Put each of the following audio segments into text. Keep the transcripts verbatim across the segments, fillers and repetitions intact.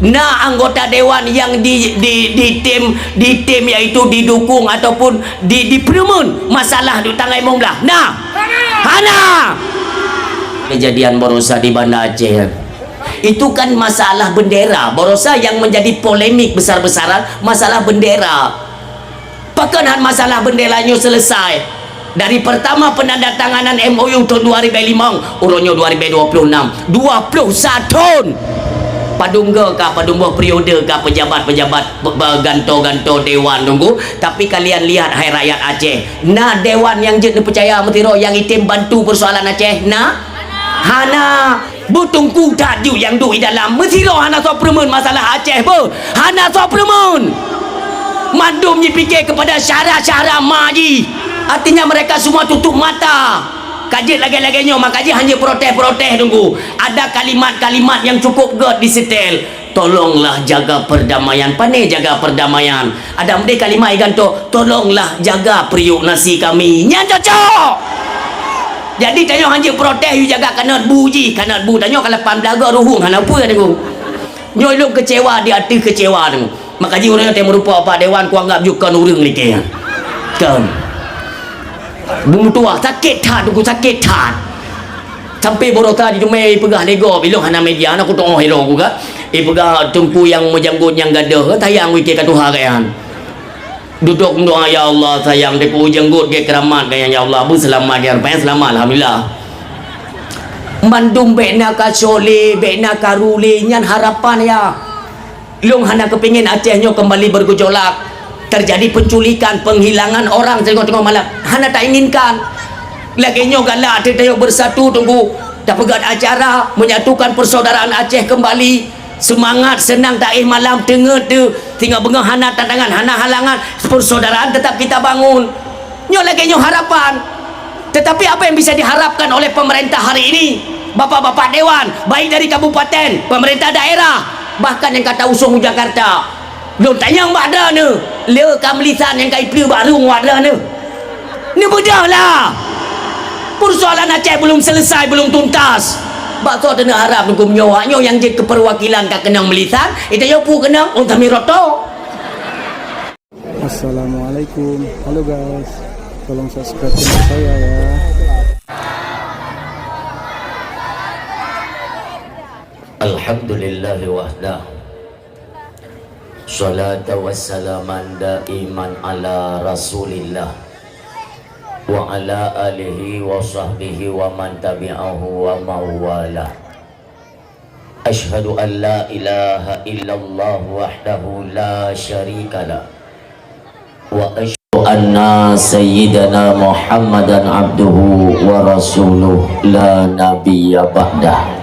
Na anggota dewan nyang di, di, ditem, ditem, yaitu didukung ataupun di, dipeureumeun masalah duek tangai mong blah? Na? Hana! Kejadian barosa di Banda Aceh. Itu kan masalah bendera. Barosa yang menjadi polemik besar-besaran masalah bendera. Pakon han masalah bendera nyoe selesai? Dari pertama penandatanganan M O U tahun dua ribu lima, uroe nyoe dua ribu dua puluh enam, dua puluh satu thon. Padum go ka, padum boh periode ka pejabat-pejabat be-, be-, ganto-ganto dewan nunggu. Tapi kalian lihat, hai rakyat Aceh, na dewan nyang jeuet neupeucaya meusidroe nyang item bantu persoalan Aceh? Na? Hana. Beuteungku that ju nyang duek di dalam, meusidroe hana soe peureumeun masalah Aceh beuh, hana soe peureumeun. Mandum jipike kepada syara-syara ma jih. Artinya mereka semua tutup mata. Ka jeuet lagèe-lagèe nyoe, maka jih hana protes-protes nunggu. Ada kalimat-kalimat yang cukup gèt disetel. Tolonglah jaga perdamaian. Pane jaga perdamaian? Ada meusti kalimat iganto, "Tolonglah jaga periuk nasi kami." Nyan cocok. Jadi tanyoe hanjeuet protes, yue jaga kanot bu jih, kanot bu tanyoe ka lapan blah go ruhueng hana peue deungoe. Nyoe lôn kecewa di ateueh kecewa deungoe. Maka jih ureueng nyang teumeureumpok bak dewan kuanggap jih kon ureueng lagèe nyan. Kon. Beumeutuah sakét that, Teungku, sakét that. Sampai barosa di teumé ipeugah lé gob, ilôn hana media, na kutu'oh ilôn ku ka. Ipeugah teungku nyang meujanggot nyang gadôh, sayang wike ka tuha geuh nyan. Dudok meudoa, "Ya Allah, sayang teungku janggot gét keuramat geuh nyan, ya Allah, beuseulamat gét, rupanya seulamat, alhamdulillah." Mandum bèk na ka sholé, bèk na ka rulé, nyan harapan ya. Lôn hana keupingin Aceh nyoe keumbali bergejolak, terjadi penculikan, penghilangan orang teungoh-teungoh malam. Hana tainginkan. Lagèe nyoe galak teuh tanyoe bersatu teungku, tapeugöt acara menyatukan persaudaraan Aceh keumbali. Seumangat seunang taéh malam teungeut teuh, singoh beungoh hana tantangan, hana halangan, persaudaraan tetap kita bangun. Nyoe lagèe nyoe harapan. Tetapi apa yang bisa diharapkan oleh pemerintah hari ini? Bapak-bapak dewan, baik dari kabupaten, pemerintah daerah, bahkan nyang ka tausung u Jakarta. Lôn tanyong bak droeneuh, le ka meulisan nyang ka ipeuleueh bak rueng bak droeneuh? Neubeudôh lah! Persoalan Aceh belum selesai, belum tuntas. Bak soe taneuk harap huköm nyoe, nyoe nyang jeuet keu perwakilan ka keunong meulisan, ita nyoe peue keunong, ôn samé roto. Assalamualaikum. Halo guys, tolong subscribe channel saya ya. Alhamdulillahi wahdah. Salatu wassalaman daiman ala Rasulillah wa ala alihi wa sahbihi wa man tabi'ahu wa mawalah. Asyhadu an la ilaha illallah wahdahu la syarikalah. Wa asyhadu anna sayyidana Muhammadan abduhu wa rasuluh la nabiyya ba'dah.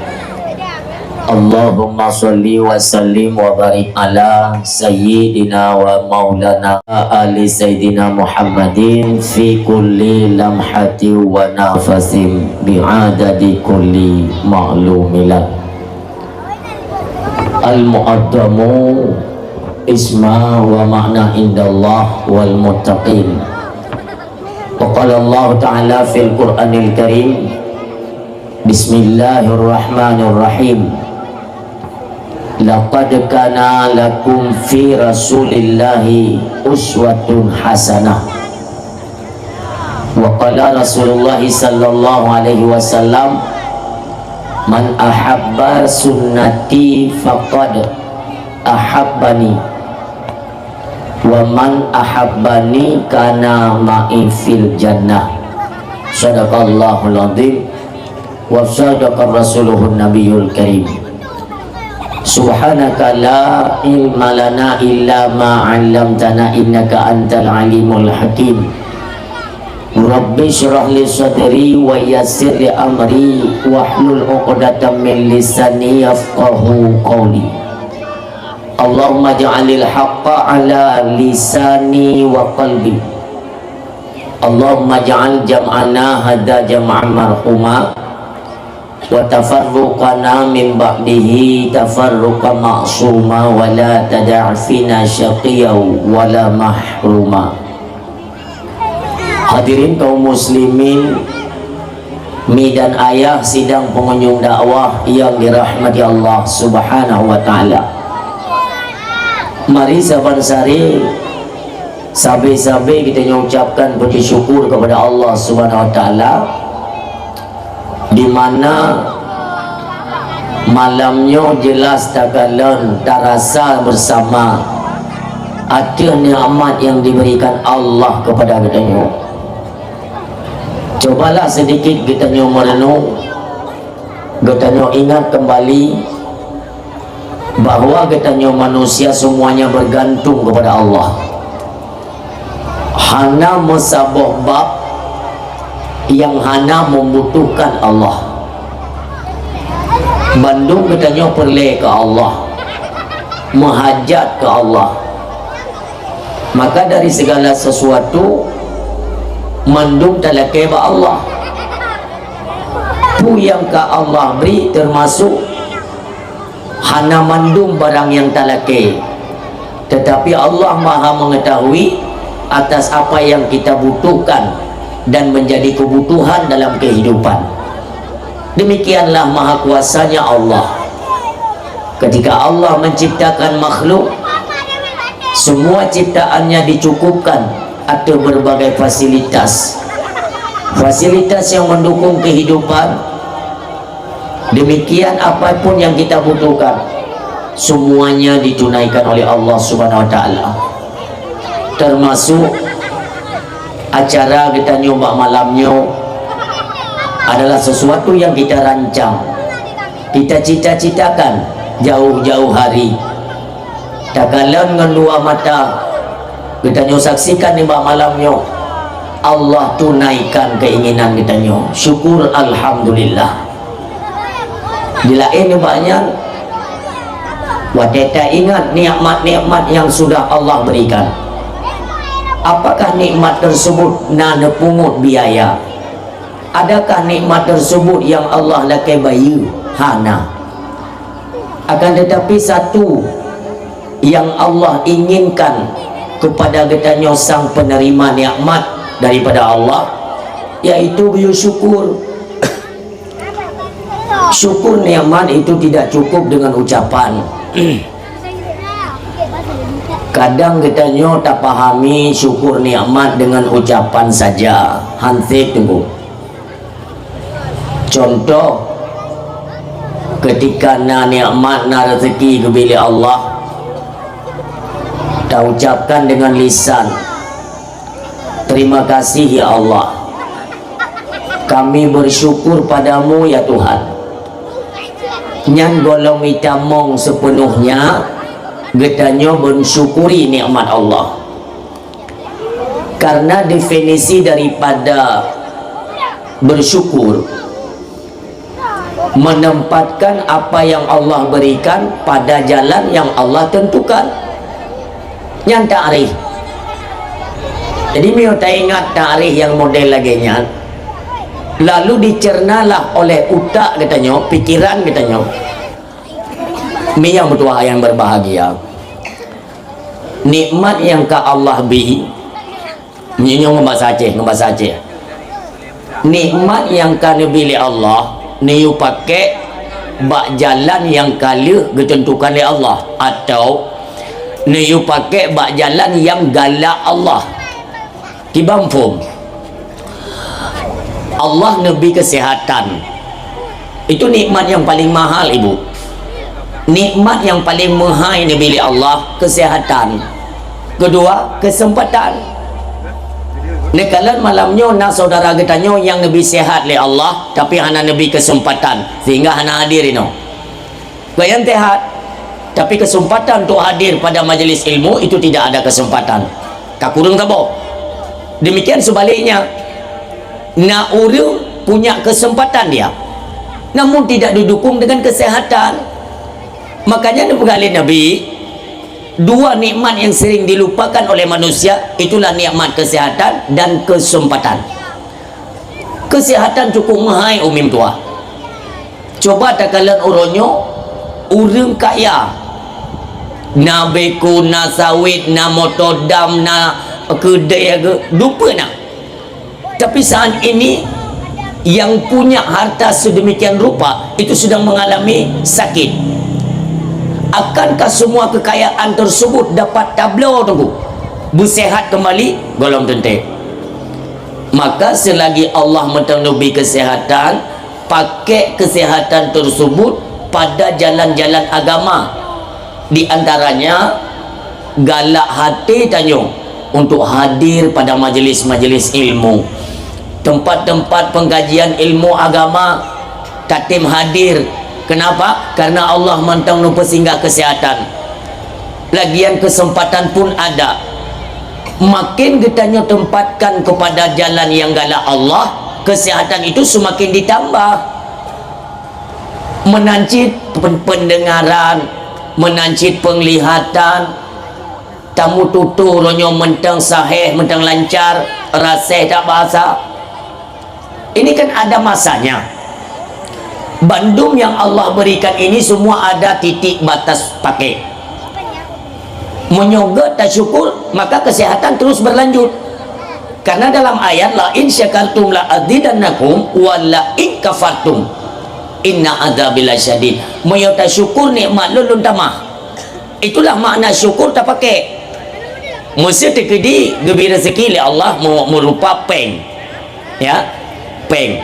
Allahumma shalli wa sallim wa barik ala sayyidina wa maulana ali sayyidina Muhammadin fi kulli lamhatin wa nafasin bi'adadi kulli ma'lumilah. Al-mu'addamu isma wa ma'na indallah wal muttaqin. Wa qala Allah Ta'ala fil Qur'anil Karim, Bismillahirrahmanirrahim. Laqad kana lakum fi Rasulillahi uswatun hasanah. Wa qala Rasulullah sallallahu alaihi wasallam, "Man ahabba sunnati faqad ahabbani, wa man ahabbani kana ma'i fil jannah." Sadaqallahul azim. Wa sadaqa rasuluhun nabiyul karim. Subhanaka la ilma lana illa ma 'allamtana innaka antal alimul hakim. Rabbi shrah li sadri wa yassir li amri wahlul 'uqdatam min lisani yafqahu qawli. Allahumma ja'alil haqqa ala lisani wa qalbi. Allahumma ja'al jam'ana hadza jam'an marhuma, wa tafarruqana min ba'dihi tafarruqan ma'suma, wa la tada'fina syaqiyya wa la mahruma. Hadirin kaum muslimin, mi dan ayah sidang pengunjung dakwah yang dirahmati Allah Subhanahu wa Ta'ala. Mari saban sari sabe-sabe geutanyoe ucapkan puji syukur kepada Allah Subhanahu Wa Taala, di mana malam nyoe jelas takalon tarasa bersama ateueh nikmat yang diberikan Allah kepada geutanyoe. Cobalah sedikit geutanyoe merenung, geutanyoe ingat kembali bahwa geutanyoe manusia semuanya bergantung kepada Allah. Hana meusaboh bab yang hana membutuhkan Allah. Bandum geutanyoe peureulée keu Allah, meuhajat keu Allah. Maka dari segala sesuatu, mandum talakée bak Allah. Peue nyang ka Allah bri teumasok hana mandum barang nyang talakée, tetapi Allah Maha Mengetahui atas apa yang kita butuhkan dan menjadi kebutuhan dalam kehidupan. Demikianlah maha kuasanya Allah. Ketika Allah menciptakan makhluk, semua ciptaannya dicukupkan ateueh berbagai fasilitas. Fasilitas yang mendukung kehidupan, demikian apapun yang kita butuhkan, semuanya ditunaikan oleh Allah Subhanahu Wa Taala. Termasuk acara geutanyoe bak malam nyoe adalah sesuatu yang kita rancang, kita cita-citakan jauh-jauh hari. Takalon ngon dua mata, geutanyoe saksikan nibak malam nyoe, Allah tunaikan keinginan geutanyoe. Syukur, alhamdulillah. Di laén nibak nyan, watée taingat nikmat-nikmat yang sudah Allah berikan, apakah nikmat tersebut na neupungut biaya? Adakah nikmat tersebut yang Allah lakée bayeue? Hana. Akan tetapi, satu yang Allah inginkan kepada geutanyoe sang penerima nikmat daripada Allah, yaitu geuyue syukur. Syukur nikmat itu tidak cukup dengan ucapan. Kadang geutanyoe tapahami syukur nikmat dengan ucapan saja, han sép teungku. Contoh, ketika na nikmat, na rezeki geubri lé Allah, taucapkan dengan lisan, "Terima kasih, ya Allah. Kami bersyukur padamu, ya Tuhan." Nyan gohlom itamong sepenuhnya geutanyoe mensyukuri nikmat Allah. Karena definisi daripada bersyukur, menempatkan apa yang Allah berikan pada jalan yang Allah tentukan. Nyan takrif. Jadi, meunyoe taingat takrif nyang model lagée nyan, lalu dicernalah oleh utak geutanyoe, pikiran geutanyoe, mi nyang meutuah nyang berbahagia. Nikmat nyang ka Allah bi, nyoe ngon bahasa Aceh, ngon bahasa Aceh. Nikmat nyang ka neubi lé Allah, neuyue pakék bak jalan nyang ka lheueh geuteuntukan lé Allah, atau neuyue pakék bak jalan nyang galak Allah. Kiban phom. Allah neubi keuseuhatan. Itu nikmat nyang paleng mahal, Ibu. Nikmat nyang paleng meuhai neubi lé Allah, keuseuhatan. Keudua, keuseumpatan. Neukalon malam nyoe na syedara geutanyoe nyang neubi seuhat lé Allah, tapi hana neubi keuseumpatan, sehingga hana hadir inoe. Gobnyan seuhat, tapi keuseumpatan untuk hadir pada majelis ilmu itu tidak ada keuseumpatan. Ka kureueng saboh. Demikian sebaliknya, na ureuëng punya keuseumpatan dia, namun tidak didukung dengan keuseuhatan. Makanya neupeugah lé Nabi, dua nikmat yang sering dilupakan oleh manusia, itulah nikmat keuseuhatan dan keuseumpatan. Keuseuhatan cukup meuhai, umi meutuah. Cuba takalon uroe nyoe, ureuëng kaya, na beuku, na sawét, na moto dam, na keudée, dupeue na. Tapi saat ini, yang punya harta sedemikian rupa itu sedang mengalami sakit. Akankah semua kekayaan tersebut dapat tabloe, Teungku? Beusehat kembali? Golom teuntée. Maka selagi Allah mantong neubri kesehatan, pakai kesehatan tersebut pada jalan-jalan agama. Di antaranya, galak hati tanyoe untuk hadir pada majelis-majelis ilmu. Tempat-tempat pengkajian ilmu agama, tatem hadir. Kenapa? Karena Allah mantong neupeusinggah kesehatan. Lagian kesempatan pun ada. Makin geutanyoe tempatkan kepada jalan yang galak Allah, kesehatan itu semakin ditambah. Meunan cit pen-, pendengaran, meunan cit penglihatan, tamu tutoe uroe nyoe mantong saheh, mantong lancar, raseh that bahasa. Ini kan ada masanya. Bandum yang Allah berikan ini semua ada titik batas pakai. Meunyoe göt tasyukur, maka kesehatan terus berlanjut. Karena dalam ayat, "La in syakartum la azidannakum, wa la in kafartum, inna adzabi lasyadid." Meunyoe tasyukur nikmat lôn, lôn tamah. Itulah makna syukur tapakai. Meuseuti keudi geubri rezeki lé Allah meu-, meurupa péng. Ya, péng.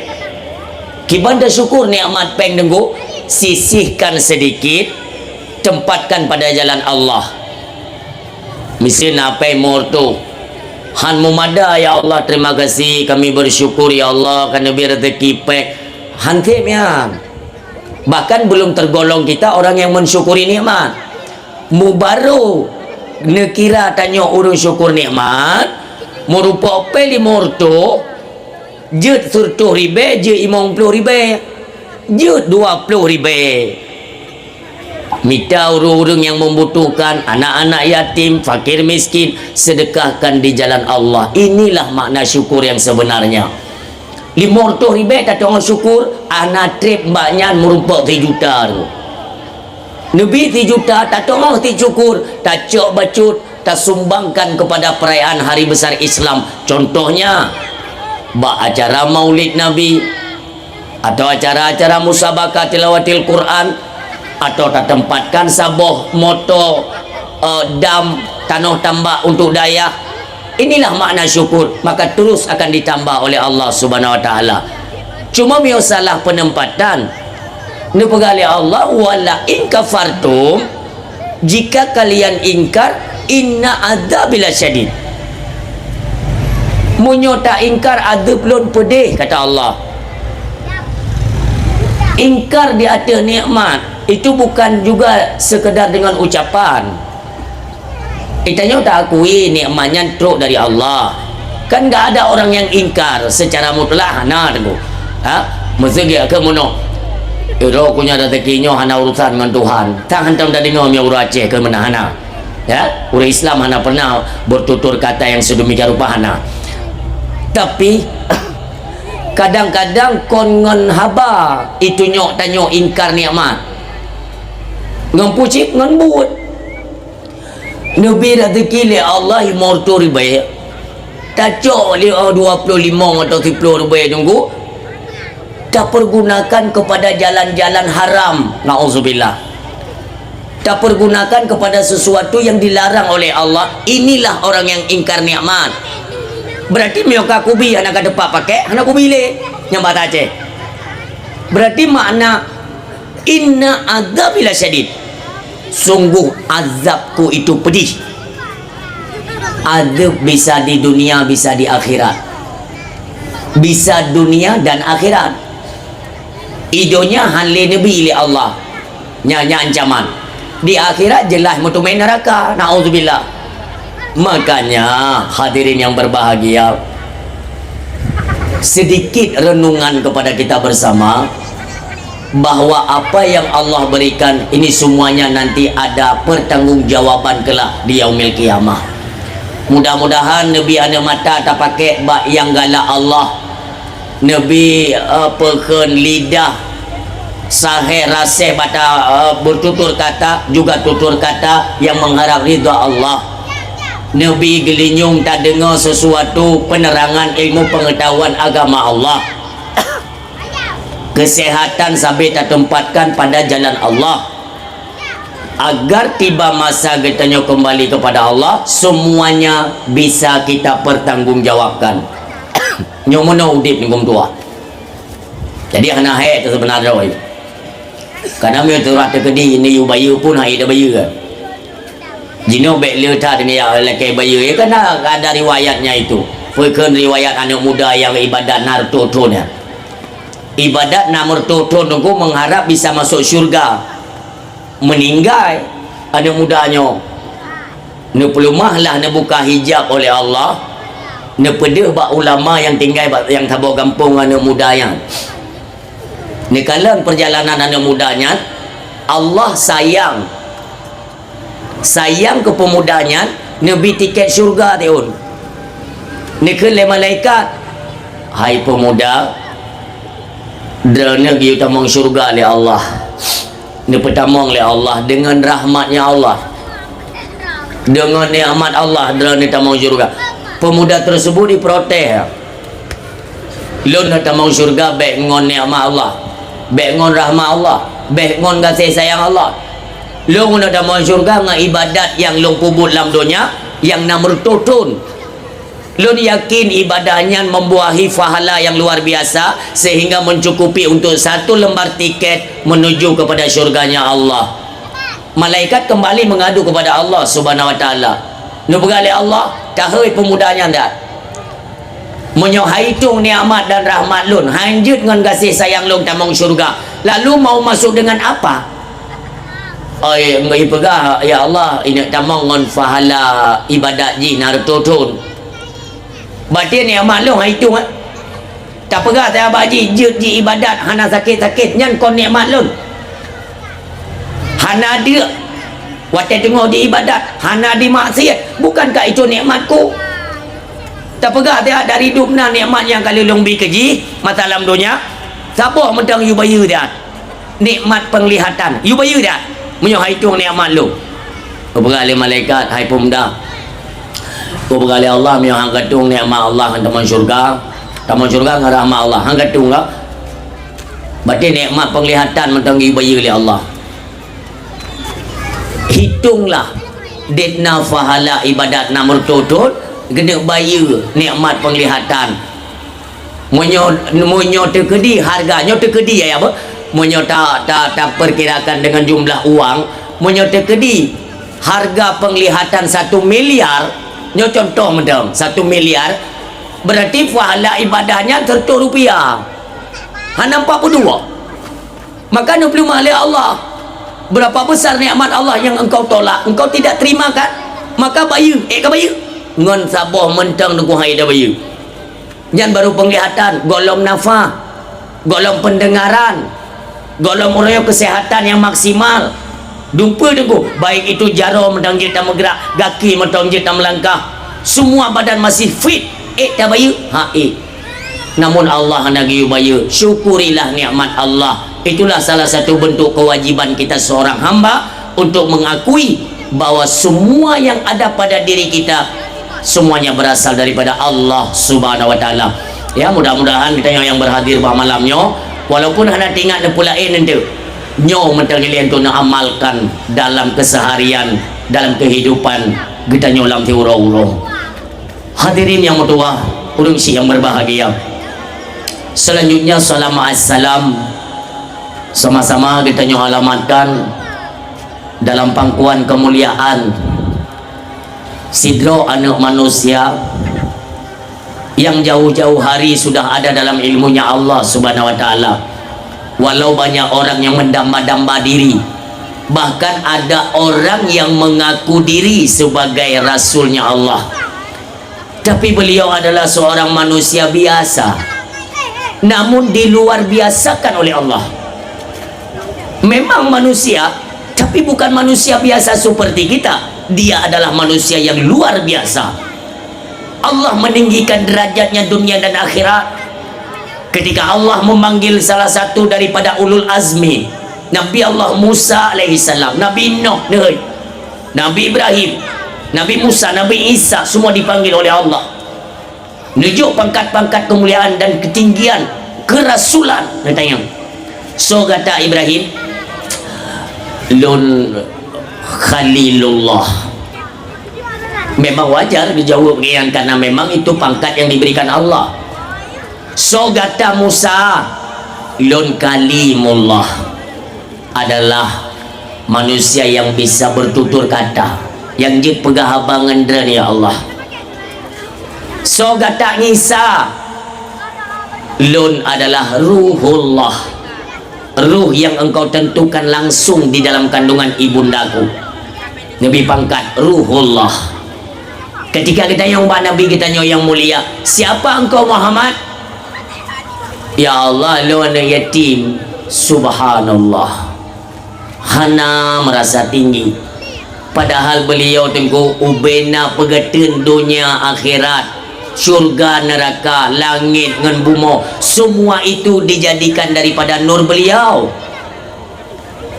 Kiban tasyukur nikmat péng, Teungku, sisihkan sedikit, tempatkan pada jalan Allah. Miseue na péng meureutôh, han meumada, "Ya Allah, terima kasih, kami bersyukur, ya Allah, ka neubri rezeki péng." Han tem nyan. Bahkan belum tergolong kita orang yang mensyukuri nikmat. Mubaroe neukira tanyoe ureuëng syukur nikmat, meurupa péng limong reutôh, jeuet sireutôh ribée, jeuet limong ploh ribée, jeuet dua ploh ribée. Mita ureuëng-ureuëng yang membutuhkan, anak-anak yatim, fakir miskin, sedekahkan di jalan Allah. Inilah makna syukur yang sebenarnya. Limong reutôh ribée tateungoh syukur, hana treb bak nyan meurumpok sijuta tu. Neubri sijuta, tateungoh sit syukur, tacok bacut, tasumbangkan kepada perayaan hari besar Islam. Contohnya, bak acara Maulid Nabi, atau acara-acara musabaqah tilawatil Quran, atau tatempatkan saboh moto, eh, dam tanoh tambak untuk dayah. Inilah makna syukur, maka terus akan ditambah oleh Allah Subhanahu Wa Taala. Cuma miyueb salah penempatan, neupeugah lé Allah, "Wa la in kafartum," jika kalian ingkar, "inna adzabi lasyadid." Meunyoe taingkar, adeueb lôn peudeh, kata Allah. Ingkar di ateueh nikmat itu bukan juga sekedar dengan ucapan. Geutanyoe taakui nikmat nyan trok dari Allah. Kan gak ada orang yang ingkar secara mutlak, hana, Teungku. Ha? Meuseugi keu meunoe. Iro kunya rezeki nyoe hana urusan ngon Tuhan. Tan hantom tadeungoe meunyoe ureuëng Aceh keu meunan, hana. Ya, ureuëng Islam hana pernah bertutur kata yang sedemikian rupa, hana. Tapi, kadang-kadang kon ngon haba itu nyok tanyoe ingkar nikmat. Ngon pucit, ngon buet. Neubri rezeki lé Allah limong reutôh ribée, tacok lé, oh, dua ploh limong atau siploh ribée Teungku, tapergunakan kepada jalan-jalan haram. Nauzubillah. Tapergunakan kepada sesuatu yang dilarang oleh Allah. Inilah orang yang ingkar nikmat. Berarti meunyoe ka kubi hana ka teumpat pakai, hana kubi lé. Nyang bahasa Aceh. Berarti makna, "Inna adzabi lasyadid." Sungguh azabku itu pedih. Azab bisa di dunia, bisa di akhirat. Bisa dunia dan akhirat. Di donya han lé neubri lé Allah. Nyan, nyan ancaman. Di akhirat jeulaih meuteumé neuraka. Nauzubillah. Makanya, hadirin yang berbahagia, sedikit renungan kepada kita bersama, bahwa apa yang Allah berikan ini semuanya nanti ada pertanggungjawaban kelak di Yaumil Qiyamah. Mudah-mudahan neubri aneuk mata tapakai bak nyang galak Allah. Neubri, eh, peukheun lidah sahé rasé bata, eh, bertutur kata, juga tutur kata yang mengharap ridha Allah. Neubri geulinyueng tadeungoe sesuatu penerangan ilmu pengetahuan agama Allah. Kesehatan sabe tatempatkan pada jalan Allah. Agar tiba masa geutanyoe kembali kepada Allah, semuanya bisa kita pertanggungjawabkan. Nyoe meunoe udeb ngon tuha. Jadi hana hék teuh seubeuna droe. Karena meunyoe teukeudi ni yue bayeue pun hai dah bayeue. Jinoe bék le that ni ya lakée bayeue. Ya, karena ada riwayatnya itu. Peue kheun riwayat aneuk muda nyang ibadat na reutôh thon nyan. Ibadat na meureutoh thon teungku mengharap bisa masuk syurga. Meuninggai aneuk muda nyoe, neupeuleumah lah neubuka hijab oleh Allah, neupeudeuh bak ulama nyang tinggai bak nyang saboh gampông aneuk muda nyan. Neukalon peurjalanan aneuk muda nyan, Allah sayang Sayang keu peumuda nyan, neubi tiket syeuruga tiôn. Neukheun lé malaikat, "Hai peumuda, droeneuh geuyue tamong syeuruga lé Allah." Neupeutamong lé Allah deungon rahmat-Nya Allah. Deungon nikmat Allah droeneuh tamong syeuruga. Peumuda tersebut diprotes. Lôn na tamong syeuruga bék ngon nikmat Allah, bék ngon rahmat Allah, bék ngon gaséh sayang Allah. Lôn na tamong syeuruga ngon ibadat nyang lôn peubuet lam donya nyang na meureutoh thon. Lôn yakin ibadah nyan membuahi pahala nyang luar biasa sehingga mencukupi untuk satu lembar tiket menuju kepada syurganya Allah. Malaikat kembali mengadu kepada Allah Subhanahu Wa Taala. Neupeugah lé Allah, "Tahôi peumuda nyan dak? Meunyoe hai tueng nikmat dan rahmat lôn, hanjeuet ngon gaséh sayang lôn tamong syeuruga, lalu mau masuk dengan apa?" Oi, geupeugah, "Ya Allah, ineuk tamong ngon pahala ibadat jih na reutôh thon." Berarti nikmat lôn hai tueng, eh? Tapeugah sahabat jih, jeuet jiibadat hana sakét-sakét, nyan kon nikmat lôn. Hana deuk watée teungoh jiibadat, hana jimaksiat, bukankah itu nikmatku? Tapeugah sahabat dari dum na nikmat nyang ka lheueh lôn bi keu jih masa lam donya, saboh mantong yue bayeue dan. Nikmat penglihatan. Yue bayeue dak? Meunyoe hai tueng nikmat lôn. Geupeugah lé malaikat, "Hai peumuda." Geupeugah lé Allah, "Meunyoe han ka tueng nikmat Allah ngon tamong syeuruga, tamong syeuruga ngon rahmat Allah, han ka tueng ka? Berarti nikmat penglihatan mantong yue bayeue lé Allah. Hitonglah, dit na pahala ibadat na meureutoh thon, keuneuk bayeue nikmat penglihatan." Meunyoe, meunyoe teukeudi harga, nyoe teukeudi ya, ya, apa? Meunyoe ta, ta, tapeukirakan dengan jumlah uang, meunyoe teukeudi harga penglihatan satu miliar, nyoe contoh mantong, satu miliar, berarti pahala ibadah nyan seratus rupiah. Hana empat puluh dua. Maka neupeuleumah lé Allah. Berapa besar nikmat Allah yang engkau tolak, engkau tidak terima kan? Maka bayeue, ék ka bayeue. Ngon saboh mantong teungku hai dah bayeue. Nyan baru penglihatan, gohlom nafah, gohlom pendengaran, gohlom uroe kesehatan yang maksimal. Dumpeue teungku, baik itu jaroe mantong jeuet tameugrak, gaki mantong jeuet tameulangkah, semua badan masih fit. Ék tabayeue? Ha, ék. Namun Allah hana geuyue bayeue. Syukurilah nikmat Allah. Itulah salah satu bentuk kewajiban kita seorang hamba untuk mengakui bahwa semua yang ada pada diri kita, semuanya berasal daripada Allah Subhanahu wa Taala. Ya, mudah-mudahan kita yang, yang berhadir pada malam nyoe, walaupun hana teuingat neupeu laén enteuk, nyoe meuteulilén untuk neuamalkan dalam keseharian, dalam kehidupan kita nyoe lam siuroe-uroe. Hadirin yang meutuwah, ureueng syiek yang berbahagia. Selanjutnya, salawat salam sama-sama geutanyoe alamatkan dalam pangkuan kemuliaan sidroe aneuk manusia yang jauh-jauh hari sudah ada dalam ilmunya Allah Subhanahu wa Taala. Walau banyak orang yang mendamba-damba diri, bahkan ada orang yang mengaku diri sebagai rasulnya Allah. Tapi beliau adalah seorang manusia biasa, namun diluar biasakan oleh Allah. Memang manusia, tapi bukan manusia biasa seperti kita. Dia adalah manusia yang luar biasa. Allah meninggikan derajatnya dunia dan akhirat. Ketika Allah memanggil salah satu daripada ulul azmi, Nabi Allah Musa alaihissalam, Nabi Nuh, Nabi Ibrahim, Nabi Musa, Nabi Isa, semua dipanggil oleh Allah. Nunjuk pangkat-pangkat kemuliaan dan ketinggian kerasulan, katanya. So kata Ibrahim, lôn Khalilullah. Memang wajar dijawab ngian karena memang itu pangkat yang diberikan Allah. Soe gata Musa, lôn Kalimullah, adalah manusia yang bisa bertutur kata, yang jeuet peugah haba ngon droeneuh, ya Allah. Soe gata Isa, lôn adalah Ruhullah, ruh yang engkau tentukan langsung di dalam kandungan ibundaku. Nabi pangkat Ruhullah. Ketika geutanyong bak Nabi geutanyoe yang mulia, "Siapa engkau Muhammad?" "Ya Allah, lôn aneuk yatim." Subhanallah. Hana merasa tinggi. Padahal beliau teungku ubena peugeuteueng dunia akhirat, syurga neraka, langit ngon bumoe, semua itu dijadikan daripada nur beliau.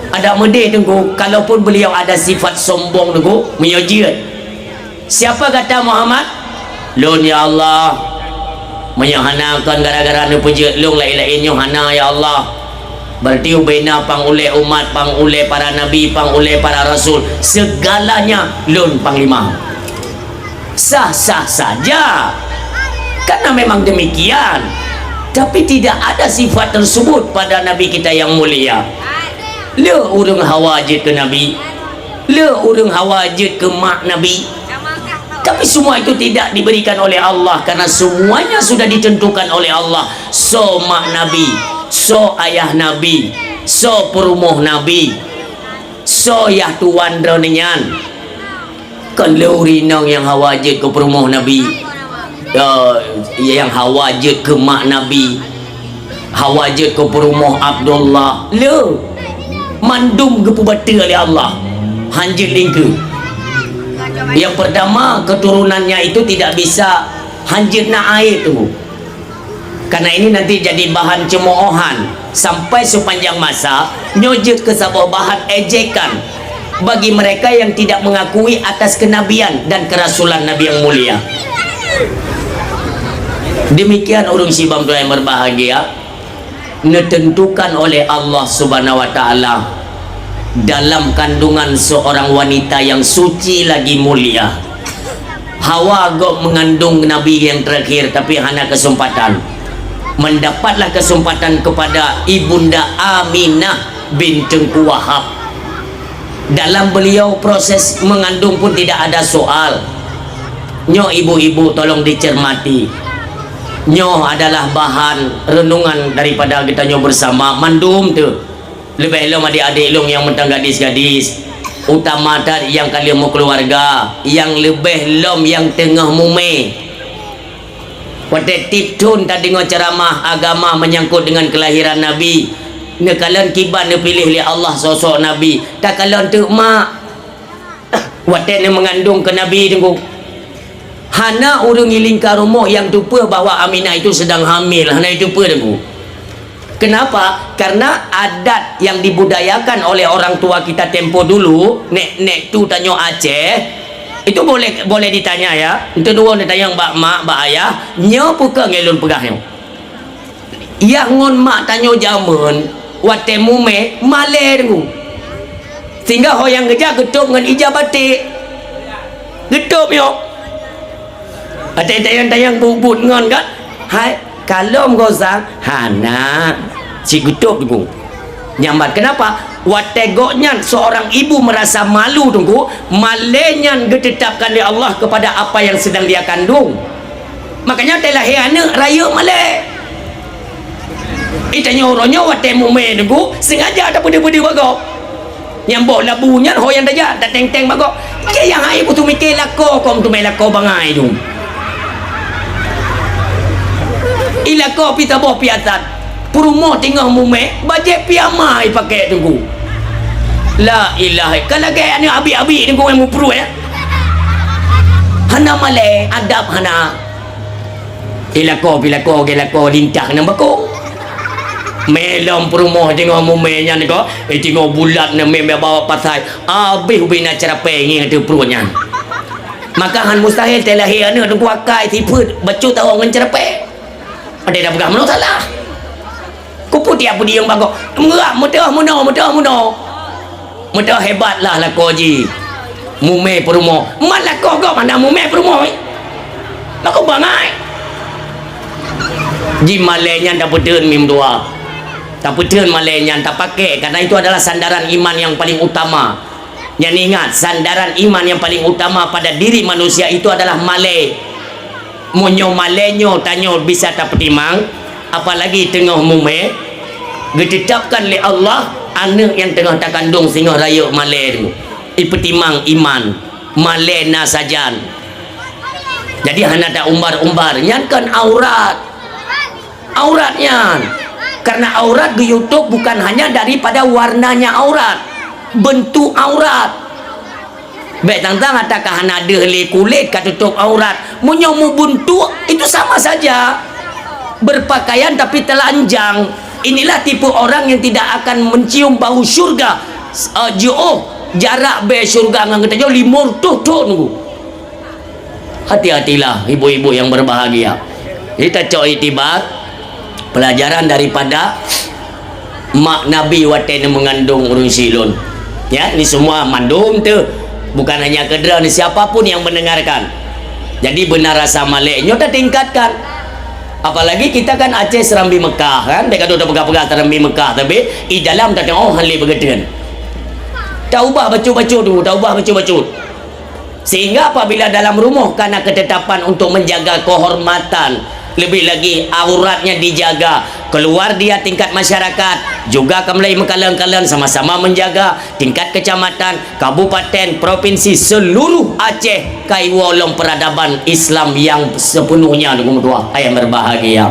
Adak meudeh teungku, kalaupun beliau ada sifat sombong teungku, meunyoe jeuet. "Siapa gata Muhammad?" "Lôn, ya Allah." Meunyoe hana kon gara-gara neupeujeuet lôn laén-laén nyoe hana, ya Allah. Berarti ubena pang ulée umat, pang ulée para nabi, pang ulée para rasul, segalanya lôn panglima. Sah-sah saja. Karena memang demikian. Tapi tidak ada sifat tersebut pada Nabi kita yang mulia. Le ureuëng hawa jeuet keu Nabi. Le ureuëng hawa jeuet keu mak Nabi. Tapi semua itu tidak diberikan oleh Allah karena semuanya sudah ditentukan oleh Allah. Soe mak Nabi, soe ayah Nabi, soe peurumoh Nabi, soe yah tuwan droeneuh nyan. Kon le ureuëng inong nyang hawa jeuet keu peurumoh Nabi. Ya, nyang hawa jeuet keu mak Nabi. Hawa jeuet keu peurumoh Abdullah. Le. Mandum geupeubateue lé Allah. Han jeuet lingkeue. Yang pertama, keturunannya itu tidak bisa, han jeuet na aib tu. Karena ini nanti jadi bahan cemoohan sampai sepanjang masa, nyoe jeuet keu saboh bahan ejekan bagi mereka yang tidak mengakui atas kenabian dan kerasulan Nabi yang mulia. Demikian ureuëng sibam tuan yang berbahagia, neutentukan oleh Allah Subhanahu wa Taala dalam kandungan seorang wanita yang suci lagi mulia. Hawa gob mengandung Nabi yang terakhir, tapi hana kesempatan. Mendapatlah kesempatan kepada Ibunda Aminah bin Teungku Wahab. Dalam beliau proses mengandung pun tidak ada soal. Nyoe ibu-ibu tolong dicermati. Nyoe adalah bahan renungan daripada geutanyoe bersama mandum tu. Leubeh lom adik-adik lôn nyang mantong gadis-gadis, utama that nyang ka lheueh meukeuluwarga, nyang leubeh lom nyang teungoh mumé. Watée tieb thon tadeungoe ceuramah agama menyangkut dengan kelahiran Nabi, neukalon kiban neupiléh lé Allah sosok Nabi, takalon teuk mak. Watée neumeungandong keu Nabi teungku, hana ureuëng ilingka rumoh nyang teupeue bahwa Aminah itu sedang hamil, hana iteupeue teungku. Kenapa? Karena adat yang dibudayakan oleh orang tua kita tempo dulu, nek-nek tu tanyoe Aceh, itu boleh, boleh ditanya ya. Untuk dua ditanya bak mak, bak ayah, nyoe peue keuh ngon lôn peugah nyoe. Yah ngon mak tanyoe jameun watée mumé malée teungku. Sehingga ho nyang geujak geutôb ngon ija batik. Geutôb nyoe. Watée tayang-tayang buet-buet ngon kan? Hai, kalom gosang, hana. Cit geutôb teungku. Nyambat kenapa? Watée gobnyan seorang ibu merasa malu teungku, malée nyan geutetapkan lé Allah kepada apa yang sedang dia kandung. Makanya watée lahé aneuëk rayeuk malée. Ih, tanyoe uroe nyoe watée mumé teungku, sengaja tapeudeuh-peudeuh bak gob. Nyang boh labu nyan ho nyang tajak, tateng-teng bak gob. Keu nyang hai putôh miké lakoe, kong teumé lakoe bangai tu. Ih, lakoe pih saboh pih asat. Peurumoh teungoh mumé, bajée pih ama ipakée teungku. La ilaha, ka lagée aneuëk abi-abi teungku nyang mupruet, ya. Hana malée, adab hana. Ih, lakoe pih lakoe, gée lakoe lintah ngon bako. Mé lom peurumoh teungoh mumé nyan ko, eh, teungoh bulat nyan mé bawa pasai, abéh ubé na ceurapée ngieng ateueh pruet nyan. Maka han mustahil teulahé aneuëk teungku akai sifeuet bacut tawong ngon ceurapée. Ada dak peugah meunoe salah. Kupeue tiep peudiyong bako, meurah meutoh meunoe, meutoh meunoe. Meudoh hebat lah lakoe jih. Mumè peurumoh. Mat lakoe gob hana mumè peurumoh, eh. Lakoe bangai. Jih malèe nyan tapeutheun mim dua. Tapeutheun malèe nyan tapakè, karena itu adalah sandaran iman yang paling utama. Nyan ingat, sandaran iman yang paling utama pada diri manusia itu adalah malèe. Meunyoe malèe nyoe tanyoe bisa tapeutimang, apalagi teungoh mumè, geuteutapkan lé Allah aneuk nyang teungoh takandong singoh rayeuk malèe tu, ipeutimang iman, malèe na sajan. Jadi hana taumbar-umbar, nyan kan aurat. Aurat nyan. Karena aurat geuyue tôb bukan hanya daripada warnanya aurat, bentuk aurat. Bèk tang-tang ata ka hana deuh lé kulét ka tutôb aurat. Meunyoe mubuntuk, itu sama saja. Berpakaian tapi telanjang. Inilah tipe orang yang tidak akan mencium bau syurga. S-, eh, jiôh jarak bèe syurga ngon geutanyoe limong reutôh thôn. Hati-hatilah ibu-ibu yang berbahagia. Jadi tacok iktibar pelajaran daripada mak Nabi watèe neumeungandong ureueng syik lôn. Ya, ini semua mandum tu. Bukan hanya keudroe, siapa pun yang mendengarkan. Jadi beuna rasa malèe nyoe tatingkatkan. Apalagi kita kan Aceh Serambi Mekah kan, bèk gadoh tapeugah-peugah Serambi Mekah, tapi i dalam tateu'oh hana lé beugeuteun. Taubah bacut-bacut tu, taubah bacut-bacut. Sehingga apabila dalam rumoh kana ketetapan untuk menjaga kehormatan, lebih lagi auratnya dijaga, keluar dia tingkat masyarakat, juga ka mulai meukalon-kalon sama-sama menjaga tingkat kecamatan, kabupaten, provinsi, seluruh Aceh ka iwoe lom peradaban Islam yang sepenuhnya, dukung tuah ayah berbahagia.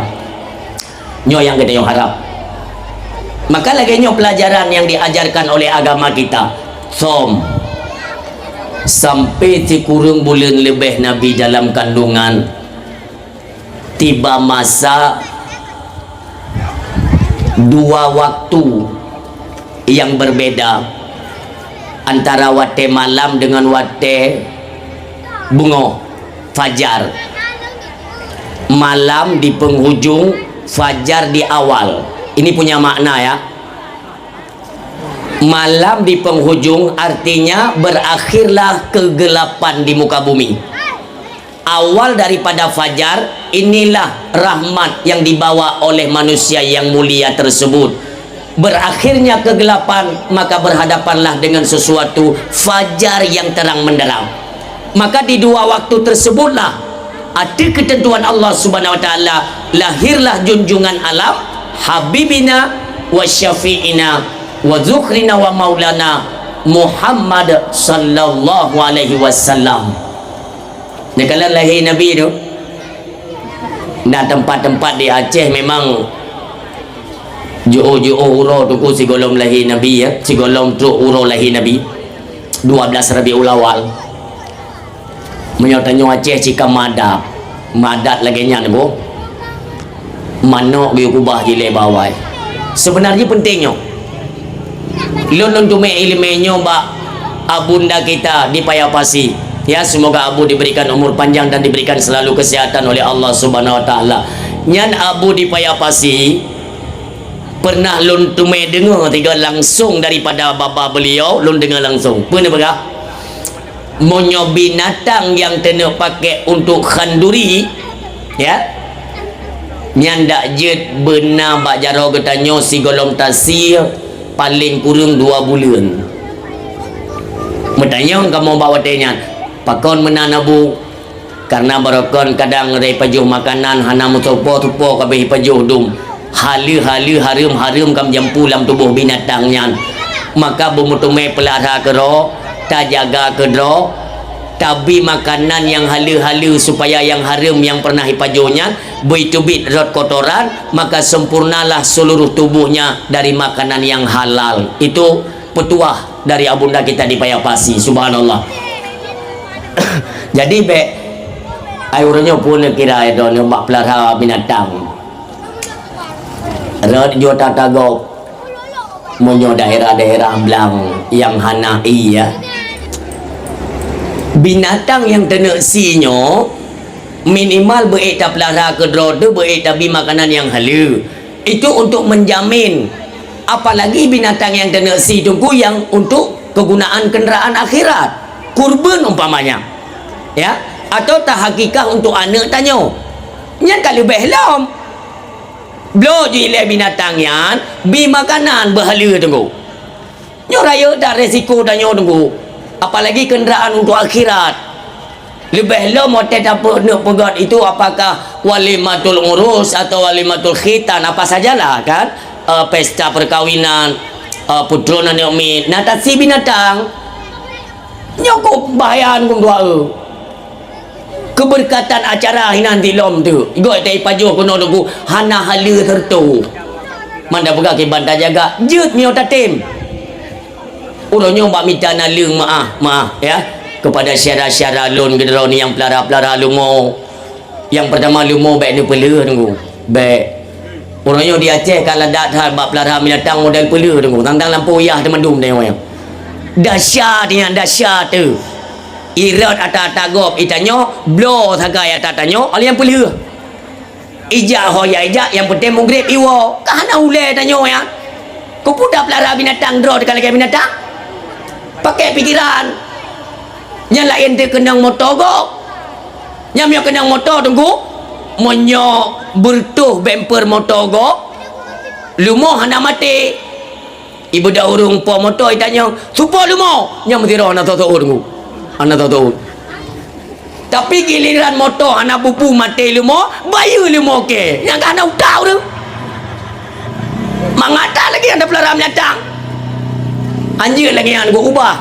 Nyoe nyang geutanyoe harap. Maka lagèe nyoe pelajaran yang diajarkan oleh agama kita. Som. Sampai sikureueng buleuen leubeh Nabi dalam kandungan, tiba masa dua waktu yang berbeda antara watèe malam dengan watèe beungoh, fajar. Malam di penghujung, fajar di awal. Ini punya makna, ya. Malam di penghujung artinya berakhirlah kegelapan di muka bumi. Awal daripada fajar, inilah rahmat yang dibawa oleh manusia yang mulia tersebut. Berakhirnya kegelapan, maka berhadapanlah dengan sesuatu fajar yang terang benderang. Maka di dua waktu tersebutlah, ateueh keuteuntuan Allah Subhanahu wa Taala, lahirlah junjungan alam, Habibina wa Syafi'ina wa Zukhrina wa Maulana Muhammad sallallahu alaihi wasallam. Neukalon lahé Nabi tu, na teumpat-teumpat di Aceh memang jiôh-jiôh uroe teungku sigohlom lahé Nabi, ya, sigohlom trôk uroe lahé Nabi, dua belas Rabiul Awal. Meunyoe tanyoe Aceh cit ka madat, madat lagèe nyan, boh. Manok geuyue kubah jilée bawai. Sebenarnya penting nyoe. Lôn, lôn teumé ileumé nyoe bak Abunda kita di Paya Pasi. Ya, semoga Abu diberikan umur panjang dan diberikan selalu kesehatan oleh Allah Subhanahu wa Taala. Nyan Abu di Paya Pasi pernah lôn teumé deungoe tiga langsung daripada baba beliau, lôn deungoe langsung. Peue neupeugah? Meunyoe binatang nyang teuneuk pakék untuk khanduri, ya, nyan dak jeuet beuna bak jaroe geutanyoe sigohlom tasie paleng kureueng dua buleuen. Meutanyong kamoe bak watée nyan, "Pakon meunan, Abu?" Karena barokon kadang rot pajoh makanan hana meutupo-tupo ka abéh pajoh dum. Haleue-haleue, hareuem-hareuem ka meujampu lam tuboh binatang nyan. Maka beumeuteumé peulara keudroe, tajaga keudroe, tabi makanan nyang haleue-haleue supaya nyang hareuem nyang pernah ipajoh nyan beuteubiet rot kotoran, maka sempurnalah seluruh tubuhnya dari makanan nyang halal. Itu petuah dari Abunda kita di Paya Pasi. Subhanallah. Jadi bék, ai ureuëng nyoe pun kira droeneuh bak peulara binatang. Rot jua tatagok meunyoe daerah-daerah blang nyang hana ie, ya. Binatang nyang teuneuk sie nyoe minimal beuék tapeulara keudroe teuh, beuék tabi makanan nyang haleue. Itu untuk menjamin. Apalagi binatang nyang teuneuk sie teungku nyang untuk kegunaan kenderaan akhirat, kurban umpamanya, ya, atau tahakikah untuk aneuk tanyoe. Nyan ka leubeh lom. Bloe jih ilée binatang nyan, bi makanan beuhaleue teungku. Nyoe rayeuk that resiko tanyoe teungku. Apalagi kenderaan untuk akhirat. Leubeh lom watée tapeuneuk peugét itu, apakah walimatul urus atau walimatul khitan, apa sajalah kan, eh, pesta perkawinan, eh, putroe aneuk miet, na tasi binatang. Nyoe kok bahaya ngon dua e. Keberkatan acara hinan dilom tu. Igot tai pajoh keunoe teungku hana haleue seureutoh. Manda peugah kiban tajaga, jeuet miyueb tatem. Uroe nyoe bak mita naleueng meuah, meuah, ya, kepada syedara-syedara lôn keudroe nyang peulara-peulara leumo. Nyang peurtama leumo bék neupeuleueh teungku. Bék. Uroe nyoe di Aceh ka ladak that bak peulara binatang model peuleueh teungku. Tang-tang lampôh yah teumandum deh nyoe. Dahsyat nyan, dahsyat tu. Irot ata-ata gob itanyoe, bloe sagai ata tanyoe, oleh nyang peuleueh. Ijak ho ya ijak, nyang peunteng mugreb iwoe. Ka hana ulée tanyoe nyan. Keupeue tapeulara binatang droe teuka lagée binatang? Pakai pikiran. Nyang laén teuh keunong moto gob. Nyang miyueb keunong moto teungku, meunyoe beureutoh bemper moto gob, leumo hana maté. Ibeudôh ureuëng po moto itanyong, "Soe po leumo?" Nyang meusidroe hana soe-soe teungku. Hana soe-soe. Tapi giliran moto hana bubu maté leumo, bayeue leumo kée. Nyang ka hana utak ureuëng. Mangat that lagée nyang tapeulara binatang. Anjeut lagée nyan geuubah.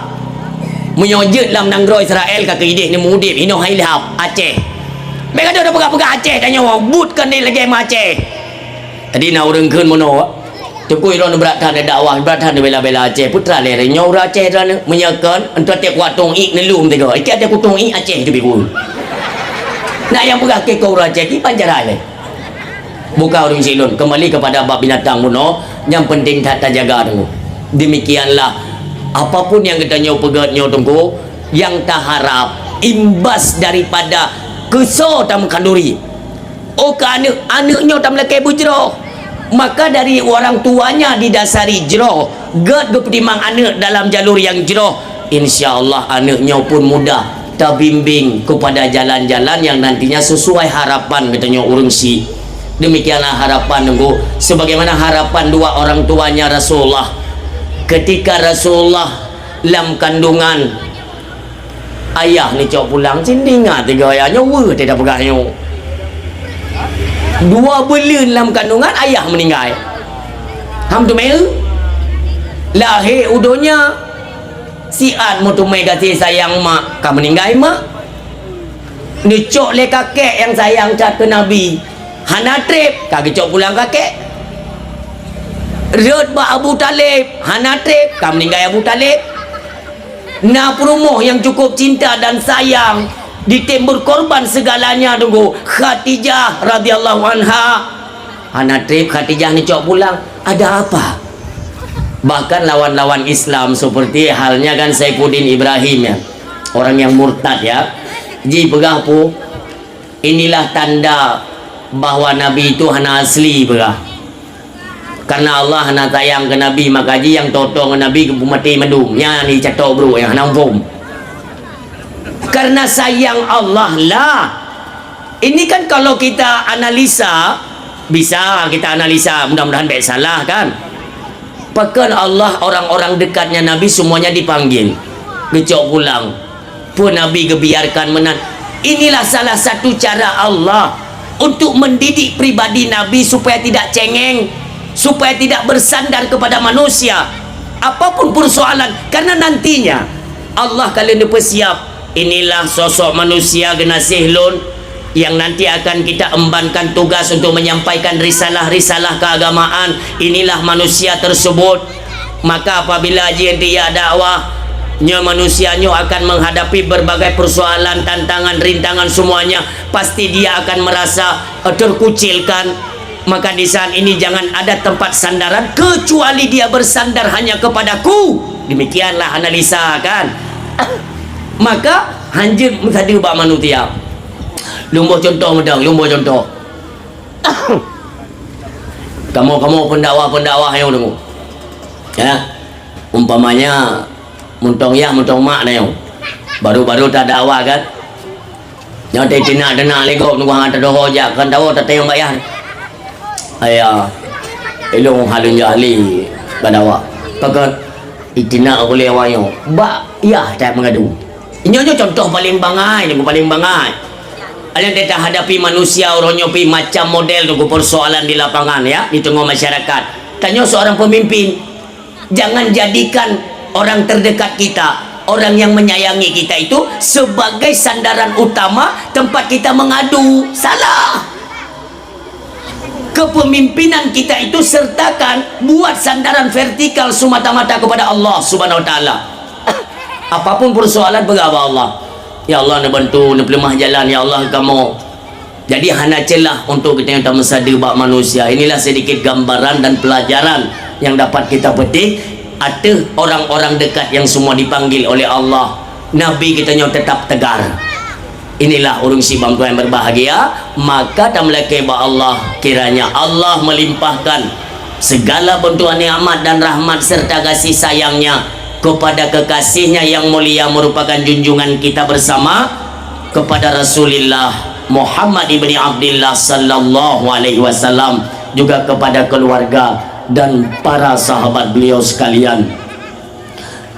Meunyoe jeuet lam nanggroe Israel ka keu ideh ni udeb, inoe hai lhab, Aceh. Bék gadoh tapeugah-peugah Aceh tanyoe, buet kon lagée ma Aceh. Jadi na ureuëng kheun meunoe, teungku, droeneuh brat that dakwah, brat that bela-bela Aceh. Peue teuma lé nyoe ureuëng Aceh droeneuh, meunyoe kon, entu até kuat tong ik neulom tiga. Iki até kutong ik Aceh teubiet. Na nyang peugah keu ureuëng Aceh, kiban cara lé. Bukan ureuëng silon. Kembali kepada bab binatang bunoe, nyang penting that tajaga teungku. Demikianlah, apapun nyang geutanyoe peugét nyoe teungku, nyang taharab imbas daripada keusoe tameukhanduri. Oh, keu aneuk, aneuk nyoe tameulakée beujroh. Maka dari orang tuanya didasari jroh, gét geupeutimang aneuk dalam jalur nyang jroh, insya Allah aneuk nyoe pun mudah tabimbing kepada jalan-jalan yang nantinya sesuai harapan geutanyoe ureuëng syiek. Demikianlah harapan teungku, sebagaimana harapan dua orang tuanya Rasulullah. Ketika Rasulullah lam kandungan, ayah neucok pulang, cit ingat tiga ayah nyoe weueh teuh tapeugah nyoe. Dua buleuen lam kandungan ayah meuninggai. Ham teumé? Lahé u donya, siat meuteumé gaséh sayang mak, ka meuninggai mak. Neucok lé kakek nyang sayang that keu Nabi, hana treb, ka geucok pulang kakek. Rhot bak Abu Thalib, hana treb, ka meuninggai Abu Thalib. Na peurumoh nyang cukup cinta dan sayang, ditem berkorban segalanya teungku, Khadijah radhiyallahu anha. Hana treb Khadijah neucok pulang. Ada apa? Bahkan lawan-lawan Islam seperti halnya kan Saifuddin Ibrahim ya. Orang yang murtad ya. Ji peugah pu, inilah tanda bahwa Nabi itu hana asli peugah. Karena Allah hana sayang keu Nabi, maka ji nyang toto ngon Nabi geupeumaté mandum. Nyan icato brok nyang hana muphom. Karena sayang Allah lah. Ini kan kalau kita analisa, bisa kita analisa, mudah-mudahan bék salah kan. Pakon Allah, orang-orang dekatnya Nabi semuanya dipanggil, geucok pulang. Peue Nabi geubiarkan meunan? Inilah salah satu cara Allah untuk mendidik pribadi Nabi supaya tidak cengeng, supaya tidak bersandar kepada manusia. Apapun persoalan, karena nantinya Allah ka lheueh neupeusiap, inilah sosok manusia geunaséh lôn yang nanti akan kita embankan tugas untuk menyampaikan risalah-risalah keagamaan. Inilah manusia tersebut. Maka apabila jih dia dakwah, nyoe manusia nyoe akan menghadapi berbagai persoalan, tantangan, rintangan semuanya, pasti dia akan merasa, eh, terkucilkan. Maka di saat ini jangan ada tempat sandaran kecuali dia bersandar hanya kepadaku. Demikianlah analisa kan. Maka hanjeuet meusadeue bak manusia. Lôn boh contoh meudang, lôn boh contoh. Kamoe-kamoe pendakwah-pendakwah nyang deungoe. Ya. Umpamanya Muntong yah, muntong mak na nyoe. Baru-baru tadawa kan. Nyoe teunak-teunak lé gob nunggu hana teudoho jak kan tawoe tateueng bak yah. Aya. Ilong halun jali badawa. Pakon itinak ulée awak nyoe. Bak yah tak mengadu. Nyoe nyoe contoh paling bangai, nyoe paling bangai. Yang kita hadapi manusia uroe nyoe pi macam model tu persoalan di lapangan ya, di tengah masyarakat. Tanyoe seorang pemimpin, jangan jadikan orang terdekat kita, orang yang menyayangi kita itu sebagai sandaran utama tempat kita mengadu. Salah. Kepemimpinan kita itu sertakan buat sandaran vertikal semata-mata kepada Allah Subhanahu Wa Taala. Apapun persoalan, peugah bak Allah. Ya Allah, neubantu, neupeuleumah jalan, ya Allah, kamoe. Jadi hana celah untuk kita yang tameusadu bak manusia. Inilah sedikit gambaran dan pelajaran yang dapat kita petik ateueh orang-orang dekat yang semua dipanggil oleh Allah. Nabi kita nyoe tetap tegar. Inilah ureuëng sibang Tuhan yang berbahagia, maka tameulakée bak Allah, kiranya Allah melimpahkan segala bentuk nikmat dan rahmat serta kasih sayangnya kepada kekasihnya yang mulia merupakan junjungan kita bersama, kepada Rasulullah Muhammad ibni Abdillah sallallahu alaihi wasallam, juga kepada keluarga dan para sahabat beliau sekalian.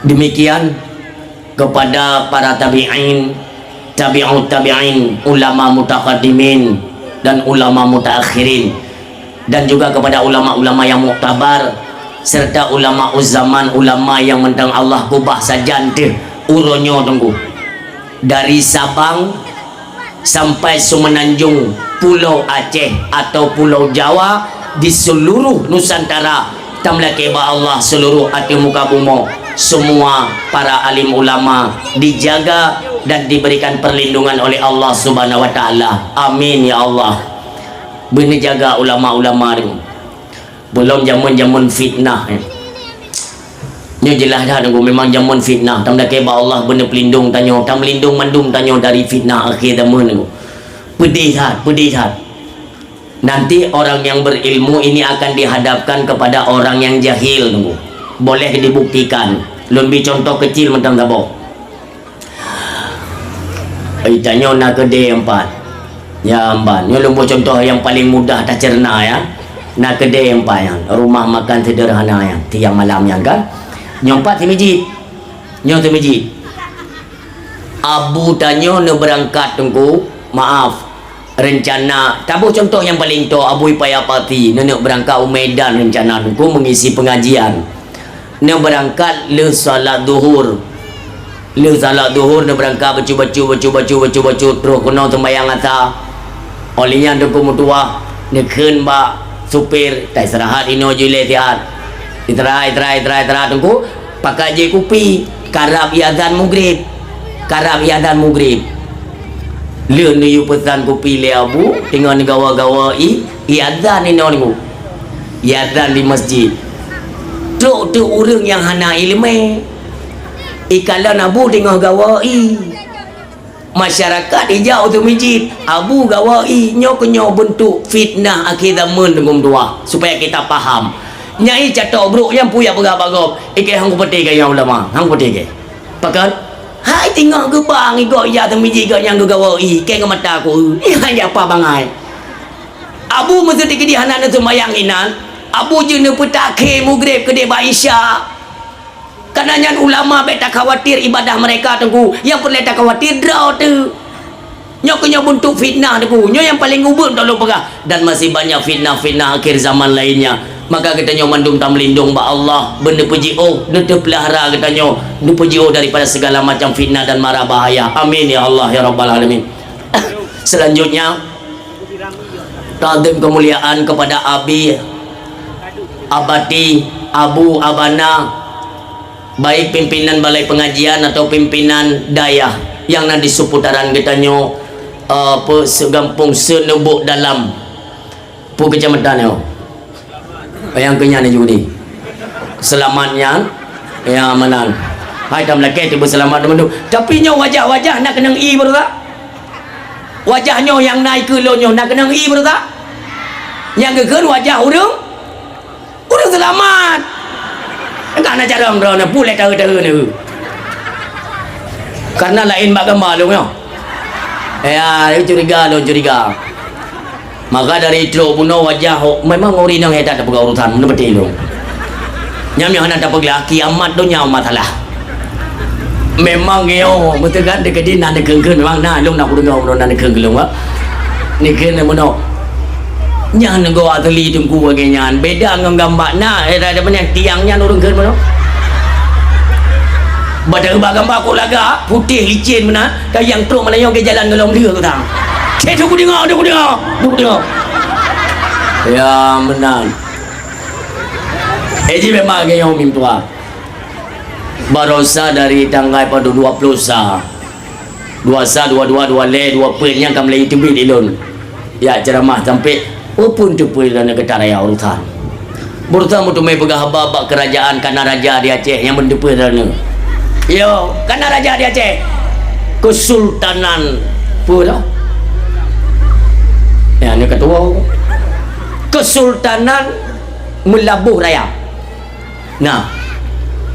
Demikian kepada para tabi'in, tabi'ut tabi'in, ulama mutaqaddimin dan ulama mutaakhirin, dan juga kepada ulama-ulama yang muktabar serta ulama zaman, ulama yang mantong Allah keubah sajan teuh uroe nyoe teungku. Dari Sabang sampai Semenanjung, Pulau Aceh atau Pulau Jawa, di seluruh Nusantara, tameulakée bak Allah seluruh ateueh muka bumoe, semua para alim ulama dijaga dan diberikan perlindungan oleh Allah Subhanahu Wa Taala. Amin ya Allah. Beuneujaga ulama-ulama tu. Belom jameun-jameun fitnah, eh. Nyoe jeulaih that, Teungku, memang jameun fitnah. Tameulakée bak Allah beuneupeulindong tanyoe, tameulindong mandum tanyoe dari fitnah akhé jameun, Teungku. Peudeh that, peudeh that. Nanti orang yang berilmu ini akan dihadapkan kepada orang yang jahil, Teungku. Boleh dibuktikan. Lôn bi contoh kecil mantong saboh. Ita nyoe na keudée empat. Ya, empat. Nyoe lôn buet contoh yang paling mudah tacerna, ya. Na keudée empat nyan, rumah makan sederhana nyan, tiang malam nyan kan. Nyoe empat si mijit. Nyoe si mijit. Abu tanyoe neubeurangkat teungku, maaf. Rencana, taboh contoh nyang paleng toe, Abu Ipaya Pati, neuneuk beurangkat u Medan rencana teungku meungisi pengajian. Neubeurangkat lheueh salat duhur. Lheueh salat duhur neubeurangkat bacut-bacut, bacut-bacut, bacut-bacut, troh keunoe seumbahyang asa. Óh lheueh nyan teungku meutuwah, neukheun bak supir, "Taistirahat inoe ju ilée siat." Istirahat, istirahat, istirahat, istirahat teungku. Pakat jép kupi, karab iazan mugrib. Karab iazan mugrib. Lheueh neuyue peusan kupi lé Abu, teungoh neugawa-gawa i, iazan inoe teungku. Iazan di masjid. Trok teuk ureuëng nyang hana iéleumé. Ikalon Abu teungoh gawa i. Masyarakat ijak u teumijit, Abu gawa i, nyoe keuh nyoe beuntuk fitnah akhé zaman teungku meutuwah, supaya kita paham. Nyai catok brok nyang puyak peugah bak gob, ikei hang kupeutée keu nyang ulama, hang kupeutée keu. Pakon? Hai teungoh geubang i gob ijak teumijit gob nyang geugawa i, keu ngon mata ku, i hai jak apa bangai. Abu meuseuti keudeh hana neuseumbahyang inan, Abu jeuet neupeutak khé mugrib keudeh bak Isya. Kana nyan ulama bék takhawatir ibadah mereka teungku. Nyang peureulée takhawatir droe teuh. Nyoe keuh nyoe beuntuk fitnah teungku. Nyoe nyang paleng ubeut untuk lôn peugah. Dan masih banyak fitnah-fitnah akhir zaman lainnya. Maka geutanyoe mandum tameulindong bak Allah, beuneupeujioh, neuteupeulara geutanyoe, neupeujiôh daripada segala macam fitnah dan mara bahaya. Amin ya Allah ya rabbal alamin. Selanjutnya, takzim kemuliaan kepada Abi, Abati, Abu, Abana, baik pimpinan balai pengajian atau pimpinan dayah nyang na di seputaran geutanyoe, eh, pe-, segampông Seunubok Dalam. Peue keucamatan nyoe? Nyang keu nyan judi. Seulamat nyan, nyang meunan. Hai, tameulakée teuh beuseulamat teuma tu. Tapi nyoe wajah-wajah na keunong i baru tak? Wajah nyoe nyang na ikeue lôn nyoe na keunong i baru tak? Nyang geukheun wajah ureuëng Ureuëng seulamat. Enggak na carông droeneuh, pulée taeu-taeu neuh. Karena laén bak gamba lôn nyoe. Ya, curiga lôn, curiga. Maka dari trok bunoe wajah ho-, memang ureueng inong hebat tapeugah urusan, meunan beutôi lôn. Nyan meunan hana tapeugah kiamat donya masalah. Memang nyoe, beutôi kan, di keudeh na neukheun-kheun, memang na, lôn na kudeungoe, na neukheun keu lôn, Pak. Neukheun meunoe. Nyan goe asli teungku lagèe nyan. Beda ngon gamba na, eh, ada, ada tiang nyan ureueng kheun meunoe. Bak gamba kok lagak, putéh licén meunan, ka nyang trok meunan nyoe ke jalan ngon lom lheueh keu tang. Cit, duek deungoe, duek deungoe, duek deungoe. Ya, meunan. Eh, ji memang lagèe nyoe mim tuha. Barosa dari tanggai padub dua ploh sa. Dua sa, dua dua, dua lhèe, dua peuet nyan ka mulai teubiet lé lôn. Ya, ceramah sampai, oh, pun teupeue lôn keu taraya urusan. Beureusaha meuteumé peugah haba bak keurajaan kana raja di Aceh nyang beuteupeue lôn. Yo, kana raja di Aceh. Kesultanan peue dah? Ya, ni ketua. Kesultanan Meulaboh Raya. Nah,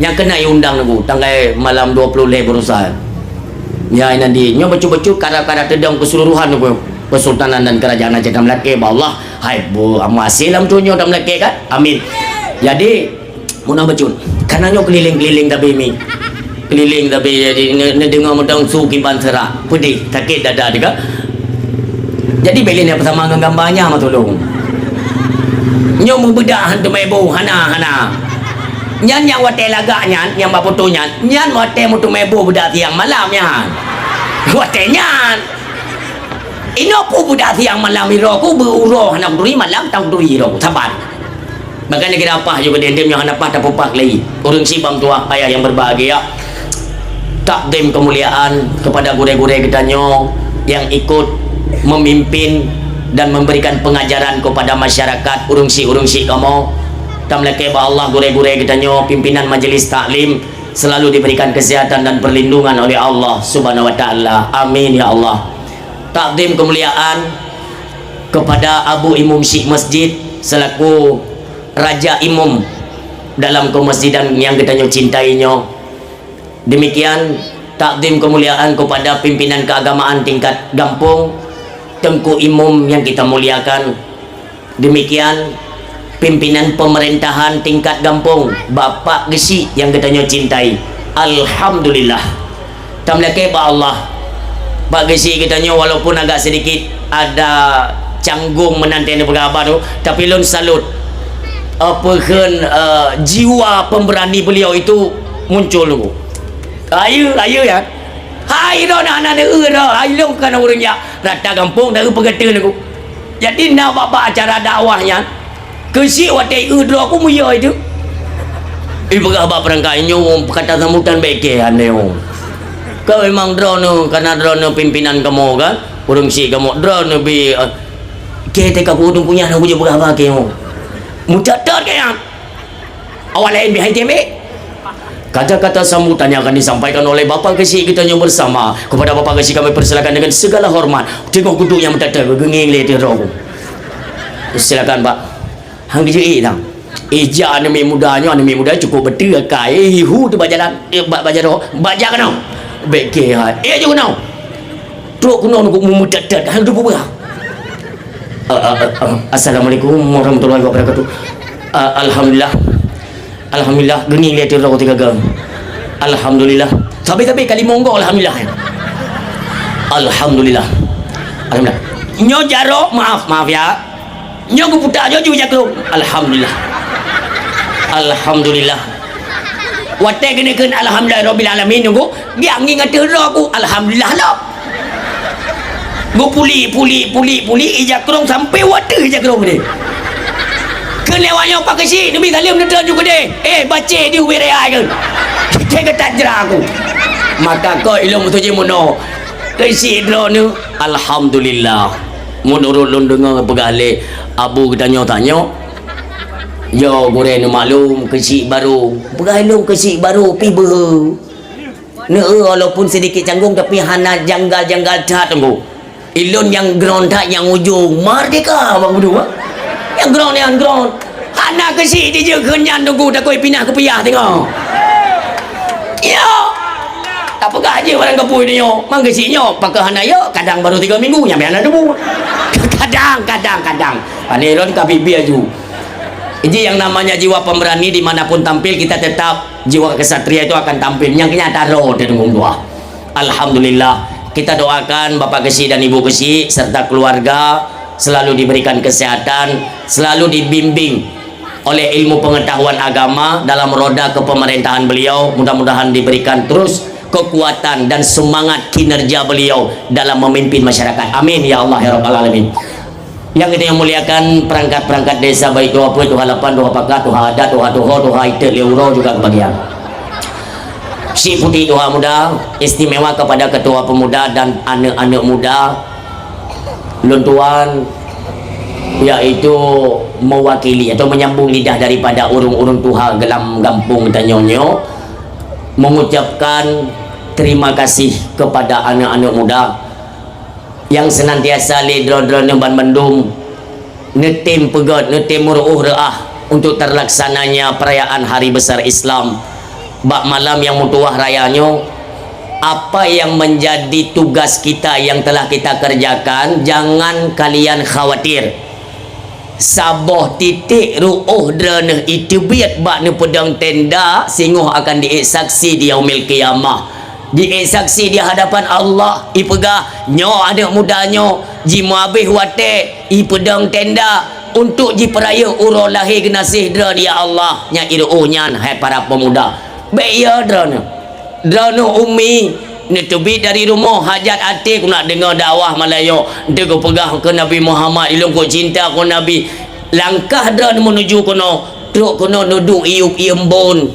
nyang keuneuk iundang Teungku, tanggai malam dua ploh lhèe barosa. Ya, nanti nyoe bacut-bacut kada-kada teudong keseluruhan Teungku, Kesultanan dan Kerajaan Aceh tameulakèe bak Allah. Hai, bu, amu asil lam donya tameulakèe kan? Amin. Jadi, meunan bacut. Karena nyoe keliling-keliling tapi mi. Keliling tapi jadi ne-, neudeungoe mantong su kiban seurak. Peudeh, sakét dada teuka. Jadi, bèk lé neupeusamang ngon gamba nyan, ma tulông. Nyoe meubeudak han teumé boh, hana, hana. Nyan nyang watèe lagak nyan, nyang bak foto nyan, nyan watèe meuteumé boh beudak siang malam nyan. Watèe nyan. Inoe peue beudak siang malam, uroe ku beu uroe hana kuturi, malam tan kuturi uroe ku, saban. Maka lagèe nyan paih ju keudeh, nyoe hana paih tapeupah lé. Ureueng sibang tuha, ayah yang berbahagia. Takdim kemuliaan kepada gurèe-gurèe geutanyoe yang ikut memimpin dan memberikan pengajaran kepada masyarakat, ureueng syiek-ureueng syiek kamoe. Tameulakèe bak Allah gurèe-gurèe geutanyoe, pimpinan majelis taklim, selalu diberikan kesehatan dan perlindungan oleh Allah Subhanahu wa Taala. Amin ya Allah. Takdim kemuliaan kepada Abu Imum Syiek Masjid selaku Raja Imum dalam kemasjidan nyang geutanyoe cintai nyoe. Demikian takdim kemuliaan kepada pimpinan keagamaan tingkat gampông, Teungku Imum nyang kita muliakan. Demikian pimpinan pemerintahan tingkat gampông, Bapak Geuchik nyang geutanyoe cintai. Alhamdulillah. Tameulakèe bak Allah. Pak Geuchik geutanyoe walaupun agak sedikit ada canggung meunan teuh neupeugah haba tu, tapi lôn salut. Eh, peue kheun, eh, jiwa pemberani beliau itu muncul tu. Rayeuk, rayeuk ya. Hai droe na, na neueu droe, hai lôn kana ureueng jak rata gampông, na eu peugah teun aku. Jadi na bak-bak acara dakwah nyan, keuchik watèe eu droe ku meuyue itu. Ipeugah bak peurangkat nyoe, kata sambutan bèk kèe aneuk. Ka memang droeneuh, kana droeneuh pimpinan kamoe kan, ureueng syiek kamoe, droeneuh bi, eh, kèe teuka ku udeueng punya na ku jeuet peugah bak kèe nyoe. Meutot-tot kèe nyan. Awak laén bihai teuh, Mek. Kata-kata sambutan yang akan disampaikan oleh Bapak Keuchik geutanyoe bersama. Kepada Bapak Keuchik kami persilakan dengan segala hormat. Teungoh kuduek nyang meutatap, geungieng lé teuh droe. Silakan, Pak. Han geujeuet, Tang. Ija aneuk miet muda nyoe, aneuk miet muda cukup beutôi akai. Eh, hu teuh bak jalan. Eh, bak, bak jaroe. Bak jak keunoe. Bèk kèe hai. Eh, jeuet keunoe. Trok keunoe nunggu meumeutet-tet, hana teupeue. Ah, ah, ah, ah. Assalamualaikum warahmatullahi wabarakatuh. Ah, alhamdulillah. Alhamdulillah, geuning lé tiro tiga ga. Alhamdulillah. Sabe-sabe kali monggo alhamdulillah. Alhamdulillah. Alhamdulillah. Nyoe jaroe, maaf, maaf ya. Nyoe geuputa nyoe ju jakrong. Alhamdulillah. Alhamdulillah. Watèe geuneuk kheun alhamdulillah rabbil alamin nunggu, biak ngieng ateueh droe ku, alhamdulillah lom. Geupulik, pulik, pulik, pulik, ija krong sampai watèe ija krong deh. Kheun lé awak nyoe Pak Keuchik, neubi saleuem neutron ju keudeh. Eh, bacé di ubit raya kheun. Cek geutat jra ku. Maka kok ilong meutuji meunoe. Keuchik droeneuh, alhamdulillah. Meunurot lôn deungoe peugah lé Abu geutanyoe tanyoe, yo, gurèe neumaklum, keuchik barô. Peugah lôn keuchik barô pih beuhe. Neueu walaupun sedikit canggung, tapi hana janggal-janggal that, Teungku. Ilôn nyang groen that nyang ujong, merdeka, Bang Budu, ha? Nyang groen, nyang groen. Hana keuchik dijeuet kheun nyan, Teungku, takot pinah keupiah teungoh. Yo. Tapeugah jih barang kapui nyoe, manggeusi nyoe, pakon hana yo, kadang baru tiga minggu, nyampe hana tuboh. Kadang, kadang, kadang. Pane lôn ka bibi aju. Jadi yang namanya jiwa pemberani dimanapun tampil, kita tetap jiwa kesatria itu akan tampil. Nyang keunyata roh di denggung dua. Alhamdulillah. Kita doakan Bapak Geuchik dan Ibu Geuchik serta keluarga selalu diberikan kesehatan, selalu dibimbing oleh ilmu pengetahuan agama dalam roda kepemerintahan beliau. Mudah-mudahan diberikan terus kekuatan dan semangat kinerja beliau dalam memimpin masyarakat. Amin ya Allah ya Rabbal Alamin. Yang kita yang muliakan perangkat-perangkat desa, baik tuha peuet, tuha lapan, tuha pakat, tuha adat, tuha tuho, tuha itet lé uroe juga kebagian. Syiek Puti tuha muda, istimewa kepada ketua pemuda dan aneuk-aneuk muda, lôn tuan, yaitu mewakili atau menyambung lidah daripada ureuëng-ureuëng tuha dalam gampông tanyoe nyoe, mengucapkan terima kasih kepada aneuk-aneuk muda yang senantiasa lé droe-droe nyoe ban bandum neutem peugét, neutem meuruôh reuah untuk terlaksananya perayaan Hari Besar Islam bak malam yang meutuwah raya nyoe. Apa yang menjadi tugas kita yang telah kita kerjakan, jangan kalian khawatir. Saboh titek ruôh droeneuh iteubiet bak neupeudong tenda, singoh akan diék saksi di Yaumil Qiyamah. Diék saksi di hadapan Allah, ipeugah, "Nyoe aneuk muda nyoe jimeuabéh watée ipeudong tenda untuk jipeurayeuk uroe lahé geunaséh droe, ya Allah." Nyan iruôh nyan, hai para pemuda. Bék yo droeneuh. Droeneuh umi, neuteubiet dari rumoh, hajat até keuneuk deungoe dakwah malam nyoe. Eunteuk geupeugah keu Nabi Muhammad, "Ilôn kok cinta keu Nabi." Langkah droeneuh meunuju keunoe, trok keunoe neuduek ié, ié embôn.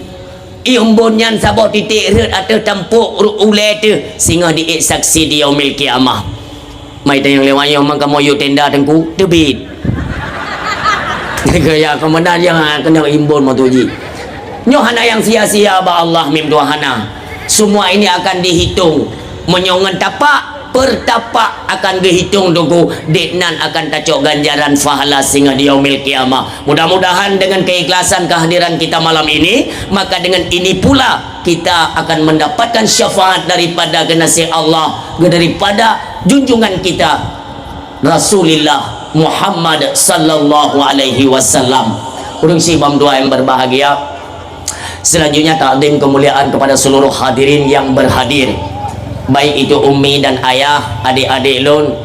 Ié embôn nyan saboh titek rhot ateueh tampok ru-, ulée teuh, singoh diék saksi di Yaumil Qiyamah. Mai tanyong lé wayong, "Mang kamoe yue tenda, Teungku?" "Teubiet." Gaya komandan nyang keuneuk imbon meutuji. Nyoe hana nyang sia-sia bak Allah, mim dua hana. Semua ini akan dihitung. Meunyoe ngon tapak, per tapak akan geuhitung, Teungku, dek nan akan tacok ganjaran pahala singoh di Yaumil Qiyamah. Mudah-mudahan dengan keikhlasan kehadiran kita malam ini, maka dengan ini pula kita akan mendapatkan syafaat daripada kekasih Allah, daripada junjungan kita, Rasulullah Muhammad sallallahu alaihi wasallam. Ureuëng syiek bandum yang berbahagia, selanjutnya takdim kemuliaan kepada seluruh hadirin yang berhadir, baik itu ummi dan ayah, adik-adik lôn.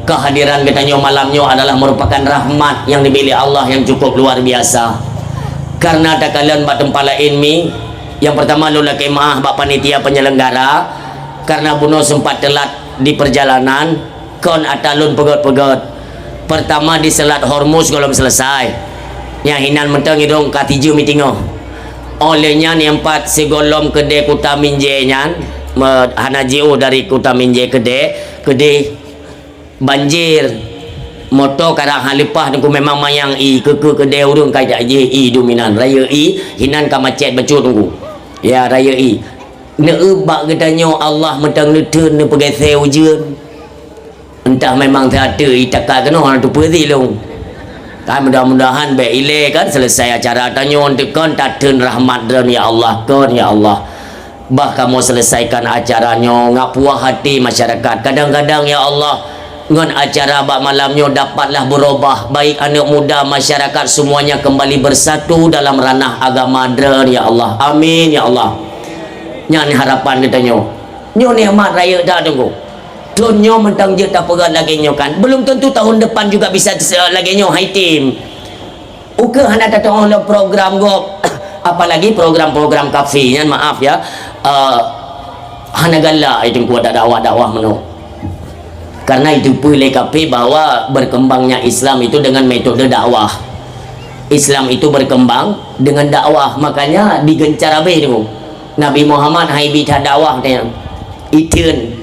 Kehadiran geutanyoe malam nyoe adalah merupakan rahmat yang diberi Allah yang cukup luar biasa. Karena takalon bak teumpat laén mi, yang pertama lôn lakée meu'ah bak panitia penyelenggara karena bunoe sempat telat di perjalanan, kon ata lôn peugét-peugét. Pertama di Selat Hormuz gohlom selesai. Nyang hinan mantong idong ka tijeuem i teungoh. Óh lheueh nyan nyang pat sigohlom keudée Kuta Minjée nyan, me-, hana jiôh dari Kuta Minjée keudée, keudeh banjir. Moto karang hana leupah Teungku, memang manyang ie, keu-keu keudée ureuëng ka jak jih ie dominan. Rayeuk ie, hinan ka macet bacut Teungku. Ya, rayeuk ie. Neueueb bak geutanyoe Allah mantong neuteun neupeugét sie ujeuen. Entah memang teateue itakat keunoe hana teupeue lôn. Kan mudah-mudahan bék ilée kan selesai acara tanyoe, eunteuk kon tateun rahmat Droen ya Allah, kon ya Allah. Bah kamoe selesaikan acara nyoe ngat puah hati masyarakat. Kadang-kadang ya Allah, ngon acara bak malam nyoe dapatlah berubah, baik aneuk muda, masyarakat semuanya kembali bersatu dalam ranah agama Droen ya Allah. Amin ya Allah. Nyan harapan geutanyoe. Nyoe nikmat rayeuk that Teungku. Thon nyoe mantong jeuet tapeugét lagée nyoe kan. Belum tentu tahun depan juga bisa se-, lagée nyoe hai tim. Ukeue hana tateu'oh lom program gob, apalagi program-program kafé nyan, maaf ya, eh, hana galak itu kuat dakwah-dakwah meunoe. Karena itu pun lé kafé bahwa berkembangnya Islam itu dengan metode dakwah. Islam itu berkembang dengan dakwah, makanya digencar habéh tu. Nabi Muhammad hai bi that dakwah dia. Iteun.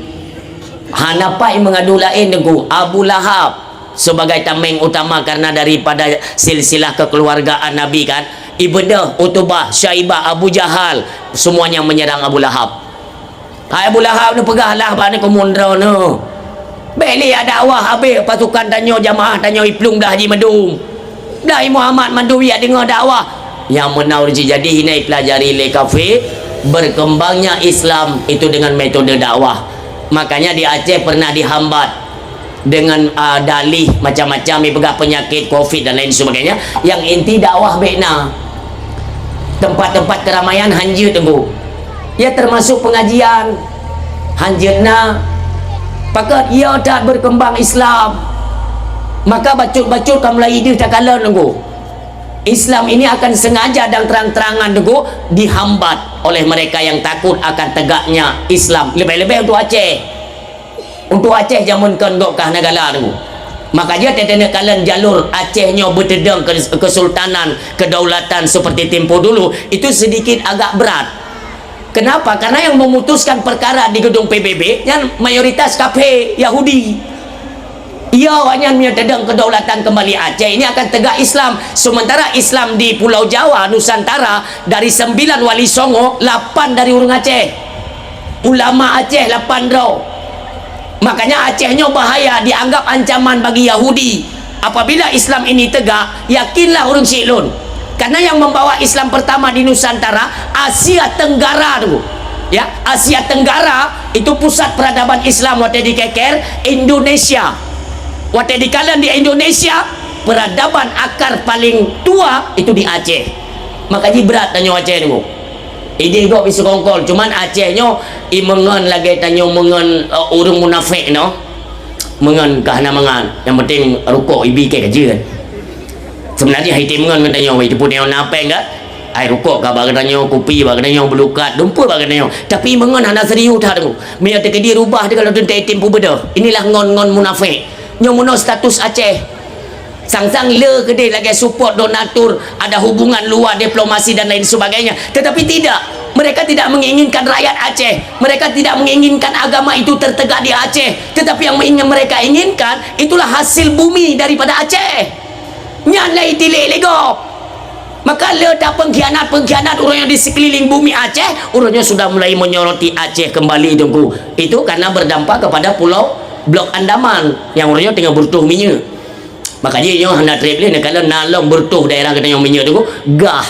Hana pai mengadu laén Teungku, Abu Lahab sebagai tameng utama karena daripada silsilah kekeluargaan Nabi kan. Ibnu, Utubah, Syaibah, Abu Jahal, semuanya menyerang Abu Lahab. Hai Abu Lahab neupeugah lah bak neukeumundro neu. Bék lé dakwah habéh pasukan tanyoe jamaah tanyoe iplueng dah ji mandum. Dah Muhammad mandum jak deungoe dakwah. Nyang meunan ureuëng jijadi hina ipelajari lé kafé. Berkembangnya Islam itu dengan metode dakwah. Makanya di Aceh pernah dihambat dengan, ah, dalih macam-macam, dipeugah penyakit covid dan lain sebagainya. Yang inti dakwah bek na. Tempat-tempat keramaian hanjeuet teunggu. Ya termasuk pengajian hanjeuet na. Pakat ya tak berkembang Islam. Maka bacut-bacut ka mulai ideuh takalon teunggu. Islam ini akan sengaja dan terang-terangan teunggu dihambat oleh mereka yang takut akan tegaknya Islam. Lebih-lebih untuk Aceh. Untuk Aceh jameun kon gob kah negara teunggu. Maka jeuet teuneuk kalon jalur Aceh nyoe beuteudong ke-, kesultanan, kedaulatan seperti tempo dulu, itu sedikit agak berat. Kenapa? Karena yang memutuskan perkara di gedung P B B nyan mayoritas kafé, Yahudi. Iya, awaknyan meunyoe teudeung kedaulatan kembali Aceh, ini akan tegak Islam. Sementara Islam di Pulau Jawa, Nusantara, dari sembilan wali songo, lapan dari ureuëng Aceh. Ulama Aceh lapan droe. Makanya Aceh nyoe bahaya, dianggap ancaman bagi Yahudi. Apabila Islam ini tegak, yakinlah ureuëng syiek lôn. Karena yang membawa Islam pertama di Nusantara, Asia Tenggara tu. Ya, Asia Tenggara itu pusat peradaban Islam watée dikeker Indonesia. Watée dikalon di Indonesia, peradaban akar paling tua itu di Aceh. Maka ji berat tanyoe Aceh tu. Ideh gob bisi kongkol, cuman Aceh nyoe i meungon lagée tanyoe meungon, eh, ureuëng munafék noh. Meungon ka hana mangat, nyang penting rukok ibi keu kajeuen. Sebenarnya hai teumeungon ngon tanyoe, wai teupeu tanyoe na péng ka? Ai rukok ka bak geutanyoe, kupi bak geutanyoe, beulukat, dumpeue bak geutanyoe. Tapi meungon hana serius that tu. Meunyoe teukeudi rubah teuh kalau teuntée item peubeudoh. Inilah ngon-ngon munafék. Nyoe meunoe status Aceh. Sang-sang le keudeh lagée support donatur, ada hubungan luar diplomasi dan lain sebagainya. Tetapi tidak, mereka tidak menginginkan rakyat Aceh. Mereka tidak menginginkan agama itu tertegak di Aceh. Tetapi yang ingin mereka inginkan, itulah hasil bumi daripada Aceh. Nyan lah itilik lé gob. Maka le tapengkhianat-pengkhianat ureuëng nyang di sekeliling bumi Aceh, ureuëng nyoe sudah mulai menyoroti Aceh kembali, Teungku. Itu karena berdampak kepada pulau Blok Andaman yang ureuëng nyoe teungoh beureutoh minyeuk. Maka jih nyoe hana treb lé, kalau na lom beureutoh daerah geutanyoe minyeuk, Teungku, gah.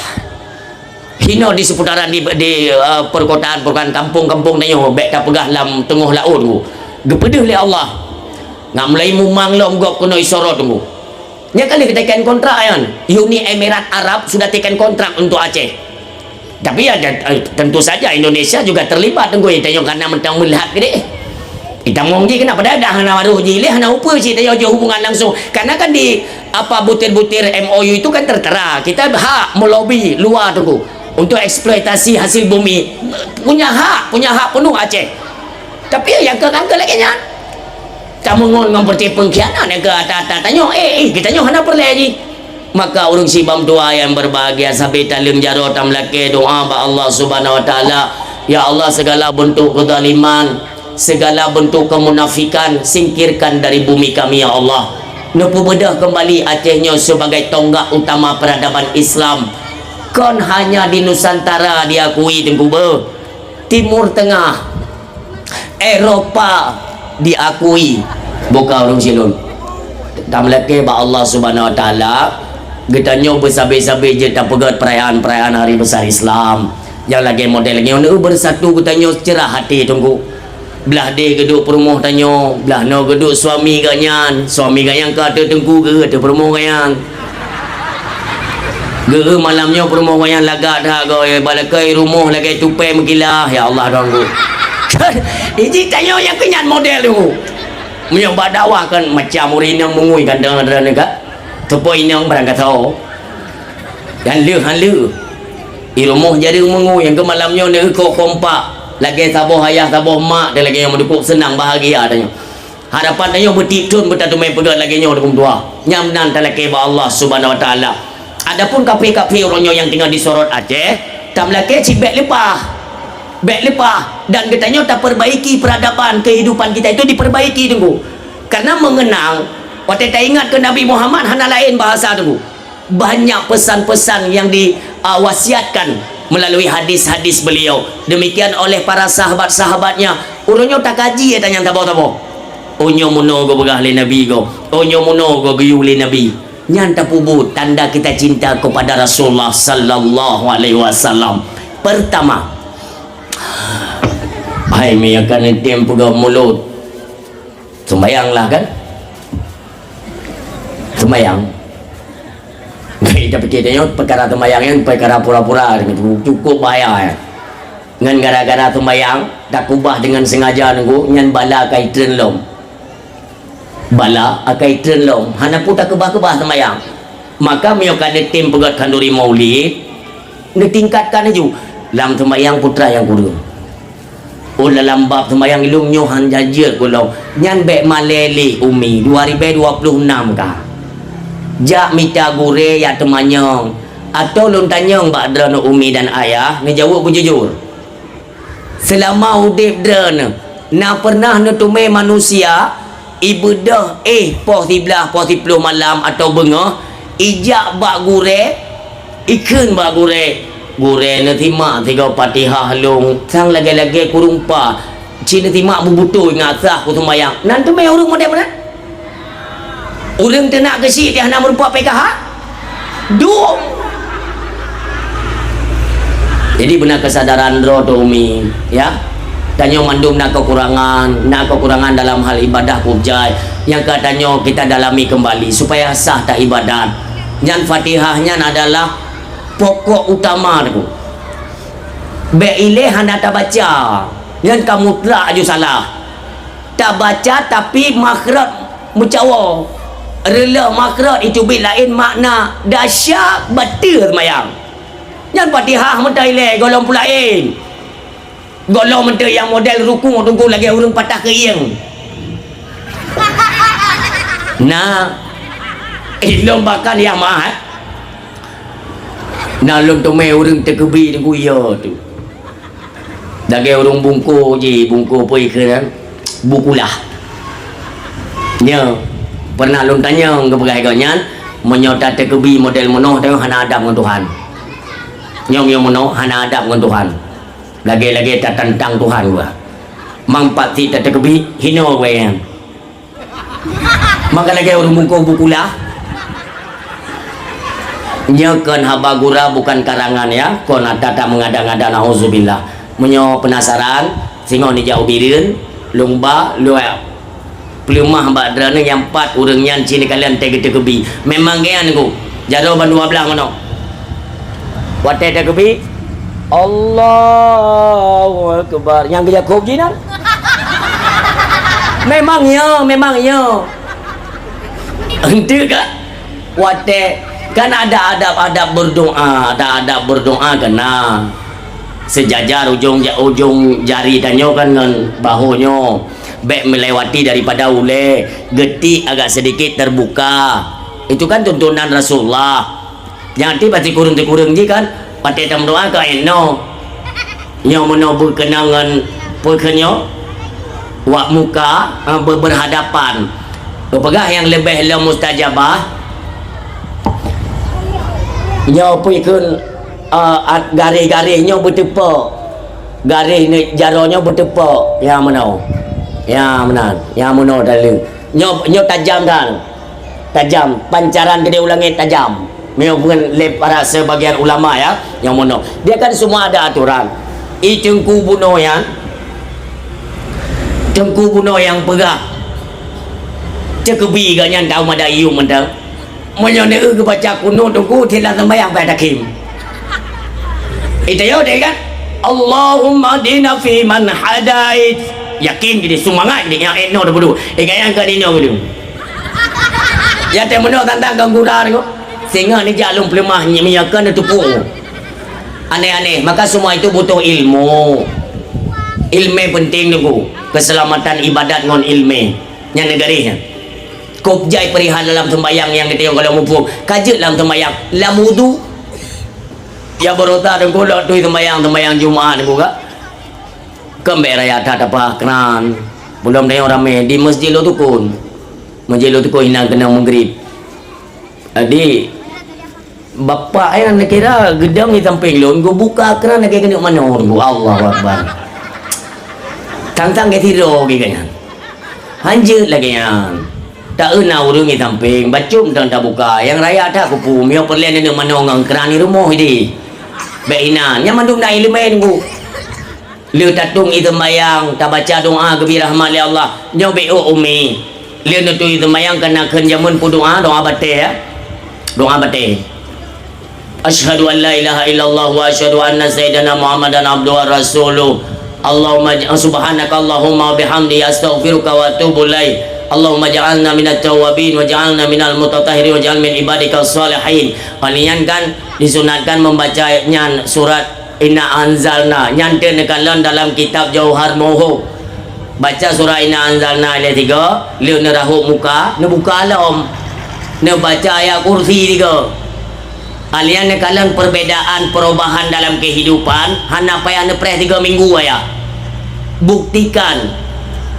Hino di seputaran di, di, eh, perkotaan-perkotaan, kampung-kampung tanyoe, bék tapeugah lam teungoh laôt, Teungku. Geupeudeuh lé Allah. Ngat mulai mumang lom gob keunoe isorot, Teungku. Nyan ka lheueh geuteken kontrak nyan. Uni Emirat Arab sudah teken kontrak untuk Aceh. Tapi ya, dan, eh, tentu saja Indonesia juga terlibat, Teungku. Tanyoe kana mantong meulihat keudeh. Itamong jih keunan, padahai dah hana maroh jih lé, hana upeue cit tanyoe jih hubungan langsung. Karena kan di apa butir-butir M O U itu kan tertera. Kita hak melobi luar, Teungku, untuk eksploitasi hasil bumi. Punya hak, punya hak penuh Aceh. Tapi nyang keu-keu lagée nyan. Tameungon ngon peureute pengkhianat nyang keu ata-ata tanyoe, eh, eh, geutanyoe hana peureulée jih. Maka ureuëng sibam dua nyang berbahagia, sabe taleueng jaroe tameulakée doa bak Allah Subhanahu Wa Taala, "Ya Allah, segala bentuk kezaliman, segala bentuk kemunafikan, singkirkan dari bumi kami, ya Allah. Neupeubeudoh kembali Aceh nyoe sebagai tonggak utama peradaban Islam. Kon hanya di Nusantara diakui, Teungku, beuh. Timur Tengah, Eropa diakui." Buka ureuëng silon. Tameulakée bak Allah Subhanahu Wa Taala, geutanyoe beusabe-sabe jeuet tapeugét perayaan-perayaan hari besar Islam. Nyang lagée model nyoe bersatu geutanyoe cerah hati, Teungku. Blah deh geuduek peurumoh tanyoe, blah noe geuduek suami geuh nyan, suami geuh nyan ka ateueh teungku geuh ateueh peurumoh geuh nyan. Geuh malam nyoe peurumoh geuh nyan lagak that goe, balakée rumoh lagée tupée meukilah, ya Allah Tuhanku. Iji tanyoe nyang keu nyan model tu. Meunyoe bak dakwah kan macam ureuëng inong meungui kan deungon droeneuh ka. Teupeu inong barang kata. Dan leuh han leuh. I rumoh jadi meungui nyang keu malam nyoe neuh kok kompak. Lagée saboh ayah saboh mak dan lagée nyang meudukuk seunang bahagia tanyoe. Harapan tanyoe beutiek thon beutateumé peugét lagée nyoe dukung dua. Nyang meunan talakée bak Allah Subhanahu Wa Taala. Adapun kafé-kafé uroe nyoe nyang teungoh disorot Aceh, tameulakée cit bék leupah. Bék leupah dan geutanyoe tapeurbaiki peuradaban keuhidupan kita itu dipeurbaiki Teungku. Karena meungeunang watée taingat keu Nabi Muhammad hana laén bahasa Teungku. Banyak pesan-pesan yang di, ah, wasiatkan melalui hadis-hadis beliau. Demikian oleh para sahabat-sahabatnya. Uroe nyoe takaji ya tanyang tabo-tabo. Oh nyoe meunoe geupeugah lé Nabi goe. Oh nyoe meunoe geugeuyue lé Nabi. Nyan tapeubuet tanda kita cinta kepada Rasulullah sallallahu alaihi wasallam. Pertama, Hai, meunyoe ka neutem peugah mulod, sumbayang lah kan? Sumbayang. Tapi tapiké tanyoe peukara sumbayang nyan peukara pura-pura, cukup bahaya nyan. Ngon gara-gara sumbayang, takubah deungon sengaja nunggu, nyan bala ka itreun lom. Bala akai treun lom, hana peue takeubah-keubah seumayang. Maka meunyoe ka neutem peugöt khanduri maulid, neutingkatkan laju. Lam seumayang peue treuk nyang kureueng. Oh, dalam bab seumayang ilôn nyoe han jajeuet gohlom. Nyan bèk malèe lé Umi, dua ribèe dua ploh nam ka. Jak mita gurèe jak teumanyong. Atau lôn tanyong bak droeneuh Umi dan Ayah, neujaweueb beujujur. Seulama udép droeneuh, na peureunah neuteumé manusia, ibeudôh éh poh siblaih, poh siploh malam atau beungoh, ijak bak gurèe, ikheun bak gurèe, "Gurèe, neusimak sigoe Fatihah lôn, sang lagèe-lagèe kureueng pa, ci neusimak beubeutôi ngon sah kuseumayang." Nan teumé ureueng model meunan? Ureueng teunak geusyik di hana meurumpok P K H? Duek! Jadi, beuna keusadaran droe teuh, Umi, ya. Tanyoe mandum na keukurangan, na keukurangan dalam hal ibadah peue jai. Nyang ka tanyoe kita dalami keumbali supaya sah taibadat. Nyan Fatihah nyan adalah pokok utama teuh. Bèk ilèe hana tabaca, nyan ka mutlak aju salah. Tabaca tapi makhraj meucawoe. Reuloh makhraj iteubiet laén makna, dahsyat bateue seumayang. Nyan Fatihah meutai lé gohlom peue laén. Gohlom meutai nyang model rukuk teungku lagèe ureueng patah keuieng. Nah, ilôn bahkan nyang meu'ah, eh. Na lôn teumé ureueng teukeubi teungku, iya teuh. Lagèe ureueng bungkôh jih, bungkôh peue kheun nyan, bukulah. Nyoe, peureunah lôn tanyong geupeugah lagèe nyan, meunyoe tateukeubi model meunoe, tanyoe hana adab ngon Tuhan. Nyoe, nyoe meunoe hana adab ngon Tuhan. Lagèe-lagèe tatantang Tuhan geuh. Mang pat sit tateukeubi, hinoe geuh nyan. Maka lagèe ureueng bungkôh bukulah. Nyoe kon haba gura, bukan karangan, ya. Kon ata-ata meungada-ngada, nauzubillah. Meunyoe peunasaran, singoh neujak u Bireuen, lôn ba, lôn peuleumah bak droeneuh nyang pat ureueng nyan ci neukalon teuh geuteukeubi. Memang geuyan, Teungku. Jaroe ban dua blaih meunoe. Watèe takeubi, Allahu Akbar. Nyang geujak kôb jih nyan. Memang ya, memang ya. Ente kan? Watèe kan ada adab-adab berdoa, ada adab berdoa kena. Sejajar ujong ja-, ujong jari tanyoe kan ngon bahu nyoe. Bèk melewati daripada ulèe, geutik agak sedikit terbuka. Itu kan tuntunan Rasulullah. Nyang ti pasti kureueng-kureueng jih kan, watèe tameudoa ka inoe. Nyoe meunoe beukeunong ngon peue kheun nyoe? Wak muka, eh, be-, berhadapan. Peugah nyang leubeh lom mustajabah. Nyoe peue kheun, eh, at-, garéh-garéh nyoe beuteupok. Garéh ni jaroe nyoe beuteupok. Nyang meunoe. Nyang meunan. Nyang meunoe daleueng. Nyoe, nyoe tajam that. Tajam, pancaran keudéh u langét tajam. Meunyoe peue lé para sebagian ulama, ya, nyang meunoe. Dia kan semua ada aturan. I teungku bunoe nyan, teungku bunoe nyang peugah, teukeubi gobnyan tahu mada iyup mantong. Meunyoe neueu geubaca kunut teungku, silang sembahyang payah takhém. Ita yo deh kan? Allahumma hdina fiman hadait. Yakin gini, semangat gini, nyang eno dah bodoh. Ingat yang kan ino gitu. Ya teh meunoe tantang kang gura ni ko. Singoh neujak lôn peuleumah nyi-, meunyoe keu neuteupeue. Aneh-aneh, maka semua itu butuh ilmu. Ilmu penting niku. Keselamatan ibadat ngon ilmu. Nyan neugaréh nyan. Kop jai perihal dalam sembahyang nyang geutanyoe gohlom muphom. Ka jeuet lam sembahyang, lam wudu. Ya beurota teungku lok tui sembahyang, sembahyang Jumaat teungku ka. Keumbek raya that apa keunan. Buleuen tanyoe ramé di Masjid Lhoksukon. Masjid Lhoksukon hinan keunong Maghrib. Jadi, bapak nyan neukira geudong di sampéng lôn, geubuka keunan lagèe keuneuk manoe, Allahu Akbar. Tang-tang geusidroe geuh nyan. Hanjeuet lagèe nyan. Taeu na ureueng di sampéng, bacut mantong tabuka. Nyang raya that kupu, meunyoe peureulèe neuneuk manoe ngon keunan di rumoh idéh. Bèk inan, nyan mandum na ileumèe teungku. Lheueh tatong ie seumayang, tabaca doa geubri rahmat lé Allah. Nyoe beuôk umi. Lheueh neutong ie seumayang kana kheun jameun peudoa, doa batée, ya. Doa batée. Asyhadu an la ilaha illallah wa asyhadu anna sayyidana Muhammadan abduhu wa rasuluh. Allahumma j-, subhanaka Allahumma wa bihamdi, astaghfiruka wa atubu ilaik. Allahumma ja'alna minat tawwabin wa ja'alna minal mutatahhirin wa ja'al min ibadika shalihin. Hal nyan kan disunatkan membaca nyan surat Inna anzalna, nyan teuk neukalon dalam kitab Jauhar Mauhub. Baca surah Inna anzalna ilée tiga, lheueh neurahot muka, neubuka lom. Neubaca ayat kursi tiga. Kalian neukalon perbedaan perubahan dalam kehidupan, hana payah neupreh tiga minggu ayah. Buktikan.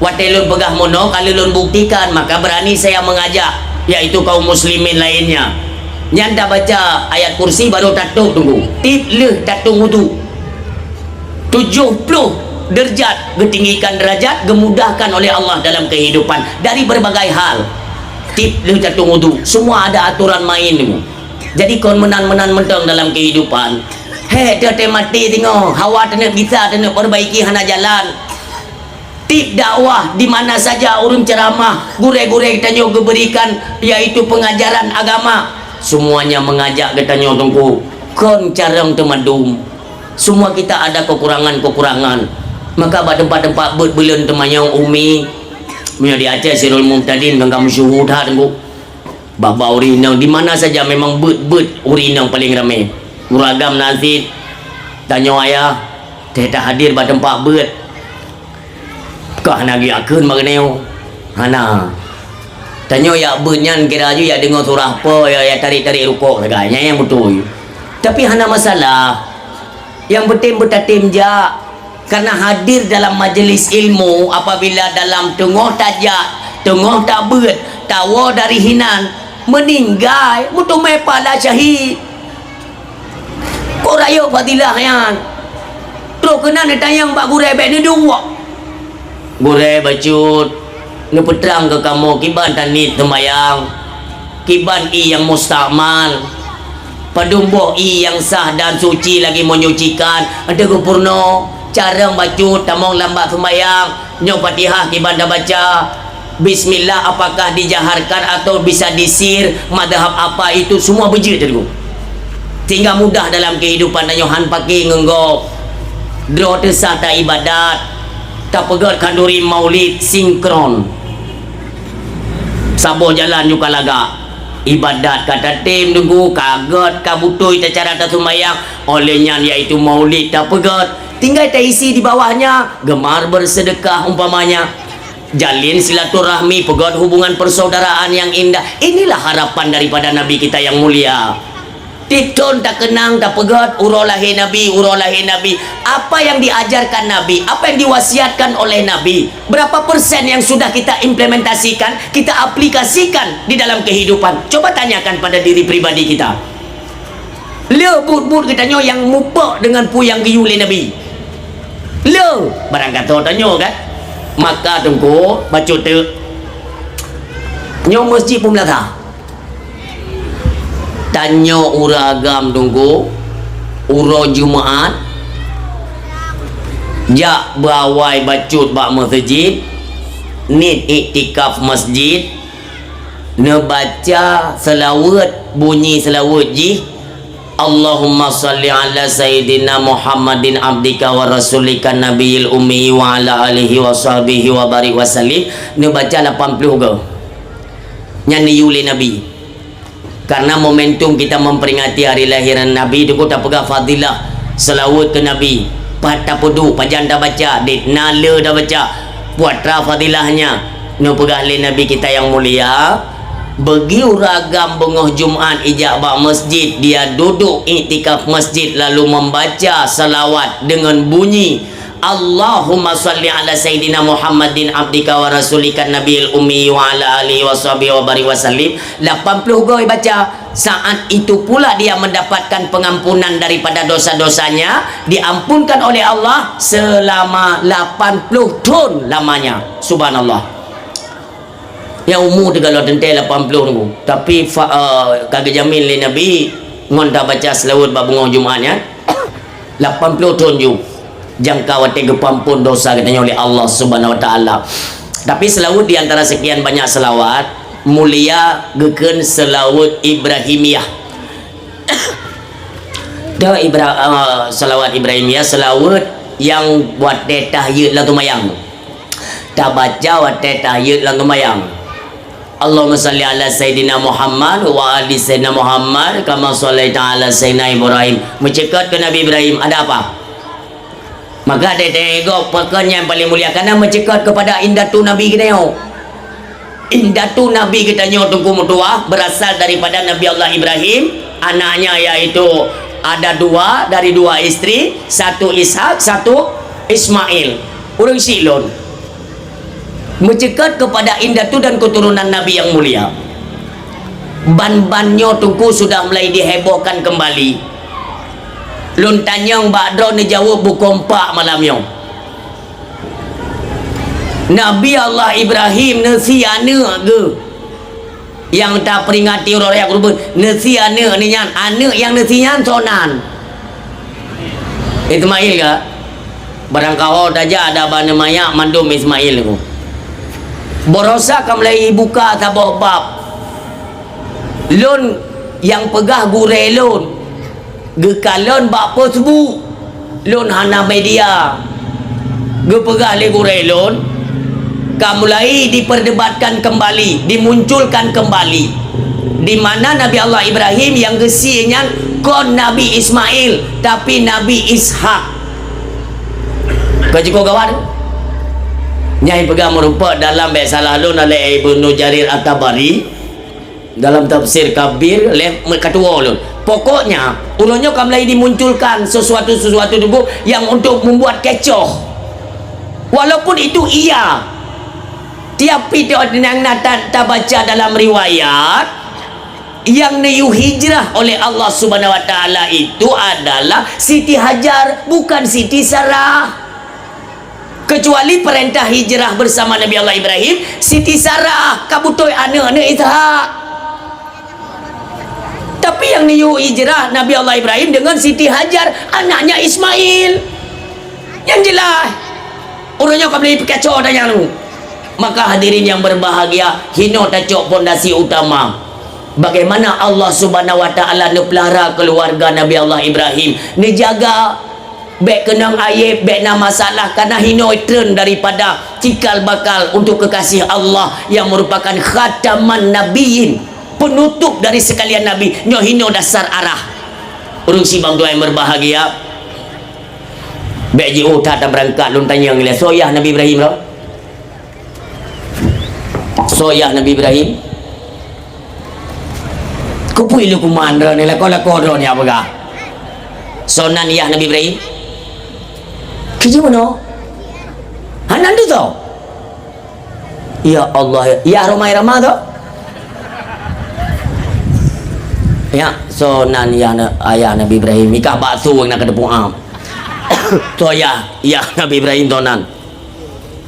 Watée lôn peugah meunoe, kalau lôn buktikan, maka berani saya mengajak, yaitu kaum muslimin lainnya. Nyan tabaca ayat kursi baru tatôb tunggu. Tieb lheueh tatong wudu. Tujuh puluh derajat, geutinggikan derajat, geumudahkan oleh Allah dalam kehidupan dari berbagai hal. Tieb lheueh tatong wudu, semua ada aturan main tunggu. Jadi kon meunan-meunan mantong dalam kehidupan. Hé, teuh maté singoh, hawa teuneuk gisa, teuneuk perbaiki hana jalan. Tieb dakwah di mana saja ureuëng ceramah, gurée-gurée geutanyoe geuberikan, yaitu pengajaran agama. Semuanya mengajak geutanyoe tunggu. Kon carông teumadum. Semua kita ada kekurangan-kekurangan. Maka bak teumpat-teumpat beuet buleuen teumanyong umi. Meunyoe di Aceh Sirul Mumtadin ngon kamoe syuhu that tunggu. Bak-bak ureuëng inong, di mana saja memang beuet-beuet ureuëng inong paleng ramé. Ureuëng agam na cit, tanyoe ayah, teuh tahadir bak teumpat beuet. Kah hana geuyakheun bak geuneue? Hana. Tanyoe yak beuet nyan kira ju yak deungoe surah po, ya, ya tarik-tarik rukok sagai. Nyan nyang beutôi. Tapi hana masalah. Nyang penting beutatem jak. Karena hadir dalam majelis ilmu, apabila dalam teungoh tajak, teungoh tabeuet, tawoe dari hinan, meuninggai, meuteumé pahala syahid. Kok rayeuk fadilah nyan? Troh keunan neutanyong bak gurée bék neuduek. Gurée bacut, neupeutrang keu kamoe kiban taniet seumayang, kiban ié nyang mustakmal, padum boh ié nyang sah dan suci lagi menyucikan, ateueh geupeurunoe, carông bacut tamong lam bak seumayang, nyoe Fatihah kiban tabaca, Bismillah apakah dijaharkan atau bisa disir, madhab apa itu, semua beujeuet teuh. Sehingga mudah dalam kehidupan tanyoe han paké ngon gob. Droe teuh sa ta ibadat, tapeugét khanduri maulid sinkron. Saboh jalan ju ka lagak. Ibadat ka tatem tunggu, ka gét, ka beutôi ta cara taseumayang. Oleh nyan yaitu maulid tapeugét. Tinggai taisi di bawahnya, gemar bersedekah umpamanya. Jalin silaturahmi, peugét hubungan persaudaraan yang indah. Inilah harapan daripada Nabi kita yang mulia. Tiep thon takeunang, tapeugét uroe lahé Nabi, uroe lahé Nabi. Apa yang diajarkan Nabi, apa yang diwasiatkan oleh Nabi, berapa persen yang sudah kita implementasikan, kita aplikasikan di dalam kehidupan? Coba tanyakan pada diri pribadi kita. Le buet-buet geutanyoe nyang mupok deungon peue nyang geuyue lé Nabi. Le, barang kata tanyoe kan? Maka teungku, bacut teuk. Nyoe masjid peumeulasa. Tanyoe ureuëng agam teungku, uroe Jumaat, jak beuawai bacut bak masjid, niet iktikaf masjid, neubaca seulaweuet, bunyi seulaweuet jih, Allahumma shalli ala sayyidina Muhammadin abdika wa rasulika nabiyil ummi wa ala alihi wa sahbihi wa barik wa sallim, neubaca lapan ploh goe. Nyan neuyue lé Nabi. Karena momentum kita memperingati hari lahiran Nabi, teungku tapeugah fadilah seulaweuet keu Nabi. Pat tapeuduek, pajan tabaca, dit na le tabaca. Putra fadilahnya, neupeugah lé Nabi kita yang mulia, bagi ureuëng agam beungoh Jumaat ijak bak masjid, dia duduk iktikaf masjid lalu membaca salawat dengan bunyi, Allahumma shalli ala sayyidina Muhammadin abdika wa rasulika nabiyil ummi wa ala alihi wa sahbihi wa barik wa sallim, lapan ploh goe baca. Saat itu pula dia mendapatkan pengampunan daripada dosa-dosanya, diampunkan oleh Allah selama lapan ploh thon lamanya. Subhanallah. Nyang umu teugalak teuntée lapan ploh teungku. Tapi fa-, eh, ka geujamin lé Nabi ngon tabaca seulaweuet bak beungoh Jumaat nyan, lapan ploh thon ju. jangka watée geupeuampon dosa geutanyoe lé Allah Subhanahu wa Taala. Tapi seulaweuet di antara sekian banyak seulaweuet, mulia geukheun seulaweuet Ibrahimiyah. Dah Ibra-, eh, seulaweuet Ibrahimiyah, seulaweuet nyang watée tahiyeuet lam seumayang. Tabaca watée tahiyeuet lam seumayang. Allahumma shalli ala Sayyidina Muhammad wa ali Sayyidina Muhammad kama shallaita ala Sayyidina Ibrahim. Meuceukeut keu Nabi Ibrahim, ada apa? Maka teuntèe gob pakon nyang paleng mulia, karena meuceukeut keupada indatu Nabi geutanyoe. Indatu Nabi geutanyoe Teungku meutuwah berasal daripada Nabi Allah Ibrahim, anaknya yaitu ada dua dari dua istri, satu Ishak, satu Ismail. Ureuëng syiek lôn. Meuceukeut keupada indatu dan keuturonan Nabi nyang mulia. Ban-ban nyoe Teungku sudah mulai dihebohkan keumbali. Lôn tanyong bak droe neujaweueb bukon empat malam nyoe. Nabi Allah Ibrahim neusie aneuëk geuh. Nyang taperingati uroe raya keureubeuen, neusie aneuëk nyan, aneuëk nyang neusie nyan soe nan? Ismail ka? Barangkaho tajak ada bak neumanyak mandum Ismail ku. Baroesa ka mulai buka saboh bab. Lôn nyang peugah gurée lôn. Geukalon bak Facebook, lôn hana media. Geupeugah lé gurée lôn, ka mulai diperdebatkan kembali, dimunculkan kembali, di mana Nabi Allah Ibrahim nyang geusie nyan kon Nabi Ismail, tapi Nabi Ishak. Ka jikoe gawat. Nyang peugah meurumpok dalam, bék salah lôn, oleh Ibnu Jarir At-Tabari. Dalam tafsir Kabir, lé meuketua ulôn. Pokoknya, uroe nyoe ka mulai dimunculkan sesuatu-sesuatu tubuh yang untuk membuat kecoh. Walaupun itu iya. Tiap video yang na ta-, tabaca dalam riwayat, yang neuyue hijrah oleh Allah Subhanahu wa Taala itu adalah Siti Hajar, bukan Siti Sarah. Kecuali perintah hijrah bersama Nabi Allah Ibrahim, Siti Sarah ka beutôi aneuëk-aneuëk Ishak. Tapi yang neuyue hijrah Nabi Allah Ibrahim dengan Siti Hajar, anaknya Ismail. Yang jelas, uroe nyoe ka mulai peukaco dan nyang nu. Maka hadirin yang berbahagia, hino tacok pondasi utama. Bagaimana Allah Subhanahu wa Taala neupeulara keluarga Nabi Allah Ibrahim, neujaga. Bék keunong ayeb, bék na masalah, kana hinoe treun daripada cikal bakal untuk kekasih Allah yang merupakan khataman nabiyyin, penutup dari sekalian nabi. Nyoe hinoe dasar arah. Ureuëng sibang tuan yang berbahagia, bék jiôh that tabeurangkat lôn tanyong ilée, soe yah Nabi Ibrahim lom? Soe yah Nabi Ibrahim? Keupeue Lukman droeneuh lakoe-lakoe droeneuh nyang peugah? Soe nan yah Nabi Ibrahim? Keu jih meunoe? Hana tutoe? Ya Allah, yah Rhoma Irama tu? Ya, soe nan yah na-, ayah Nabi Ibrahim? Ikah bakso na keuteupeu am. Soe yah, yah Nabi Ibrahim soe nan?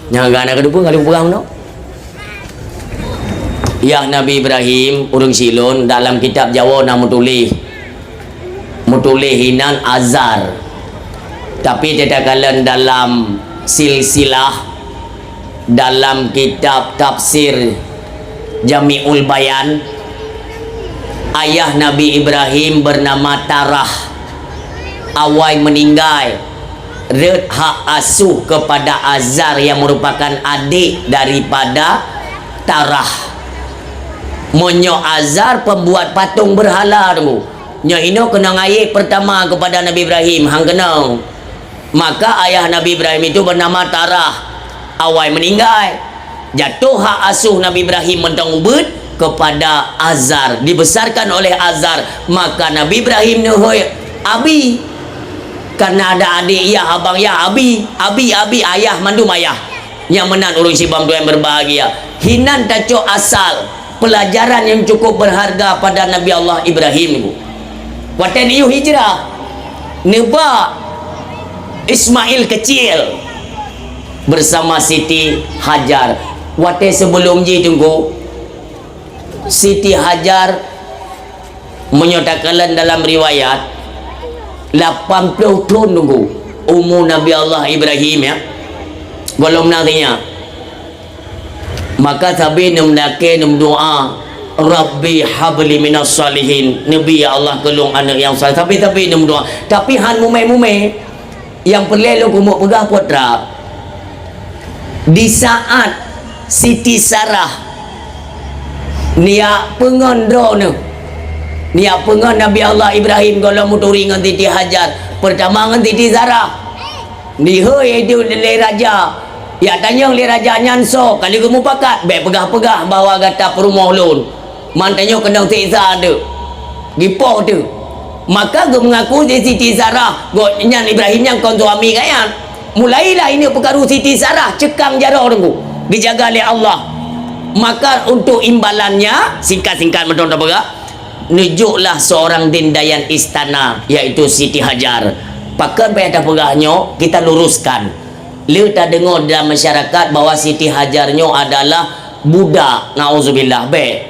Nyang gana keudua, kali peugah meunoe. Yah Nabi Ibrahim, ureuëng silôn, dalam kitab Jawoe na meutuléh. Meutuléh inan Azar. Tapi teuka kalon dalam silsilah, dalam kitab tafsir Jami'ul Bayan, ayah Nabi Ibrahim bernama Tarah. Awai meuninggai, rhot hak asuh keupada Azar nyang meurupakan adék daripada Tarah. Meunyoe Azar pembuat patung berhala, Teungku, nyoe hinoe keunong ayeb peurtama keupada Nabi Ibrahim, han keunong. Maka ayah Nabi Ibrahim itu bernama Tarah. Awai meuninggai, jatoh hak asuh Nabi Ibrahim mantong ubit keupada Azar, dibesarkan oleh Azar. Maka Nabi Ibrahim neuhôi Abi. Karena ada adék yah, abang yah, Abi, Abi, Abi, ayah, mandum ayah. Nyang meunan ureuëng sibang tuan berbahagia. Hinan tacok asal pelajaran yang cukup berharga pada Nabi Allah Ibrahim, Teungku. Watée neuyue hijrah, neuba Ismail kecil bersama Siti Hajar. Watée sebelum jih, Teungku, Siti Hajar, meunyoe takalon dalam riwayat, lapan ploh thon, Teungku. Umu Nabi Allah Ibrahim, ya. Gohlom na sinyak. Maka sabe neumeudoa, "Rabbi habli minas salihin." Nabi, "Ya Allah, keu lôn aneuk nyang saleh." Sabe-sabe neumeudoa. Tapi han mumé-mumé. Nyang peureulée lôn keumeung peugah putra. Di saat Siti Sarah neujak peungon droeneuh, neujak peungon Nabi Allah Ibrahim gohlom meuturi ngon Siti Hajar, peurtama ngon Siti Sarah. Dihôi lé raja, jak tanyong lé raja nyan soe, ka lheueh geumupakat, bék peugah-peugah bahwa gata peurumoh lôn. Man tanyoe keunong siksa teuk, jipoh teuk. Maka geumeungaku di Siti Sarah, gobnyan Ibrahim nyan kon suami gobnyan. Mulailah ineuk peukaru Siti Sarah ceukang jaroe teungku, geujaga lé Allah. Maka untuk imbalannya, singkat-singkat mantong tapeugah, neujoklah seorang dendayan istana, yaitu Siti Hajar. Pakon payah tapeugah nyoe, kita luruskan. Le tadeungoe dalam masyarakat bahwa Siti Hajar nyoe adalah budak, nauzubillah, bék.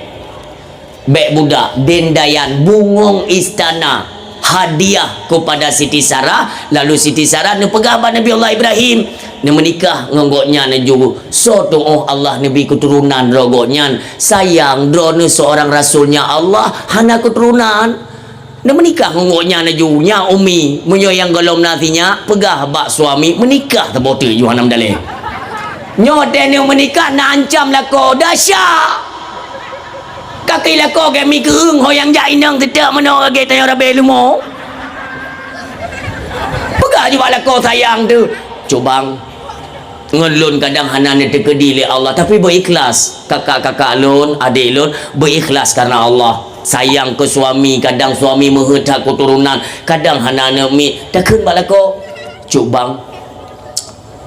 Bék budak, dendayan, bungong istana, hadiah kepada Siti Sarah, lalu Siti Sarah neupeugah bak Nabi Allah Ibrahim, neumeunikah ngon gobnyan laju. Soe tuoh Allah neubri keuturonan droe gobnyan, sayang droeneuh seorang rasulnya Allah hana keuturonan. Neumeunikah ngon gobnyan laju, nya umi, meunyoe nyang gohlom na sinyak, peugah bak suami, meunikah saboh teuk, Yohana Meudaleh. Nyoe teuh neumeunikah na ancam lakoe, dahsyat! Ka keu lakoe gét mi keueung ho nyang jak inong teutak meunoe lagée tanyoe rabé leumo. Peugah ju bak lakoe sayang teuh. Cobang, ngon lôn kadang hana neuteukeudi lé Allah, tapi beuikhlas. Kakak-kakak lôn, adék lôn, beuikhlas kareuna Allah. Sayang keu suami, kadang suami meuheuet that keuturonan, kadang hana neumi. Takheun bak lakoe, "Cobang,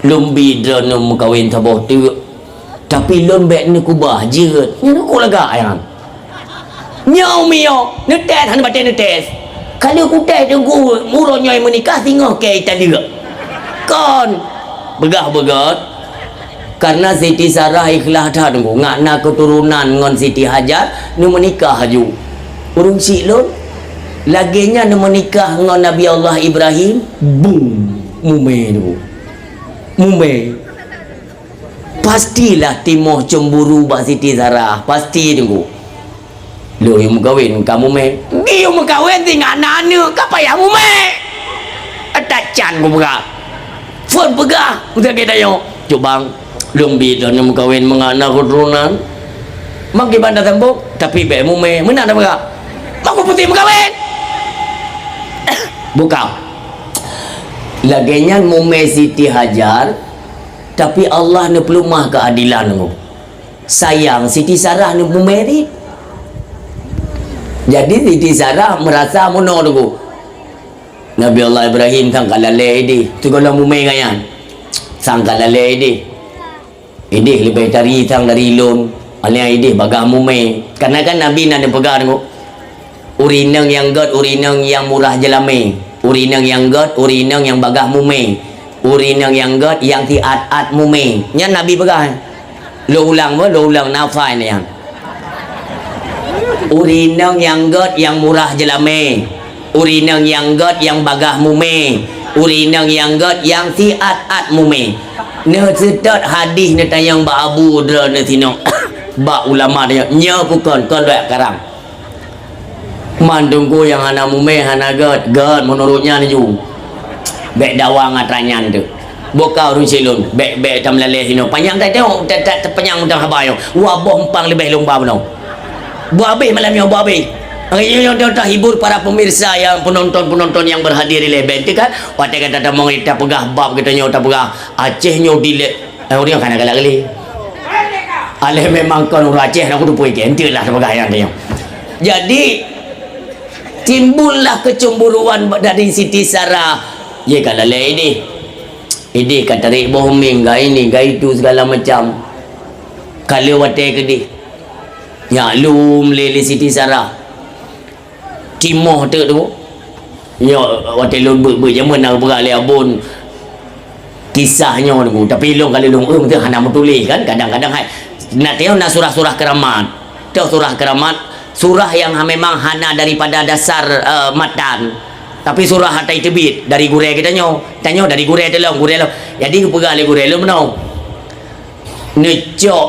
lôn bi droeneuh meukawen saboh teuk, tapi lôn bék neukubah jeuet." Nyan uku lagak nyan. Nyoe miyueb, neutés hana batée neutés. Ka lheueh kutés teungku, uroe nyoe meunikah singoh kée taleuek. Kon, peugah beugét. Kareuna Siti Sarah ikhlas that teungku, ngat na keuturonan ngon Siti Hajar, neumeunikah laju. Ureuëng syiek lôn, lagée nyan neumeunikah ngon Nabi Allah Ibrahim, bum, mumé teungku. Mumé. Pastilah timoh cemburu bak Siti Sarah, pasti teungku. Lôn nyang meukawen ka mumé. Geuyue meukawen singoh na aneuk ka payah mumé. Ata can kupeugah. Phon peugah, meuseuki tanyoe. Cobang, lôn bi droeneuh meukawen mangat na keuturonan. Mak kiban tasambong, tapi bék mumé. Meunan tapeugah. Mak kuputéh meukawen. Buka. Lagée nyan mumé Siti Hajar, tapi Allah neupeuleumah keuadilan teungku. Sayang, Siti Sarah neumumé rit. Jadi, Siti Sarah meurasa meunoe teungku. Nabi Allah Ibrahim sang ka lalée idéh, sigohlom mumé gobnyan. Sang ka lalée idéh. Idéh leubeh tari sang dari lôn. Aléh idéh bagaih mumé. Kareuna kan Nabi na neupeugah teungku. Ureuëng inong nyang gét, ureuëng inong nyang murah jeulamé. Ureuëng inong nyang gét, ureuëng inong nyang bagaih mumé. Ureuëng inong nyang gét, nyang siat-at mumé. Nyan Nabi peugah. Lôn ulang, lôn ulang nafai nyan. Ureuëng inong nyang gét, nyang murah jeulamé. Ureuëng inong nyang gét, nyang bagaih mumé. Ureuëng inong nyang gét, nyang siat-at mumé. Neuseutôt hadih neutanyong bak abu droeneuh sinoe. Bak ulama tanyong, nyoe bukon, kon luwak karang. Man teungku nyang hana mumé, hana gét, gét meunurot nyan laju. Bék dawa ngon atra nyan teuk. Boh ka ureuëng syiek lôn, bék, bék tameulalé sinoe. Panyang that teuh, that, that, panyang mantong haba nyoe. Dua boh empang leubeh lôn ba bunoe. Buah habéh malam nyoe, buah habéh. Hari nyoe, nyoe, nyoe tahibur para pemirsa nyang penonton-penonton nyang berhadir ilée. Bék teuh kan, watée ka tatamong tapeugah bab geutanyoe tapeugah Aceh nyoe dilée. Eh, ureuëng nyoe ka na galak lé. Aléh memang kon ureuëng Aceh, na kuteupue keu ente lah sebagai nyan teuh. Jadi, timbullah kecemburuan dari Siti Sarah. Ye ka lalée idéh. Idéh ka tarék boh mieng, ka ini, ka itu, segala macam. Ka lheueh watée keudeh. Nyak lom lé, lé Siti Sarah. Timoh teuk tu. Nyoe watée lôn beuet-beuet jameun na geupeugah lé Abon kisah nyoe tu. Tapi lôn ka lôn, eh, meuteun hana meutuléh kan, kadang-kadang hai. Na teuh na surah-surah keuramat. Teuh surah keuramat, surah nyang ha-, memang hana daripada dasar, eh, matan. Tapi surah hana teubiet dari gurée geutanyoe. Tanyoe dari gurée teuh lom, gurée lom. Jadi geupeugah lé gurée lom meunoe. Neucok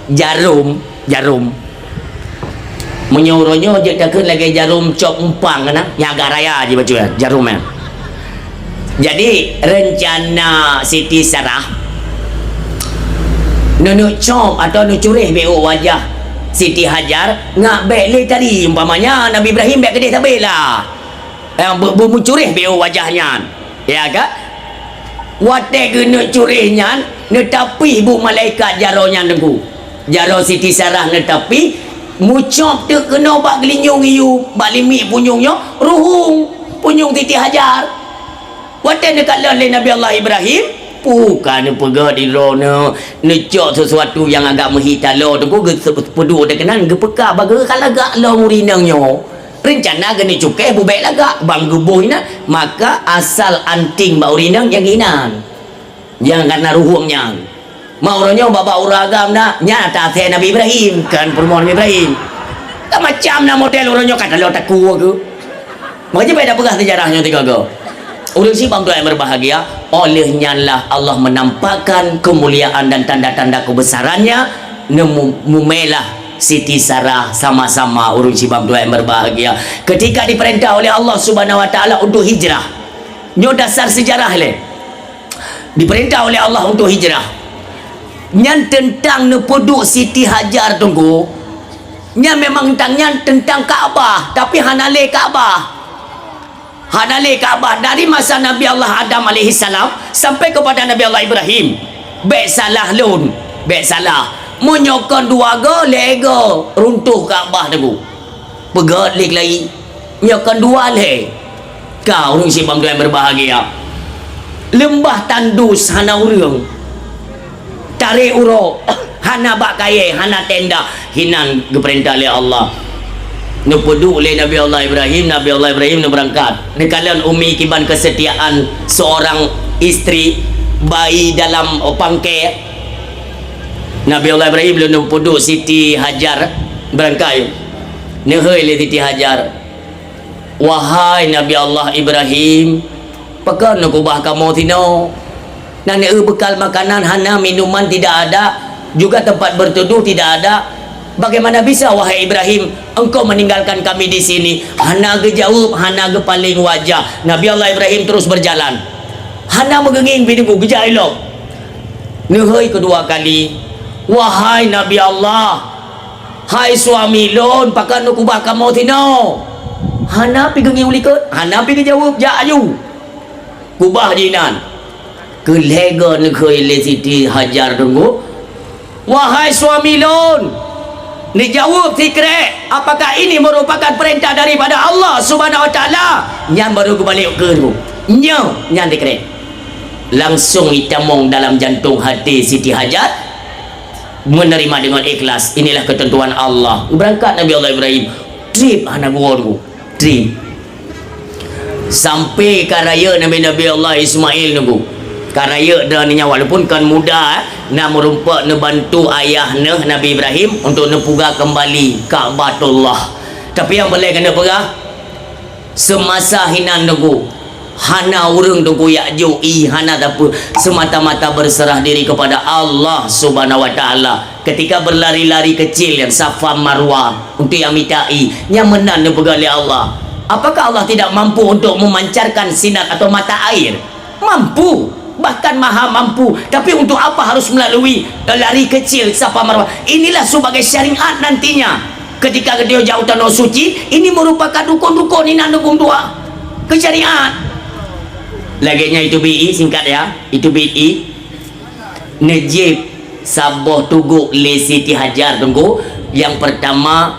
jarom, jarom. Meunyoe uroe nyoe jeuet takheun lagée jarom cop umpang na, nyang agak raya jih bacut nyan, jarom nyan. Jadi, reuncana Siti Sarah, neuneuk cop atawa neucureh beu wajah Siti Hajar, ngat bék lé tari. Umpamanya, Nabi Ibrahim bék keudeh sabe lah. Nyang beu-, beu-, meucureh beu wajah nyan. Ya ka? Watée geuneuk cureh nyan, neutapih bu malaikat jaroe nyan teungku. Jaroe Siti Sarah neutapih, mucop teuk keunoe bak geulinyueng iyue, bak limiek punyueng nyoe, ruhueng punyueng Siti Hajar. Watée neukalon lé Nabi Allah Ibrahim, pu ka neupeugah di droeneuh, neucok sesuatu nyang agak meuhi taloe teungku, geupeuduek teuh keunan, geupeuka bak geukalagak lom ureueng inong nyoe. Reuncana geuneuk cukéh bubék lagak, ban geuboh inan, maka asal anting bak ureueng inong nyang inan. Nyang kana ruhueng nyan. Ma uroe nyoe bak-bak ureueng agam na, nyan ata asée Nabi Ibrahim, kan peurumoh Nabi Ibrahim. Kan macam na model uroe nyoe ka taloe takue keu. Makajih bèk tapeugah seujarah nyoe tiga go. Ureueng sibang tuan yang berbahagia, oleh nyanlah Allah menampakkan kemuliaan dan tanda-tanda kebesaran-Nya, nemu-, mumelah Siti Sarah sama-sama ureueng sibang tuan yang berbahagia. Ketika diperintah oleh Allah Subhanahu wa Taala untuk hijrah. Nyoe dasar sejarah lé. Diperintah oleh Allah untuk hijrah. Nyan teuntang neupeuduek Siti Hajar teungku. Nyan memang tang nyan teuntang Ka'bah, tapi hana lé Ka'bah. Hana lé Ka'bah dari masa Nabi Allah Adam alaihissalam sampai kepada Nabi Allah Ibrahim. Bèk salah lôn, bèk salah. Meunyoe kon dua go, lhèe go runtoh Ka'bah teungku. Peugöt lé keulayi. Nyoe kon dua lhèe. Ka ureueng sibang tuan yang berbahagia. Leumbah tandus hana ureueng. Tarek uroe, hana bak kayèe, hana tenda, hinan geupeurintah lé Allah. Neupeuduek lé Nabi Allah Ibrahim, Nabi Allah Ibrahim neubeurangkat. Neukalon umi kiban keusetiaan seorang istri bayi dalam pangkè. Nabi Allah Ibrahim lôn neupeuduek Siti Hajar beurangkat. Neuhôi lé Siti Hajar, "Wahai Nabi Allah Ibrahim, pakon neukeubah kamoe sinoe? Na neueu beukal makanan hana, minuman tidak ada, juga tempat berteduh tidak ada. Bagaimana bisa, wahai Ibrahim, engkau meninggalkan kami di sini?" Hana geujaweueb, hana geupaleng wajah. Nabi Allah Ibrahim terus berjalan. Hana meugeungieng pih teungku, geujak ilok. Neuhôi keudua kali, "Wahai Nabi Allah, hai suami lôn, pakon neukeubah kamoe sinoe?" Hana pih geungieng u likot, hana pih geujaweueb, jak aju. Keubah jinan. Keu lhèe go neuhôi lé Siti Hajar teungku, "Wahai suami lôn," neujaweueb sikrek, "apakah ini merupakan perintah daripada Allah Subhanahu wa Taala?" Nyan baru geubalek keu teungku. Nyoe nyan sikrek. Langsung itamong dalam jantung hati Siti Hajar, menerima dengan ikhlas, "Inilah ketentuan Allah." Beurangkat Nabi Allah Ibrahim, trip hana geuwoe teungku. Trip. Sampai ka rayeuk Nabi, Nabi Allah Ismail teungku. Ka rayeuk droeneuh nyan, walaupun kon muda, eh, na meurumpok neubantu ayah neuh Nabi Ibrahim untuk neupeugah kembali Ka'batullah. Tapi nyang peureulèe keuneuk peugah, seumasa hinan teungku, hana ureueng teungku jak jok ie, hana sapeue, semata-mata berserah diri kepada Allah Subhanahu wa Taala. Ketika berlari-lari kecil nyang Safa Marwah untuk nyang mita ie, nyang meunan neupeugah lé Allah, "Apakah Allah tidak mampu untuk memancarkan sinar atau mata air?" Mampu, bahkan maha mampu. Tapi untuk apa harus melalui lari kecil Safa Marwah? Inilah sebagai syariat nantinya. Ketika geutanyoe jak u Tanoh Suci, ini merupakan rukun-rukun inan rukun dua. Keu syariat. Lagèe nyan itu bi'i, singkat ya. Itu bi'i. Neujép saboh tugok lé Siti Hajar teungku. Nyang peurtama,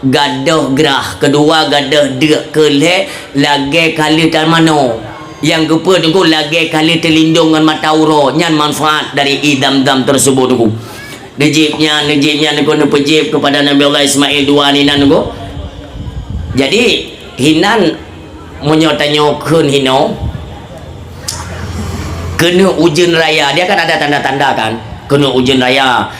gadôh grah, keudua gadôh deuk, keulhèe lagèe ka lheueh tamanoe. Nyang keupeuet teungku lagèe ka lheueh teulindong ngon mata uroe, nyan manfaat dari ie Zamzam teurseubut teungku. Neujép nyan, neujép nyan teungku neupeujép keupada Nabi Allah Ismail dua inan teungku. Jadi, hinan meunyoe tanyoe kheun hinoe, keuneuk ujeuen raya, dia kan ada tanda-tanda kan, keuneuk ujeuen raya.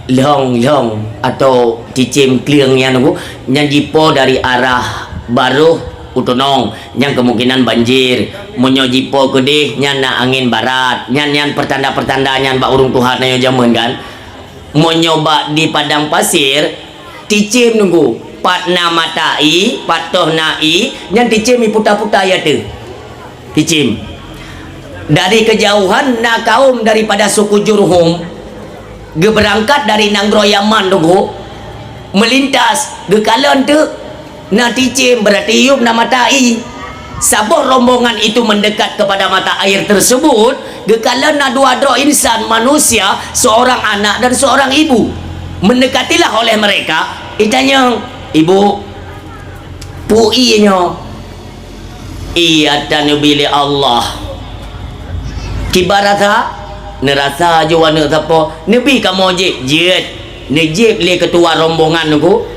Lhong-lhong atau cicém kleueng nyan teungku, nyan jipo dari arah baroh Kutonong, nyang kemungkinan banjir. Meunyoe jipo keudeh, nyan na angin barat. Nyan, nyan pertanda-pertanda nyan bak ureuëng tuha tanyoe jameun kan. Meunyoe bak di padang pasir, ticém nunggu. Pat na mata ie, pat toh na ie, nyan ticém iputa-puta ie ateueh. Ticém. Dari kejauhan na kaum daripada suku Jurhum, geubeurangkat dari nanggroe Yaman nunggu, meulintas, geukalon teuk. Na ticém berarti yub na mata ie. Saboh rombongan itu mendekat kepada mata air tersebut, geukalon na dua droe insan manusia, seorang anak dan seorang ibu. Mendekatilah oleh mereka, itanyong, "Ibu, peue ie nyoe?" "Ie ata neubi lé Allah." "Kiban rasa?" "Neurasa ju aneuëk sapo." "Neubi kamoe jieb?" "Jeuet." Neujieb lé keutua rombongan nunggu.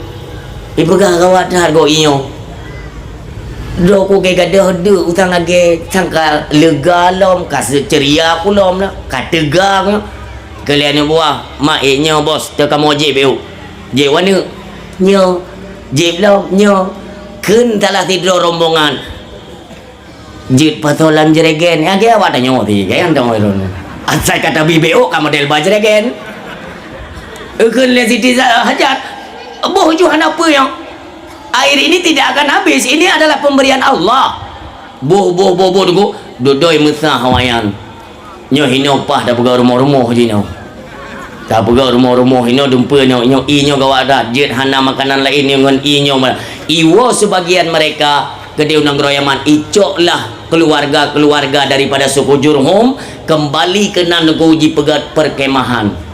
Ipeugah gawat that goe ie nyoe. Droe ku gée gadôh deuk usang lagée sangka lega lom, ka seuceuria ku lom na, ka teuga nyoe. Keu lhée aneuk buah, "Mak, ie nyoe bos, teu kamoe jieb eu." Jieb u aneuëk. "Nyoe." "Jieb lom." "Nyoe." Kheun salah sidroe rombongan, "Jeuet pasoe lam jregen." Lagée awak tanyoe ti, kan, tanyoe tu. Asai ka tabi bék ka model ba jregen. Eukheun lé Siti Za-, Hajar, "Boh ju hana peue nyoe. Air ini tidak akan habis, ini adalah pemberian Allah." Boh, boh, boh, boh, tunggu. Dudoi meusah awaknyan. Nyoe hinoe paih tapeugah rumoh-rumoh jinoe. Tapeugah rumoh-rumoh hinoe dumpeue nyoe, nyoe ie nyoe gawat that, jeuet hana makanan laén nyoe ngon ie nyoe ma-, iwoe sebagian mereka keudeh u nanggroe Yaman, icoklah keluarga-keluarga daripada suku Jurhum kembali keunan nanggroe jipeugét perkemahan.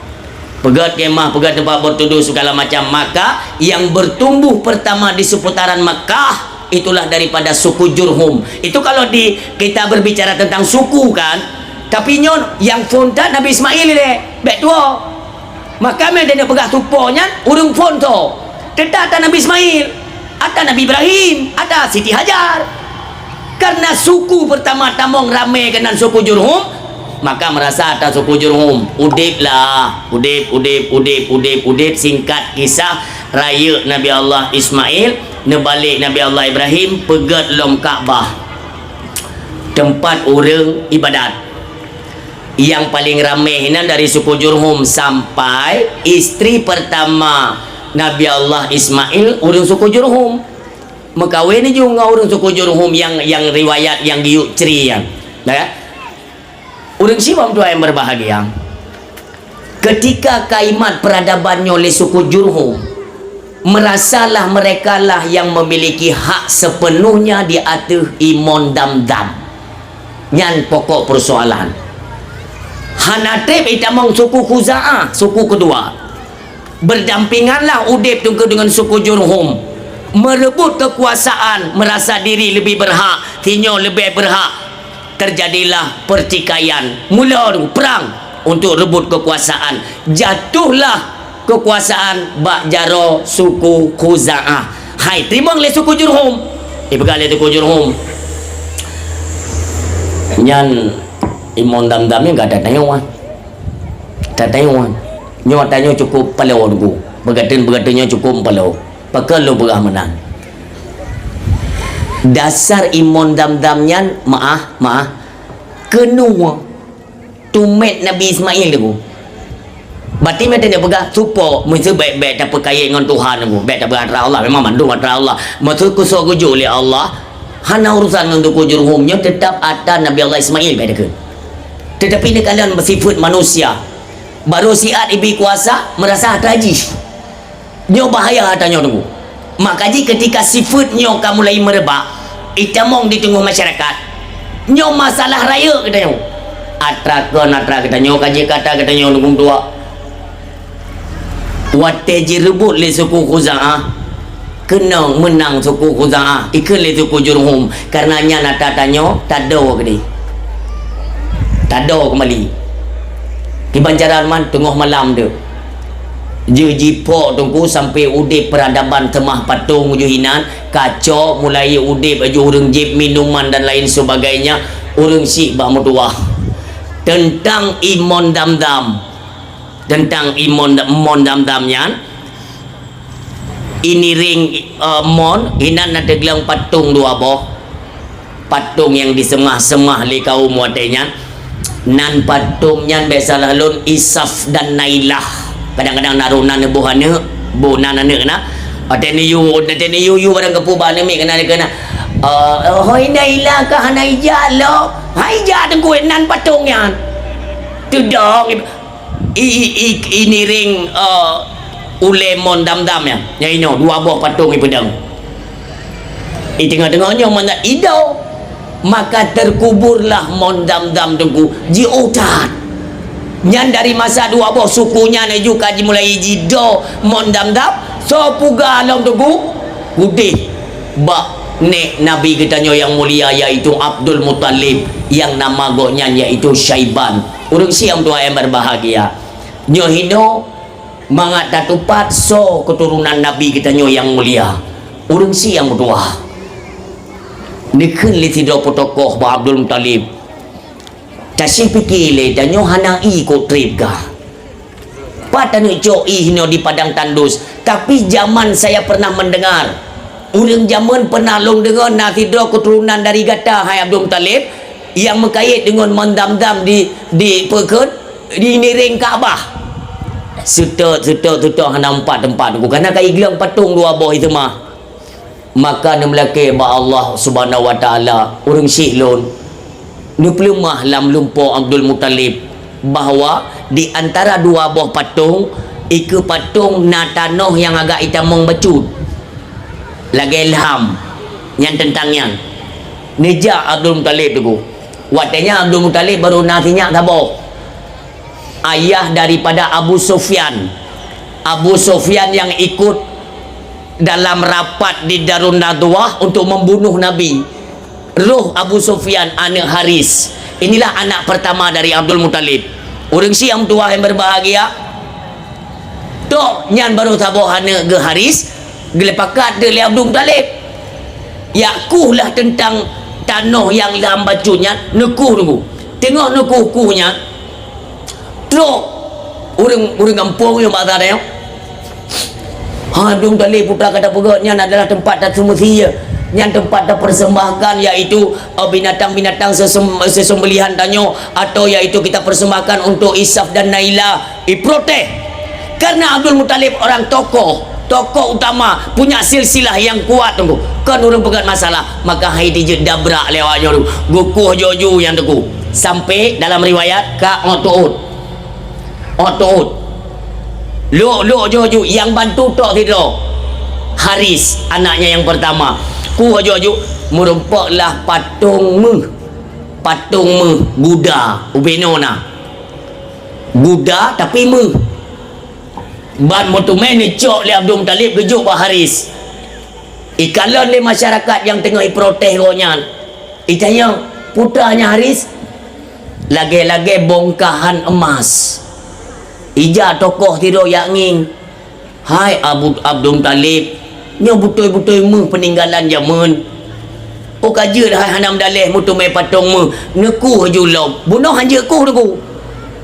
Peugét kemah, peugét teumpat berteduh segala macam. Maka yang bertumbuh pertama di seputaran Mekah itulah daripada suku Jurhum. Itu kalau di, kita berbicara tentang suku kan. Tapi nyoe nyang phon that Nabi Ismail ilée, bék tuwoe. Maka meunan peugah tupo nyan ureuëng phon tho. Teuta ata Nabi Ismail, ata Nabi Ibrahim, ata Siti Hajar. Karena suku pertama tamong ramé keunan suku Jurhum, maka meurasa ata suku Jurhum. Udeb lah, udeb, udeb, udeb, udeb, udeb. Singkat kisah, rayeuk Nabi Allah Ismail, neubalek Nabi Allah Ibrahim, peugét lom Ka'bah, teumpat ureuëng ibadat. Nyang paleng ramé hinan dari suku Jurhum sampai istri pertama Nabi Allah Ismail ureuëng suku Jurhum. Meukawen ju ngon ureuëng suku Jurhum nyang, nyang riwayat nyang geuyue cri nyan. Nah, ya? Ureuëng sibom tuan yang berbahagia. Ketika kaimat peradaban nyoe lé suku Jurhum, merasalah merekalah yang memiliki hak sepenuhnya di ateueh imon Damdam. Nyan pokok persoalan. Hana treb itamong suku Khuza'ah, suku kedua. Berdampinganlah udeb teungku dengan suku Jurhum. Merebut kekuasaan, merasa diri lebih berhak, sinyoe lebih berhak. Terjadilah pertikaian. Mula perang untuk rebut kekuasaan. Jatuhlah kekuasaan bak jaroe suku Khuza'ah. Hai, teurimong lé suku Jurhum. Ipeugah lé suku Jurhum. Nyan imon Damdam nyan ka tatanyoe. Tatanyoe. Nyoe tanyoe cukup paloe teungku. Peugateun-peugateun nyoe cukup paloe. Pakon lôn peugah meunan. Dasar imon Damdam nyan, maah, maah, keunoe tumet Nabi Ismail teungku. Bati meuteuneu peugah, supo, meuseu bék-bék tapeukayée ngon Tuhan teungku, bék tapeugah atra Allah, memang mandum atra Allah. Meuseu keusoe geujok lé Allah, hana urusan ngon suku Jurhum nyoe, teutap atra Nabi Allah Ismail bék takheun. Teutapi neukalon sifeuet manusia, barô siat ibi kuasa, meurasa atra jih. Nyoe bahaya atra nyoe teungku. Maka jih ketika sifeuet nyoe ka mulai meureubak, itamong di teungoh masyarakat, nyoe masalah rayeuk geutanyoe. Atra kon atra geutanyoe ka jeuet keu atra geutanyoe teungku tuha. Watée jireubot lé suku Khuza'ah, keunoe meunang suku Khuza'ah, ikheun lé suku Jurhum, kareuna nyan atra tanyoe tadoe keudeh. Tadoe keumbali. Kiban cara man teungoh malam teuk. Jeuet jipok teungku sampai udeb peradaban teumah patong ujoe hinan, kaco mulai udeb aju ureuëng jieb minuman dan lain sebagainya, ureuëng syiek bak meutuwah. Teuntang imon Damdam, teuntang imon, imon Damdam nyan, Iniring, eh, mon, inan na teugleng patong dua boh. Patong nyang diseumah-seumah lé kaum watée nyan. Nan patong nyan bék salah lôn Isaf dan Nailah. Kadang-kadang na roh nan neuboh aneuëk, boh nan aneuëk na. Watée neuyue, watée neuyue, yue barang geupeu bak aneuëk miet keunan, keunan. Eh, hoi Nailah ka hana ijak lom. Hai jak teungku nan patong nyan. Teudong. I, i, i, iniring, eh, ulée mon Damdam nyan. Nyan inoe dua boh patong ipeudong. I teungoh-teungoh nyoe mangat ido, maka terkuburlah mon Damdam teungku jiôh that. Nyan dari masa dua boh suku nyan laju ka jimulai jido mon Damdam, soe peugah lom teungku? Udeh bak nék Nabi geutanyoe nyang mulia, yaitu Abdul Muthalib, nyang nama gobnyan yaitu Syaiban. Ureuëng syiek meutuah nyang berbahagia. Nyoe hinoe mangat tatupat soe keuturonan Nabi geutanyoe nyang mulia. Ureuëng syiek nyang meutuah. Neukheun lé sidroe peutokoh bak Abdul Muthalib. Tasie pike lé tanyoe hana ié kok treb kah. Pat taneuk cok ié hinoe di padang tandus. Tapi zaman saya pernah mendengar. Ureuëng jameun pernah lôn deungoe na sidroe keuturonan dari gata, hai Abdul Muthalib, nyang meukayét deungon mon Damdam di, di peue kheun, di niréng Ka'bah. Seutôt, seutôt, seutôt hana teumpat-teumpat teungku. Kana ka igleueng patong dua boh iseumah. Maka neumeulakée bak Allah Subhanahu wa Taala, ureuëng syiek lôn, neupeuleumah lam lumpoe Abdul Muthalib bahwa di antara dua boh patong, ikeue patong na tanoh nyang agak itamong bacut. Lagée ilham, nyan teuntang nyan. Neujak Abdul Muthalib teungku. Watée nyan Abdul Muthalib barô na sinyak saboh. Ayah daripada Abu Sufyan. Abu Sufyan yang ikut dalam rapat di Darun Nadwah untuk membunuh Nabi. Roh Abu Sufyan, aneuk Haris. Inilah anak pertama dari Abdul Muthalib. Ureuëng syiek nyang meutuah nyang berbahagia, tok nyan barô saboh aneuk geuh Haris, geuleupakat lé Abdul Muthalib. Jak kueh lah teuntang tanoh nyang lam bacut nyan, neukueh teungku. Teungoh neukueh-kueh nyan, trok ureuëng, ureuëng gampông nyang bak saboh. Hai Abdul Muthalib, peue ka tapeugah nyan adalah teumpat taseumeusiyeuh. Nyan teumpat tapersembahkan, yaitu, eh, binatang-binatang sesem-, sesembelihan tanyoe, atau yaitu kita persembahkan untuk Isaf dan Nailah. Iprotes. Karena Abdul Muthalib orang tokoh, tokoh utama, punya silsilah yang kuat teungku. Kon ureuëng peugét masalah, maka hai dijeuet dabrak lé awak nyoe geukueh joju nyan teungku. Sampai dalam riwayat ka ôt teuôt. Ôt teuôt. Lok-lok joju nyang bantu tok sidroe. Haris, anaknya yang pertama. Kueh joju meurumpok lah patong méuh. Patong méuh guda ubé noe na. Guda tapi méuh. Ban meuteumé neucok lé Abdul Muthalib geujok bak Haris. Ikalon lé masyarakat nyang teungoh iprotes gobnyan. Itanyong, "Peue teuma nyan Haris?" "Lagée-lagée bongkahan emas." Ija tokoh sidroe jak ngieng. "Hai Abu, Abdul Muthalib, nyoe beutôi-beutôi méuh peuninggalan jameun. Oh ka jeuet hai hana meudaleh meuteumé patong méuh, neukueh ju lom." Bunoe hanjeuet kueh teungku.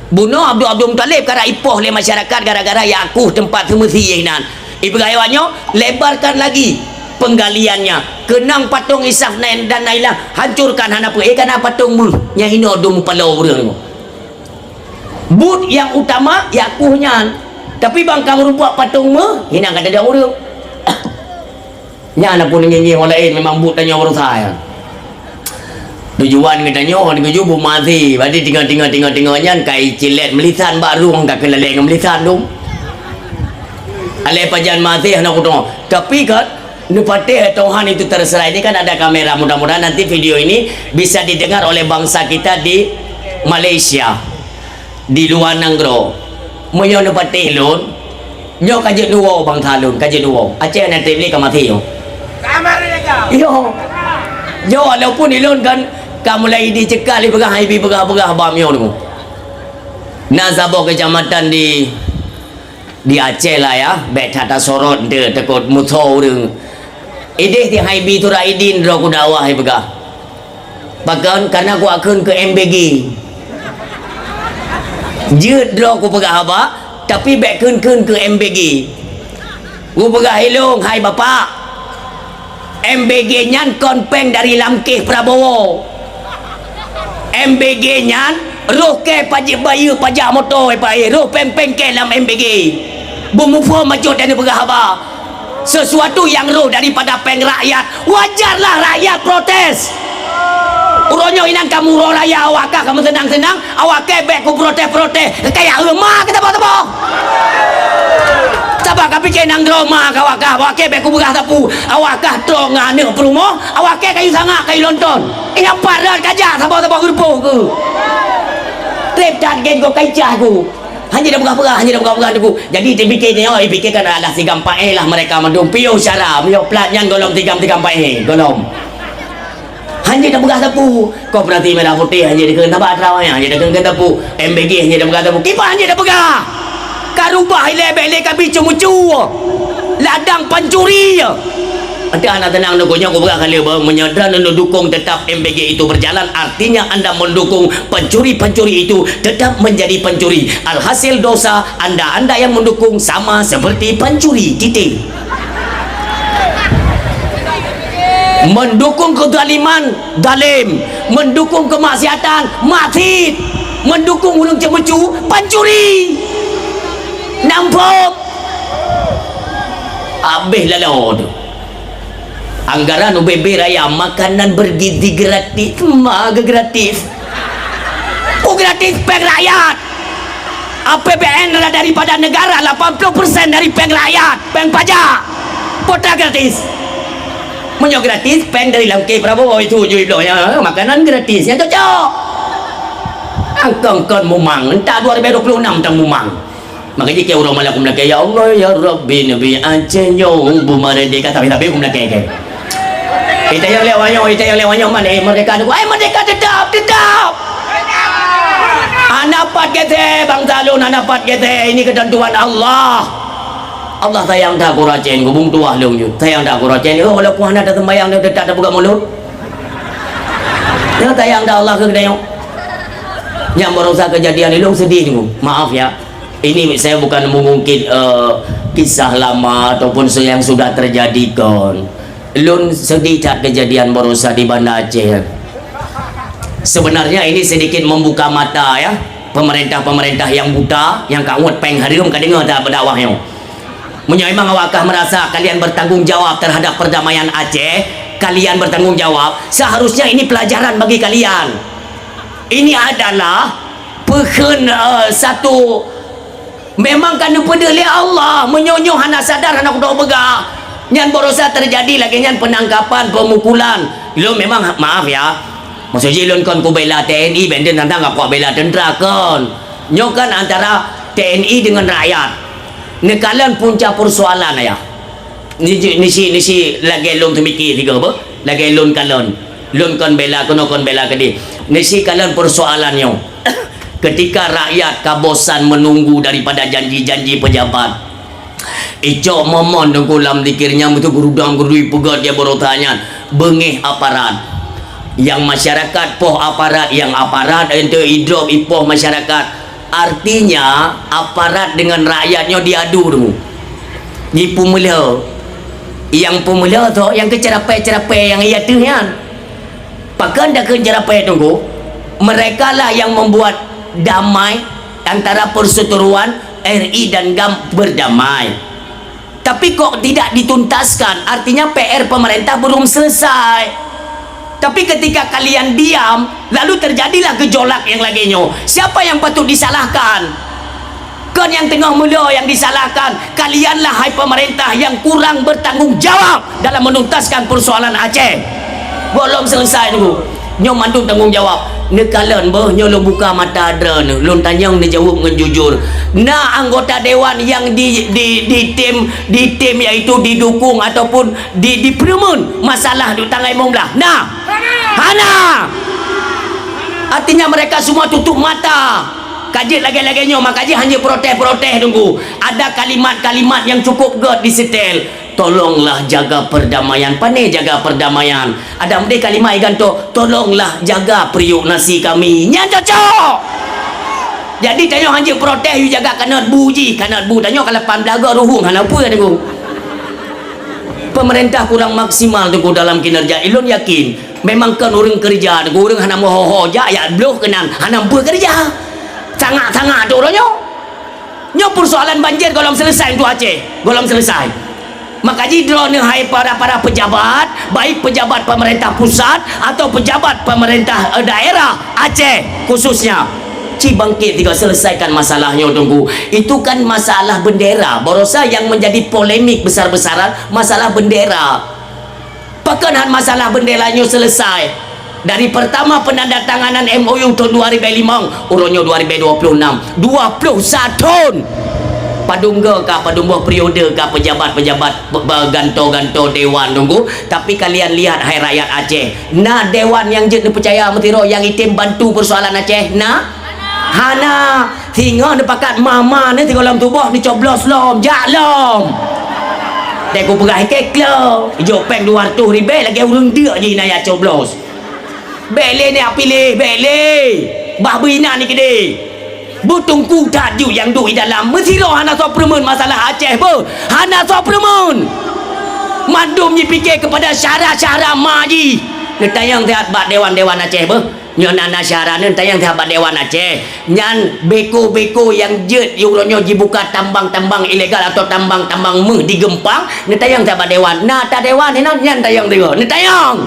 Bunoe Abdul, Abdul Muthalib karap ipoh lé masyarakat gara-gara jak kueh teumpat seumeusiyeuh nyan. Ipeugah lé awak nyoe, "Lebarkan lagi penggaliannya. Keunong patong Isaf dan Nailah, hancurkan hana peue. Eh, kana patong méuh, nyan hinoe dum paloe ureuëng." Buet nyang utama jak kueh nyan. Tapi ban ka meurumpok patong méuh, hinan ka teuda ureuëng. Nyan na pun ngieng-ngieng orang laén, memang buet tanyoe berusaha nyan. Tujuan geutanyoe, geutanyoe bu maté, berarti tinggai-tinggai, tinggai-tinggai nyan kai cilet meulisan bak rueng ka keulaleng meulisan tu. Alai pajan maté hana kutong. Tapi kan, neupatéh Tuhan itu terserah. Ini kan ada kamera, mudah-mudahan nanti video ini bisa didengar oleh bangsa kita di Malaysia, di luar nanggroe. Meunyoe neupatéh lôn, nyoe ka jeuet neuwoe bangsa lôn, ka jeuet neuwoe. Aceh na treb lé ka maté nyoe. Yo. Yo, walaupun ilôn kan ka mulai dicekal, ipeugah, ibi peugah-peugah bak meunyoe tu. Na saboh kecamatan di Di Aceh lah ya, bék that tasorot nte teukot musoh ureuëng. Ideh di hai bi Surah Idin droe ku dakwah ipeugah. Pakon? Karena ku akheun keu M B G. Jeuet droe ku peugah haba, tapi bék kheun-kheun keu M B G. Kupeugah ilông, hai Bapak, M B G nyan kon péng dari lam kéh Prabowo. M B G nyan roh kée pajak bayeue pajak moto, eh, Pak, eh, roh péng-péng kée lam M B G. Beumuphom bacut dan peugah haba. Sesuatu yang roh daripada péng rakyat, wajarlah rakyat protes. Uroe nyoe inan kamoe uroe raya, awak kah ka meuseunang-seunang, awak kée bék kuprotes-protes. Kaya ma ka teuboh-teuboh. Saba ka pike nanggroe ma ka awak kah, awak kée bék kubeurah sapu. Awak kah trok ngon aneuk peurumoh, awak kée kayu sangak, kayu lonton. Ingat parat kajak saboh-saboh geureupoh keu. Treb that gen go kaicah ku. Hana tapeugah-peugah, hana tapeugah-peugah teungku. Jadi, dipike nyoe, dipike kan alah sigam paéh lah mereka mandum. Piôh syara, piôh plat nyan golom sigam-sigam paéh, golom. Hana tapeugah sapu. Koperasi Merah Putih hana dikeuen taba trawanya, hana dikeuen sapu. M B G hana tapeugah sapu. Kiban hana tapeugah. Ka rubah ilée bék lé kabi ceumucu. Ladang pancuri. Ata aneuk teunang nyoe, kupeugah kali bahwa meunyoe droeneuh dukung tetap M B G itu berjalan, artinya anda mendukung pencuri-pencuri itu tetap menjadi pencuri. Alhasil dosa, anda-anda yang mendukung sama seperti pencuri. Titik. Mendukung kezaliman, zalim. Mendukung kemaksiatan, maksiat. Mendukung ureuëng ceumucu, pancuri. Nampak? Habéh lalu tu. Anggaran U B B raya, makanan bergizi gratis, ma gratis. Oh, gratis péng rakyat. A P B N daripada negara lapan puluh persen dari péng rakyat, péng pajak. Kuota gratis. Meunyoe gratis, péng dari lam kéh Prabowo itu jui bloe ya, makanan gratis. Nyang cocok. Angkong kon mumang, entah dua ribu dua puluh enam tang mumang. Maka jih keu uroe malam aku meulakée, "Ya Allah, ya Rabbi, neubi Aceh nyoe beumeurdeka," tapi-tapi aku meulakée ke. Ita nyang lewat nyoe, ita nyang lewat nyoe, mana, eh, merdeka tu? Eh, merdeka tetap, tetap. Hana pat geusé, bangsa lôn, hana pat geusé. Ini ketentuan Allah. Allah sayang that keu ureuëng Aceh, gubung tuah lôn jeuet. Sayang that keu ureuëng Aceh, oh, walaupun hana taseumbayang, tetap tapeugah mulut. Ya, sayang that Allah keu geutanyoe. Nyang barosa kejadian ilông sedih tu. Maaf ya. Ini saya bukan mengungkit, eh, kisah lama ataupun se-, yang sudah terjadi kon. Lôn sedih that kejadian barosa di Banda Aceh. Sebenarnya ini sedikit membuka mata ya, pemerintah-pemerintah yang buta, yang ka ngot péng hareuem ka deungoe that dakwah nyoe. Meunyoe memang awak kah merasa kalian bertanggung jawab terhadap perdamaian Aceh, kalian bertanggung jawab, seharusnya ini pelajaran bagi kalian. Ini adalah peukheun, eh, satu Memang ka neupeudeuh lé Allah, meunyoe nyoe hana sadar, hana kudoe beugah. Nyan barosa teujadi lagée nyan peunangkapan, peumukulan. Lôn memang, maaf ya, maksud jih lôn kon kubela T N I, benten tantang ka kuak bela teuntra kon. Nyoe kan antara T N I dengan rakyat. Neukalon punca persoalan ayah. Nisi, nisi, nisi lagée lôn teumiki sigoe beuh, lagée lôn kalon. Lôn kon bela keunoe, kon bela keudeh. Nisi kalon persoalan nyoe. Ketika rakyat ka bosan menunggu daripada janji-janji pejabat, icok momon teungku lam zikir nyang beutôi gurudang gurui peugét dia beurota nyan, beungéh aparat. Yang masyarakat poh aparat, yang aparat ente idrop ipoh masyarakat. Artinya, aparat dengan rakyat nyoe diadu tu. Jipeumeulo. Yang peumeulo tu, yang keuceurapée-ceurapée yang iya teuh nyan. Pakon takheun ceurapée teungku? Mereka lah yang membuat damai antara perseteruan R I dan GAM berdamai. Tapi kok tidak dituntaskan? Artinya P R pemerintah belum selesai. Tapi ketika kalian diam, lalu terjadilah gejolak yang lagée nyoe. Siapa yang patut disalahkan? Kon nyang teungoh meulo nyang disalahkan. Kalianlah, hai pemerintah, yang kurang bertanggung jawab dalam menuntaskan persoalan Aceh. Belum selesai tu. Nyoe mandum tanggung jawab. Neukalon beuh, nyoe lôn buka mata droeneuh, lôn tanyong neujaweueb ngon jujur. Na anggota dewan nyang di, di, di tim, di tim, yaitu didukung ataupun di, dipeureumeun masalah duek tanggai mong blah? Na? Hana. Artinya mereka semua tutup mata. Ka jeuet lagée-lagée nyoe, maka jih hana protes-protes teungku. Ada kalimat-kalimat yang cukup gét disetel. Tolonglah jaga perdamaian. Pane jaga perdamaian? Ada mudeh kalimat iganto, "Tolonglah jaga periuk nasi kami." Nyan cocok. Jadi tanyoe hanjeuet protes, yue jaga kanot bu jih, kanot bu tanyoe ka lapan blaga ruhueng hana peue teungku. Pemerintah kurang maksimal, Teungku, dalam kinerja. Ilôn yakin, memang kon ureuëng keureuja, Teungku, ureuëng hana meuho-ho jak, jak bloh keunan, hana beukeureuja. Sangat-sangat tu uroe nyoe. Nyoe persoalan banjir gohlom selesai untuk Aceh, gohlom selesai. Maka jih droeneuh hai para-para pejabat, baik pejabat pemerintah pusat atau pejabat pemerintah, eh, daerah Aceh khususnya, ci bangkit tiga selesaikan masalah nyoe, Teungku. Itu kan masalah bendera. Barosa yang menjadi polemik besar-besaran masalah bendera. Pakon han masalah bendera nyoe selesai? Dari pertama penandatanganan M O U tahun dua ribu lima, uroe nyoe dua ribu dua puluh enam, dua puluh satu thon. Padum go ka, padum boh periode ka pejabat-pejabat, pe-, pe-, ganto-ganto dewan, Teungku. Tapi kalian lihat, hai rakyat Aceh, na dewan nyang jeuet neupeucaya meusidroe nyang item bantu persoalan Aceh? Na? Hana. Singoh neupakat mama ni sigohlom tuboh neucoblos lom, jak lom. Dai kupeugah ikei klo, ijok péng dua ratus ribèe lagèe ureuëng deuk jih na ya coblos. Bèk lé neujak piléh, bèk lé. Bah beuinan ni keudéh. Beuteungku that ju nyang duek di dalam. Meusidroe hana soe peureumeun masalah Aceh beuh. Hana soe peureumeun. Mandum jipike keupada syara-syara ma jih. Neutanyong siat bak dewan-dewan Aceh beuh. Nyoe na, na syara neutanyong siat bak dewan Aceh. Nyan beko-beko nyang jeuet uroe nyoe jibuka tambang-tambang ilegal atau tambang-tambang méuh di Geumpang, neutanyong siat bak dewan. Na ata dewan inan, nyan tanyong sigoe. Neutanyong.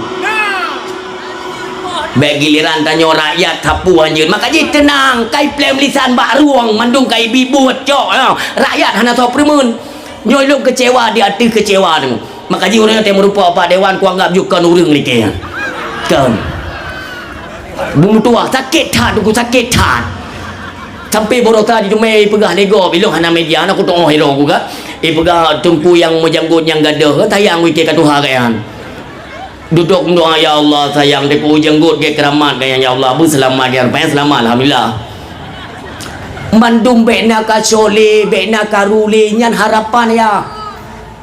Bèk giliran tanyoe rakyat sapeue hanjeut. Maka jih teunang, kai plém lisan bak rueng, mandum kai bi buet cok, ya. Rakyat hana soe peureumeun. Nyoe lôn keucewa di ateueh keucewa tu. Maka jih ureuëng nyang meurumpok bak dewan kuanggap jih kon ureuëng lé kèe. Kon. Beumeutuah, sakét that, Teungku, sakét that. Sampai barosa di teumé ipeugah lé gob, ilôn hana media, na kutoh hiro ku ka. Ipeugah Teungku nyang meujanggot nyang gadôh, tayang wite ka tuha kayang. Dudok meudoa, "Ya Allah, sayang Teungku, janggot gét keuramat kayang, ya Allah, beuseulamat, ya Rabbal, seulamat, alhamdulillah." Mandum bèk na ka sholé, bèk na ka rulé, nyan harapan ya.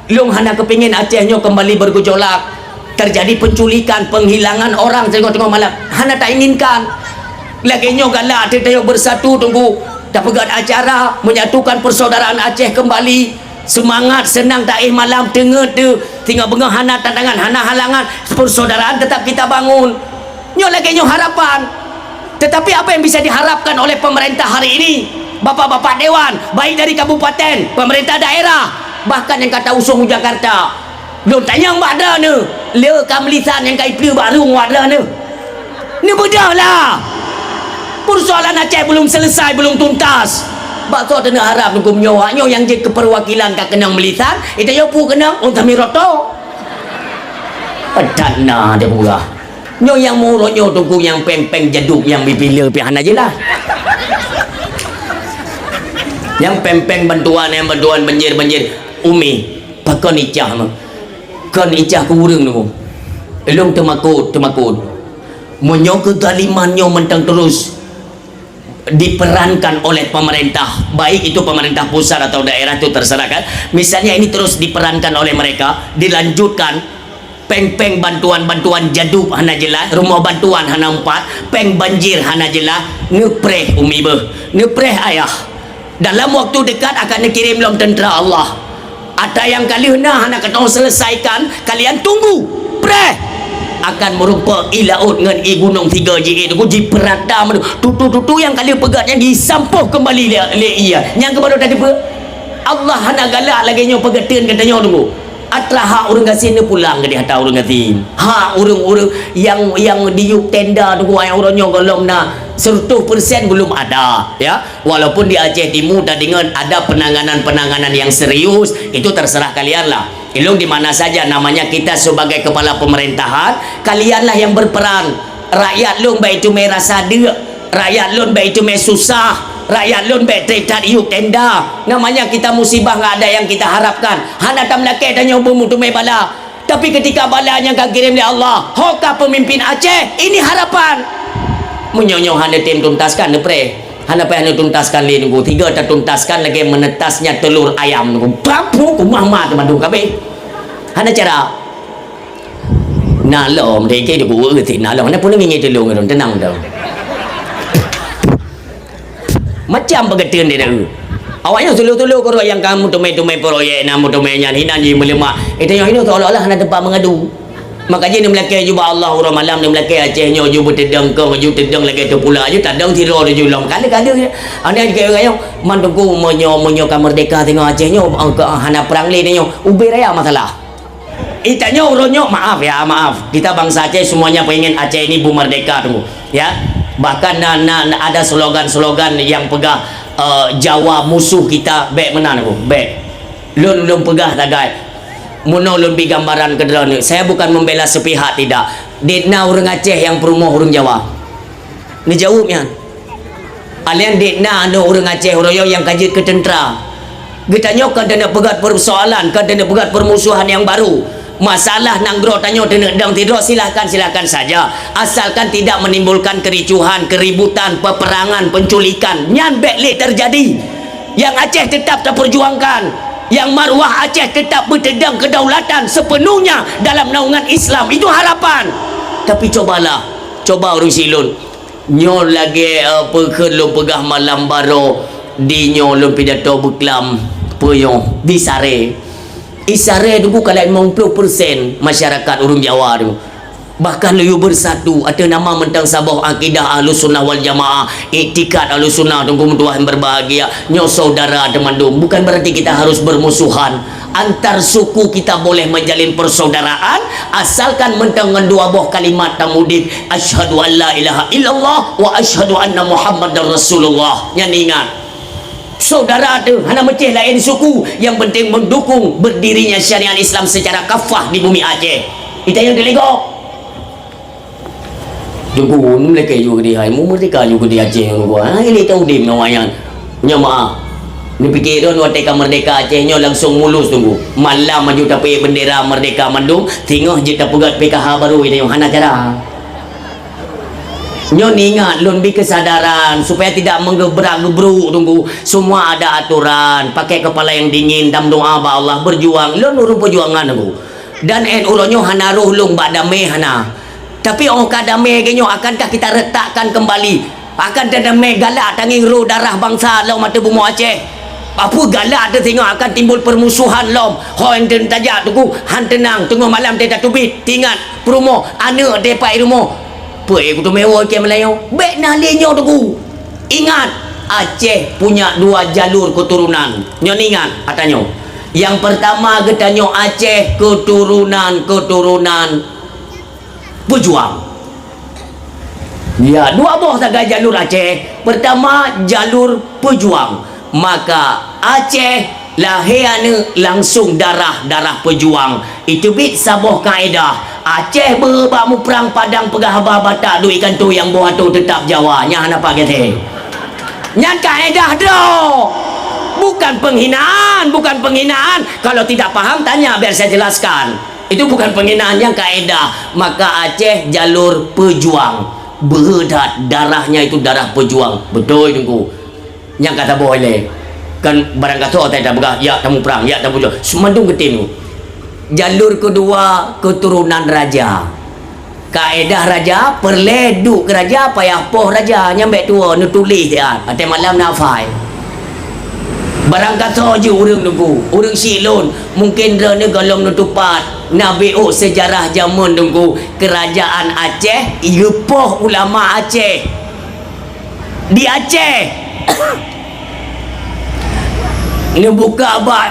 Lôn hana keupingin Aceh nyoe keumbali bergejolak, terjadi penculikan, penghilangan orang teungoh-teungoh malam. Hana tainginkan. Lagèe nyoe galak teuh tanyoe bersatu, Teungku, tapeugöt acara menyatukan persaudaraan Aceh kembali. Seumangat, seunang taéh malam, teungeut teuh, singoh beungoh hana tantangan, hana halangan, persaudaraan tetap kita bangun. Nyoe lagèe nyoe harapan. Tetapi apa yang bisa diharapkan oleh pemerintah hari ini? Bapak-bapak dewan, baik dari kabupaten, pemerintah daerah, bahkan nyang ka tausung u Jakarta. Lôn tanyong bak droeneuh, le ka meulisan nyang ka ipeuleueh bak rueng bak droeneuh. Neubeudôh lah! Persoalan Aceh belum selesai, belum tuntas. Bak soe taneuk harap Teungku meunyoe nyoe nyang jeuet keu perwakilan ka keunong meulisan, ita nyoe peue keunong, ôn samiroto. Peue that na teupeugah. Nyoe nyang meuuroe nyoe Teungku nyang péng-péng jaduk nyang bipile pih hana jeulaih. Nyang péng-péng bantuan, nyang bantuan banjir-banjir. Umi, pakon icah meuh? Kon icah keu ureuëng Teungku. Ilôn teumakot, teumakot. Meunyoe keuzaliman nyoe mantong terus diperankan oleh pemerintah, baik itu pemerintah pusat atau daerah, itu terserah kan. Misalnya ini terus diperankan oleh mereka, dilanjutkan, péng-péng bantuan-bantuan jaduk hana jeulaih, rumoh bantuan hana meupat, péng banjir hana jeulaih, neupreh umi beuh, neupreh ayah. Dalam waktu dekat akan neukirém lom tentera Allah. Ata nyang ka lheueh na hana katong selesaikan, kalian tunggu. Preh! Akan meurumpok ié laôt ngon ié gunong sigoe jiék Teungku, jipeurata mandum. Tutu-tutu nyang ka lheueh peugöt nyan jisampôh keumbali lé, lé ié. Nyang keuh baru tadi peue? Allah hana galak lagèe nyoe peugeuten geutanyoe Teungku. Atra hak ureuëng gasien neupulang keudéh atra ureuëng gasien. Hak ureuëng-ureuëng nyang, nyang diyueb tenda Teungku, nyang uroe nyoe gohlom na seratus persen belum ada, ya. Walaupun di Aceh Timu tadeungon ada penanganan-penanganan yang serius, itu terserah kalian lah. Ilôn di mana saja, namanya kita sebagai kepala pemerintahan, kalianlah yang berperan. Rakyat lôn bèk teumé rasa deuk, rakyat lôn bèk teumé susah, rakyat lôn bèk trép that iyueb tenda. Namanya kita musibah, nggak ada yang kita harapkan. Hana tameulakèe tanyoe beumeuteumé bala. Tapi ketika bala nyang ka kirém lé Allah, ho ka peumimpin Aceh, ini harapan. Meunyoe nyoe hana tem tuntaskan, neupreh. Hana payah neutuntaskan lé Teungku. Tiga tatuntaskan lagèe menetasnya telur ayam Teungku. Bram, pu, kumah ma teumadu kabeh. Hana cara. Na lom, deh, ke Teungku, eh, na lom. Hana pun ngieng tulông ureueng, tenang dah. Macam peugah teun dia dah. Awaknyan suluh-suluh keurok nyang ka meuteumé-teumé proyek, na meuteumé nyan, hinan jih meuleumah. Geutanyoe hinoe seolah-olah hana teumpat meungadu. Maka jih neumeulakée ju bak Allah uroe malam, neumeulakée Aceh nyoe ju beuteudong kong, ju teudong lagée teupula, ju tadong sidroe ju lom. Ka lheueh, ka lheueh. Aneuk jih kayong-kayong, "Man Teungku, meunyoe, meunyoe ka meurdeka singoh Aceh nyoe, eh, ka hana prang lé nyoe, ubé raya masalah." Geutanyoe uroe nyoe, maaf ya, maaf. Kita bangsa Aceh semuanya pengen Aceh ini bu merdeka, Teungku. Ya. Bahkan na, na, na ada slogan-slogan yang peugah, eh, "Jawa musuh kita," bék meunan, Teungku. Bék. Lôn, lôn peugah sagai. Meunoe lôn bri gambaran keudroe nyoe. Saya bukan membela sepihak, tidak. Di na ureuëng Aceh nyang peurumoh ureuëng Jawa. Neujaweueb nyan. Alèh nyan di na aneuk ureuëng Aceh uroe nyoe nyang ka jeuet keu teuntra. Geutanyoe kon taneuk peugét persoalan, kon taneuk peugét permusuhan nyang baru. Masalah nanggroe tanyoe taneuk dong sidroe, silahkan, silahkan saja. Asalkan tidak menimbulkan kericuhan, keributan, peperangan, penculikan. Nyan bék lé teujadi. Nyang Aceh tetap taperjuangkan. Nyang maruah Aceh tetap beuteudong kedaulatan sepenuhnya dalam naungan Islam. Itu harapan. Tapi cobalah, coba ureuëng silôn. Nyoe lagée, eh, peue kheun lôn peugah malam baroe, di nyoe lôn pidato beuklam, peue nyoe, di Saré. Di Saré Teungku ka laén limong ploh persen masyarakat ureuëng Jawa tu. Bahkan laju beusatu ateueh nama mantong saboh akidah Ahlussunnah wal Jamaah, iktikad Ahlussunnah, Teungku meutuah nyang berbahagia. Nyoe saudara teumandum, bukan berarti kita harus bermusuhan. Antar suku kita boleh menjalin persaudaraan, asalkan mantong ngon dua boh kalimat tamudeb, "Asyhadu an la ilaha illallah wa asyhadu anna Muhammadar Rasulullah." Nyan ingat. Saudara tu hana meucéh laén suku, yang penting mendukung berdirinya syariat Islam secara kafah di bumi Aceh. Kita yang teulego. Teungku, meulakée ju keudéh hai, mu merdeka ju keudéh Aceh ngon gua. Ha, ini tahu dim nyawa nyan. Nyoe maaf. Neupike droe watée ka merdeka Aceh nyoe langsung mulus Teungku. Malam aju tapeuék bendera merdeka mandum, singoh jeuet tapeugét P K H baru, ini hana cara. Nyoe ingat, lôn bri kesadaran supaya tidak menggebrak-gebruk Teungku. Semua ada aturan, pakai kepala yang dingin dan doa bak Allah, berjuang. Lôn ureuëng perjuangan Teungku. Dan N U uroe nyoe hana roh lôn bak damé hana. Tapi óh ka damé lagée nyoe, akankah kita retakkan kembali? Akan tadamé galak tangieng roh darah bansa lom ateueh bumoe Aceh? Peue galak teuh singoh akan timbul permusuhan lom? Ho enteun tajak Teungku, han teunang, teungoh malam teuh tateubiet, teuingat, peurumoh, aneuk teuh pat i rumoh. Peue kuteumé woe keu Meulayu? Bék na lé nyoe Teungku. Ingat, Aceh punya dua jalur keturunan. Nyoe ingat, ata nyoe. Yang pertama geutanyoe Aceh keturunan-keturunan pejuang. Ya, dua boh sagai jalur Aceh. Pertama, jalur pejuang. Maka Aceh lahé aneuk langsung darah-darah pejuang. Iteubiet saboh kaedah. Aceh beu bak muprang padang peugah haba Batak duek ikan tu nyang boh atô teutap Jawa. Nyan hana pakéh. Nyan kaedah droe. Bukan penghinaan, bukan penghinaan. Kalau tidak paham, tanya biar saya jelaskan. Itu bukan penghinaan, nyang kaedah. Maka Aceh jalur pejuang. Beuhe that, darahnya itu darah pejuang. Beutôi Teungku. Nyang ka saboh ilée. Kan barang gasoe asai tapeugah, "Ya, tamuprang, ya, tamuprang." Seumandum geutem. Jalur keudua, keturunan raja. Kaedah raja, peureulée duek keu raja, payah poh raja, nyang bék tuwoe neutuléh siat, watée malam neuhafai. Barang gasoe jih ureuëng Teungku, ureuëng syiek lôn, mungken droeneuh gohlom neutupat, na beuôk seujarah jameun Teungku, keurajaan Aceh geupoh ulama Aceh. Di Aceh. Neubuka bak,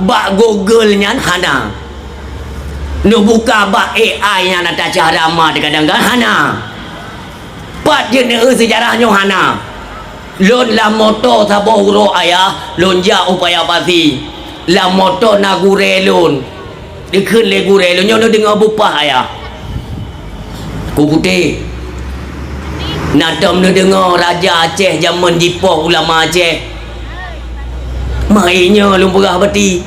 bak Google nyan hana. Neubuka bak A I nyan ata cahra ma teugadang kan hana. Pat jeuet neueu seujarah nyoe hana. Lôn lam moto saboh uroe ayah, lôn jak u Paya Pasi. Lam moto na gurée lôn. Dikheun lé gurée lôn nyoe neudeungoe bupah ayah. Ku putéh. Na tom neudeungoe raja Aceh jameun jipoh ulama Aceh. Mah nyoe lôn peugah bati.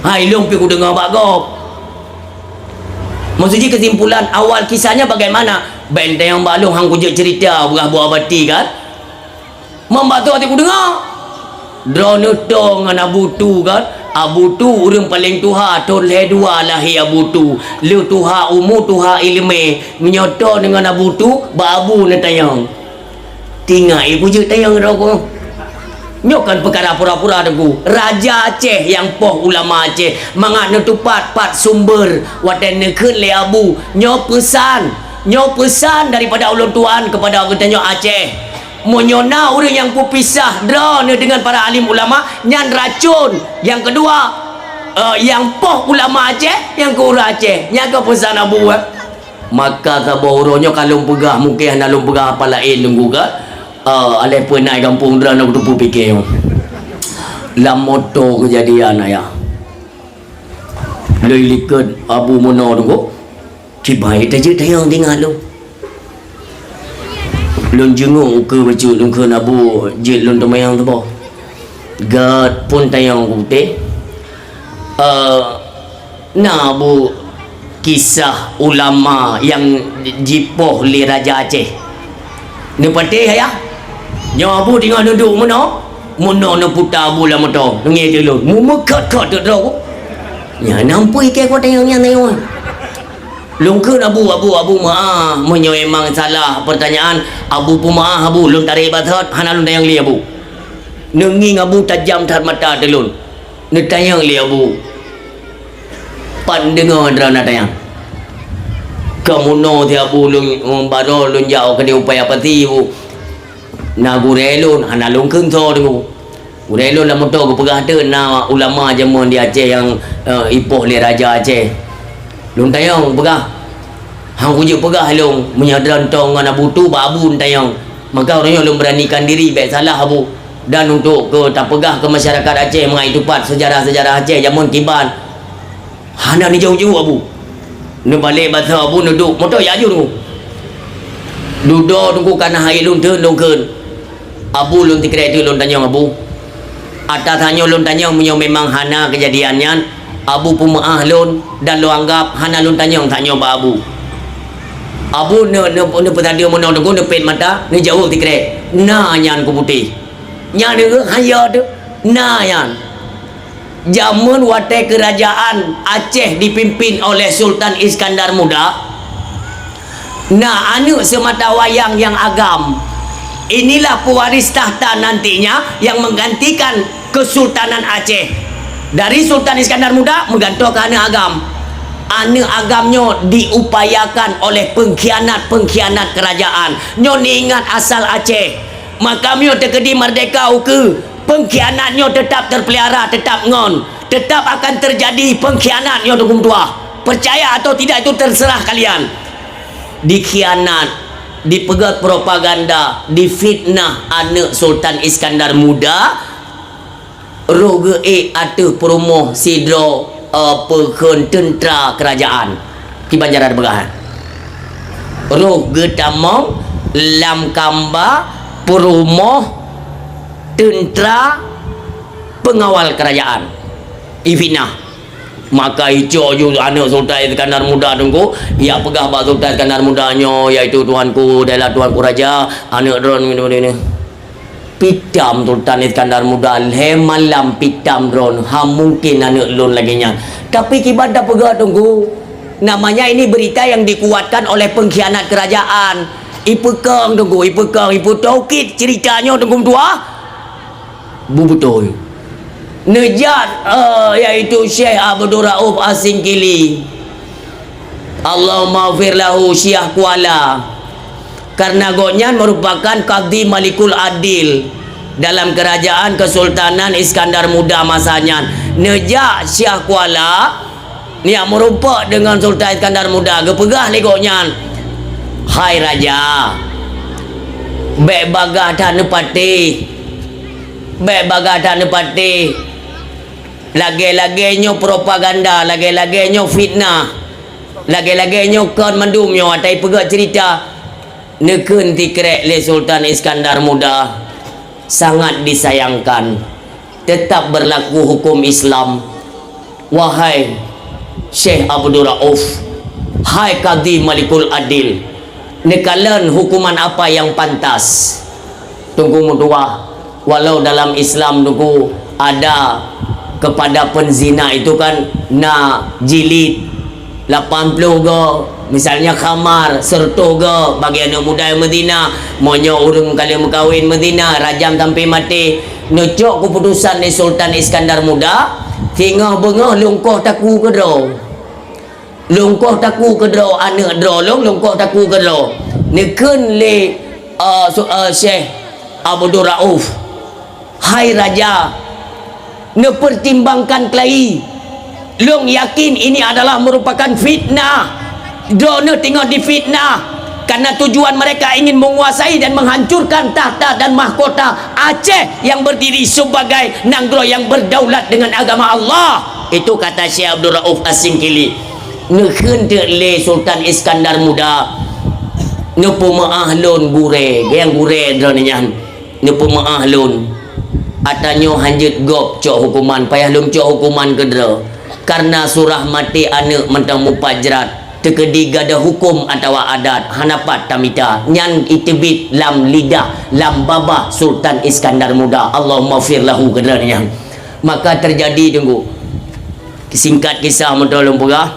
Hai lôn pih kudeungoe bak gob. Maksud jih kesimpulan awal kisahnya bagaimana? Benteng bak lôn hang kujeuet cerita peugah buah bati kan? Membantu hati kudeungoe. Droeneuh to ngon Abu Tu kan? Abu Tu ureuëng paleng tuha thon lhée dua lahé Abu Tu. Le tuha umu tuha iéleumé. Meunyoe to deungon Abu Tu, bak Abu neutanyong. Tingai bujeuet tayong droe ku. Nyoe kon peukara pura-pura, Teungku. Raja Aceh nyang poh ulama Aceh, mangat neutupat pat sumber watée neukheun lé Abu. Nyoe peusan, nyoe peusan daripada ulôn tuan keupada geutanyoe Aceh. Meunyoe na ureuëng nyang peupisah droeneuh deungon para alim ulama, nyan racun. Nyang keudua, eh, nyang poh ulama Aceh, nyang keu ureuëng Aceh. Nyan keuh peusan Abu, eh. Maka saboh uroe nyoe ka lôn peugah, mungken hana lôn peugah haba laén, Teungku, ka. Ah, aléh peue na i gampông droeneuh teupeu pike nyoe. Lam moto keujadian, ayah. Lôn likot Abu meunoe, Teungku. Cibai tajeuet tayong tinggai lôn. Lôn jenguk ukeue bacut, lôn kheun Abu jeuet lôn teumayang saboh. Gét phon tayong kutéh. Eh, na Abu kisah ulama nyang jipoh lé Raja Aceh. Neupatéh, ayah? Nyoe Abu teungoh neuduek meunoe, meunoe neuputa Abu lam moto, neungét teuk lôn. Meumeukot-kot teuk droe. Nyan na peue ikée kuat tayong nyan tayong. Lôn kheun Abu, Abu, Abu meu'ah, meunyoe memang salah peurtanyaan, Abu peumeu'ah Abu, lôn tarek bak thot, hana lôn tanyong lé Abu. Neungieng Abu tajam that mata teu lôn. Neutanyong lé Abu. Pat neudeungoe droeneuh tanyong. Ka meunoe si Abu lôn, barô lôn jak u keudeh upaya pasi Abu. Na gurée lôn, hana lôn kheun soe Teungku. Gurée lôn lam moto geupeugah teuk na ulama jameun di Aceh nyang, eh, ipoh lé Raja Aceh. Lôn tanyong peugah, han kujeuet peugah lôn, meunyoe droe tong ngon Abu tu bak Abu neutanyong. Maka uroe nyoe lôn beuranikan diri bék salah Abu. Dan untuk keu tapeugah keu masyarakat Aceh mangat itupat seujarah-seujarah Aceh jameun kiban. Hana neujaweueb-jaweueb Abu. Neubalek basa Abu neuduek moto jak aju Teungku. Dudoe Teungku ka na hai lôn teun lôn kheun. Abu lôn sikrek teuk lôn tanyong Abu. Atas tanyoe lôn tanyong meunyoe memang hana keujadian nyan, Abu peumeu'ah lôn dan lôn anggab hana lôn tanyong tanyoe bak Abu. Abu neu-, neu-, neupeusadeue meunoe Teungku neupet mata, neujaweueb sikrek. Na nyan kuputéh. Nyan deuh haya teuk. Na nyan. Jameun watée keurajaan Aceh dipimpin oleh Sultan Iskandar Muda, na aneuëk seumata wayang nyang agam. Inilah pewaris takhta nantinya yang menggantikan Kesultanan Aceh. Dari Sultan Iskandar Muda meugantoe keu aneuëk agam. Aneuëk agam nyoe diupayakan oleh pengkhianat-pengkhianat kerajaan. Nyoe niingat asal Aceh. Maka meunyoe teukeudi merdeka ukeue, pengkhianat nyoe tetap terpelihara, tetap ngon, tetap akan terjadi pengkhianat nyoe Teungku meutuah. Percaya atau tidak itu terserah kalian. Dikhianat, dipeugét propaganda, difitnah aneuëk Sultan Iskandar Muda, roh geuék ateueh peurumoh sidroe, eh, peukheun teuntra keurajaan. Kiban cara teupeugah, eh? Roh geutamong lam kamba peurumoh teuntra peungawal keurajaan. Ifitnah. Maka icok ju aneuëk Sultan Iskandar Muda Teungku, jak peugah bak Sultan Iskandar Muda nyoe, yaitu tuhanku, adalah tuhanku raja, aneuëk droeneuh ini. Pitam Sultan Iskandar Muda lhée malam pitam droeneuh, ha mungken aneuëk lôn lagée nyan. Tapi kiban tapeugah Teungku, namanya ini berita yang dikuatkan oleh pengkhianat kerajaan. Ipeukong Teungku, ipeukong, ipeutoket cerita nyoe Teungku meutuah. Beubeutôi. Neujak, eh, yaitu Syekh Abdul Rauf Asingkili. Allahumma ghfir lahu Syiah Kuala. Karena gobnyan merupakan Kadhi Malikul Adil dalam kerajaan Kesultanan Iskandar Muda masa nyan. Neujak Syiah Kuala, neujak meurumpok deungon Sultan Iskandar Muda, geupeugah lé gobnyan, "Hai Raja, bék bagaih that neupatéh, bék bagaih that neupatéh. Lagée-lagée nyoe propaganda, lagée-lagée nyoe fitnah, lagée-lagée nyoe kon mandum nyoe ata ipeugét cerita." Neukheun sikrek lé Sultan Iskandar Muda, "Sangat disayangkan, tetap berlaku hukum Islam. Wahai Syekh Abdul Rauf, hai Kadhi Malikul Adil, neukalon hukuman apa yang pantas?" Teungku meutuah, walau dalam Islam Teungku ada kepada penzina itu kan na jilid, Lapan ploh go, misalnya khamar, seratus go, bagi aneuk muda nyang meuzina, meunyoe ureueng ka lheueh meukawen meuzina, rajam sampai maté, neucok keuputusan lé Sultan Iskandar Muda, singoh beungoh lôn koh takue keudroe. Lôn koh takue keudroe aneuk droe lôn, lôn koh takue keudroe. Neukheun lé, eh, su-, eh, Syekh Abdul Rauf, "Hai raja, neupertimbangkan keulayi. Lôn yakin ini adalah merupakan fitnah. Droeneuh teungoh difitnah, karena tujuan mereka ingin menguasai dan menghancurkan tahta dan mahkota Aceh yang berdiri sebagai nanggroe yang berdaulat dengan agama Allah." Itu kata Syekh Abdul Rauf As-Singkili. Neukheun teuk lé Sultan Iskandar Muda, "Neupeumeu'ah lôn gurée, nyang gurée droeneuh nyan. Neupeumeu'ah lôn. Ata nyoe hanjeuet gob cok hukuman, payah lôn cok hukuman keudroe. Karena surah maté aneuk mantong mupajrat, teukeudi gadôh huköm atawa adat, hana pat tamita. Nyan iteubiet lam lidah, lam babah Sultan Iskandar Muda. Allahummaghfir lahu," keu droeneuh nyan. Maka teujadi, Teungku. Singkat kisah mantong lôn peugah.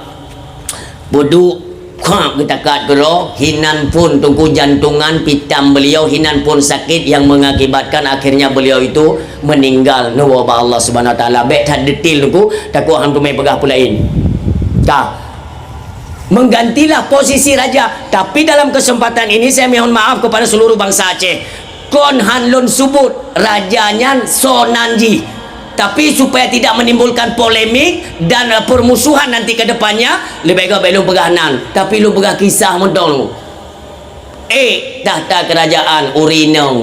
Peuduek khak geutakat keudroe, hinan phon Teungku jantungan pitam beliau, hinan phon sakit yang mengakibatkan akhirnya beliau itu meninggal, neuwoe bak Allah Subhanahu Wa Taala. Bék that detail Teungku, takot hana teumé peugah peulaén. Ka. Menggantilah posisi raja. Tapi dalam kesempatan ini saya mohon maaf kepada seluruh bangsa Aceh. Kon han lôn seubut raja nyan soe nan jih. Tapi supaya tidak menimbulkan polemik dan, eh, permusuhan nanti ke depannya, leubeh gét bék lôn peugah nan. Tapi lôn peugah kisah mantong. Eh, tahta kerajaan ureueng inong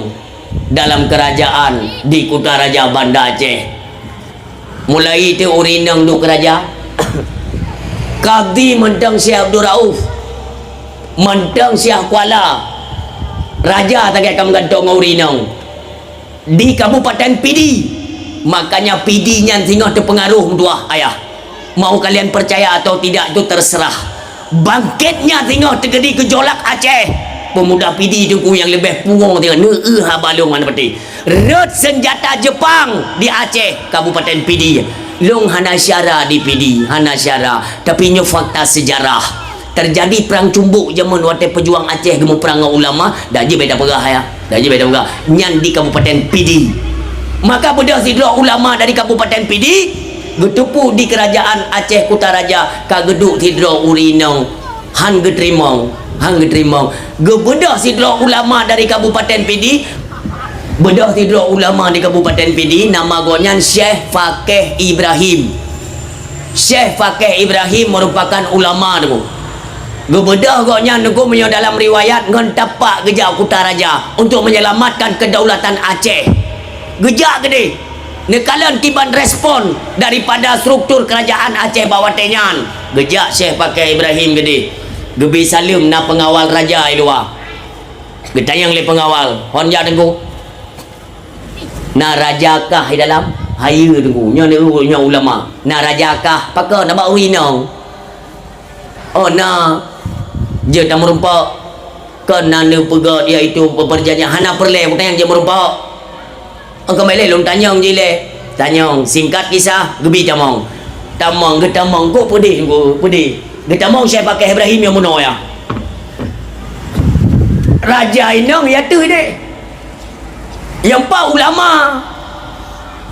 dalam kerajaan di Kuta Raja Banda Aceh. Mulai teuk ureueng inong duek keu raja. Kadi mantong Syekh Abdul Rauf, mantong Syekh Kuala. Raja sagai ka meugantoe ngon ureueng inong di Kabupaten Pidie. Makanya Pidie nyan singoh teupeungaruh meutuah ayah. Mau kalian percaya atau tidak, itu terserah. Bangkitnya singoh teukeudi gejolak Aceh. Pemuda Pidie Teungku nyang leubeh puwoe singoh, neueu haba lôn hana peuti. Rhot seunjata Jepang di Aceh, Kabupaten Pidie. Lôn hana syara di Pidie, hana syara. Tapi nyoe fakta sejarah. Teujadi prang cumbok jameun watée peujuang Aceh geumeuprang ngon ulama, dak jeuet bék tapeugah ya. Dak jeuet bék tapeugah. Nyan di Kabupaten Pidie. Maka beudôh sidroe ulama dari Kabupaten Pidie, geuteupeue di Kerajaan Aceh Kuta Raja ka geuduek sidroe ureueng inong. Han geuteurimong, han geuteurimong. Geubeudôh sidroe ulama dari Kabupaten Pidie, beudôh sidroe ulama di Kabupaten Pidie, nama gobnyan Syekh Fakih Ibrahim. Syekh Fakih Ibrahim merupakan ulama Teungku. Geubeudôh gobnyan Teungku meunyoe dalam riwayat ngon tapak geujak Kuta Raja untuk menyelamatkan kedaulatan Aceh. Geujak keudeh. Neukalon kiban respon daripada struktur kerajaan Aceh bak watée nyan. Geujak Syekh Fakih Ibrahim keudeh. Geubri saleuem na peungawal raja i luwa. Geutanyong lé peungawal, "Hon jak Teungku? Na raja kah di dalam?" "Hayeue Teungku, nyoe, nyoe ulama." "Na raja kah? Pakon, na bak ureueng inong?" "Oh na, jeuet tameurumpok." "Kon na neupeugét, yaitu peujanjian hana peureulée, peue nyang jeuet meurumpok?" "Engkau meu'ah lé lôn tanyong jih lé." Tanyong, singkat kisah, geubi tamong. Tamong, geutamong, kok peudeh, kok peudeh. Geutamong Syekh Fakih Ibrahim nyang meunoe ya. Raja inong ya teuh deh. Nyang pat ulama.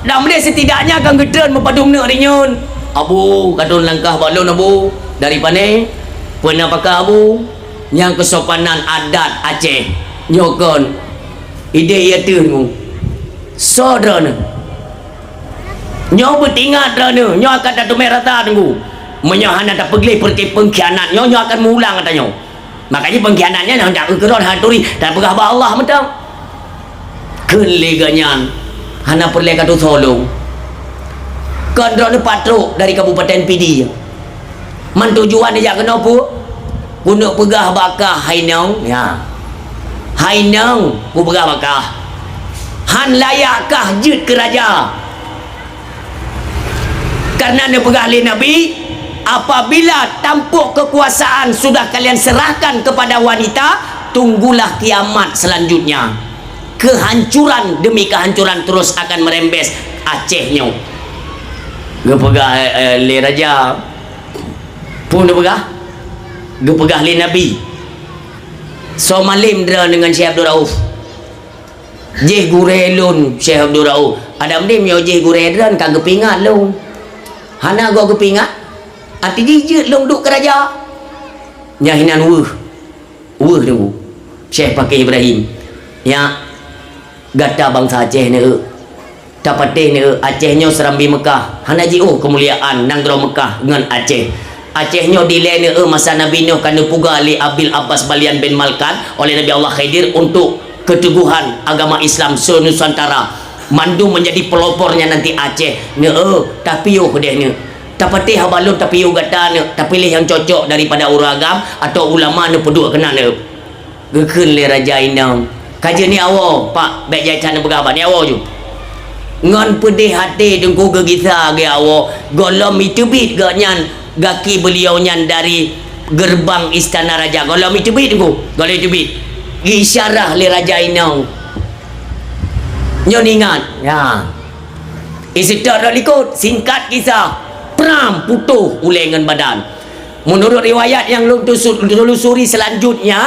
Dan meudeh setidaknya kan geutreun meupadum neuk rinyeun. "Abu, katôn langkah bak lôn, Abu. Dari pane?" "Peue na pakat, Abu?" "Nyang keusopanan adat Aceh. Nyoe kon ideh ié teuh ngu. Soe droeneuh? Nyoe beutingat droeneuh, nyoe akan tateumé rata teunggu. Meunyoe hana tapeugleh peureuté peungkhianat nyoe, nyoe akan meuulang ata nyoe." Makajih peungkhianat nyan handak keu keudroe hana turi, tapeugah bak Allah mantong. Kheun lé geuh nyan, hana peureulée ka tusoe lôn. Kon droeneuh pat trok dari Kabupaten Pidie. Man tujuan jijak keunoe peue? Keuneuk peugah bak kah hai nong, ya. Hai nong, kupeugah bak kah. Han layak kah jeuet keu raja. Karena neupeugah lé Nabi, "Apabila tampuk kekuasaan sudah kalian serahkan kepada wanita, tunggulah kiamat selanjutnya. Kehancuran demi kehancuran terus akan merembes Aceh nyoe." Geupeugah, eh, eh, lé raja, Peue neupeugah? Geupeugah lé Nabi, "Soe malem droeneuh ngon Syekh Abdul Rauf?" "Jih gurée lôn, Syekh Abdul Rauf." "Adam deh, meunyoe jih gurée droeneuh ka geupeuingat lôn." "Hana goe geupeuingat, até jih jeuet lôn duek keu raja." Nyan hinan weueh. Weueh teungku, Syekh Pakeh Ibrahim. Nyak, gata bansa Aceh neueu. Tapatéh neueu, Aceh nyoe seurambi Meukah, hana jiôh keumuliaan nanggroe Meukah ngon Aceh. Aceh nyoe dilée neueu masa Nabi Nuh ka neupuga lé Abil Abbas Balian bin Malkan oleh Nabi Allah Khidir untuk keuteguhan agama Islam se-Nusantara. Mandum meunjadi pelopornya nanti Aceh. Neueu, tapiôh deh neueu. Tapatéh haba lôn tapiôh gata neueu, tapiléh nyang cocok daripada ureuëng agam atawa ulama neupeuduek keunan neueu. Geukheun lé raja inong, "Ka jeuet ni awoe, Pak, bék jai that neupeugah haba ni awoe ju." Ngon peudeh até teungku geugisa geuh awoe, gohlom iteubiet gobnyan gaki beuliau nyan dari geureubang istana raja. Gohlom iteubiet teungku, gohlom iteubiet. Geuisyarah lé raja inong. Nyoe ingat, ya. Iseutôt rot likot, singkat kisah, pram, putôh ulée ngon badan. Meunurot riwayat nyang lôn tusu-, telusuri seulanjutnya,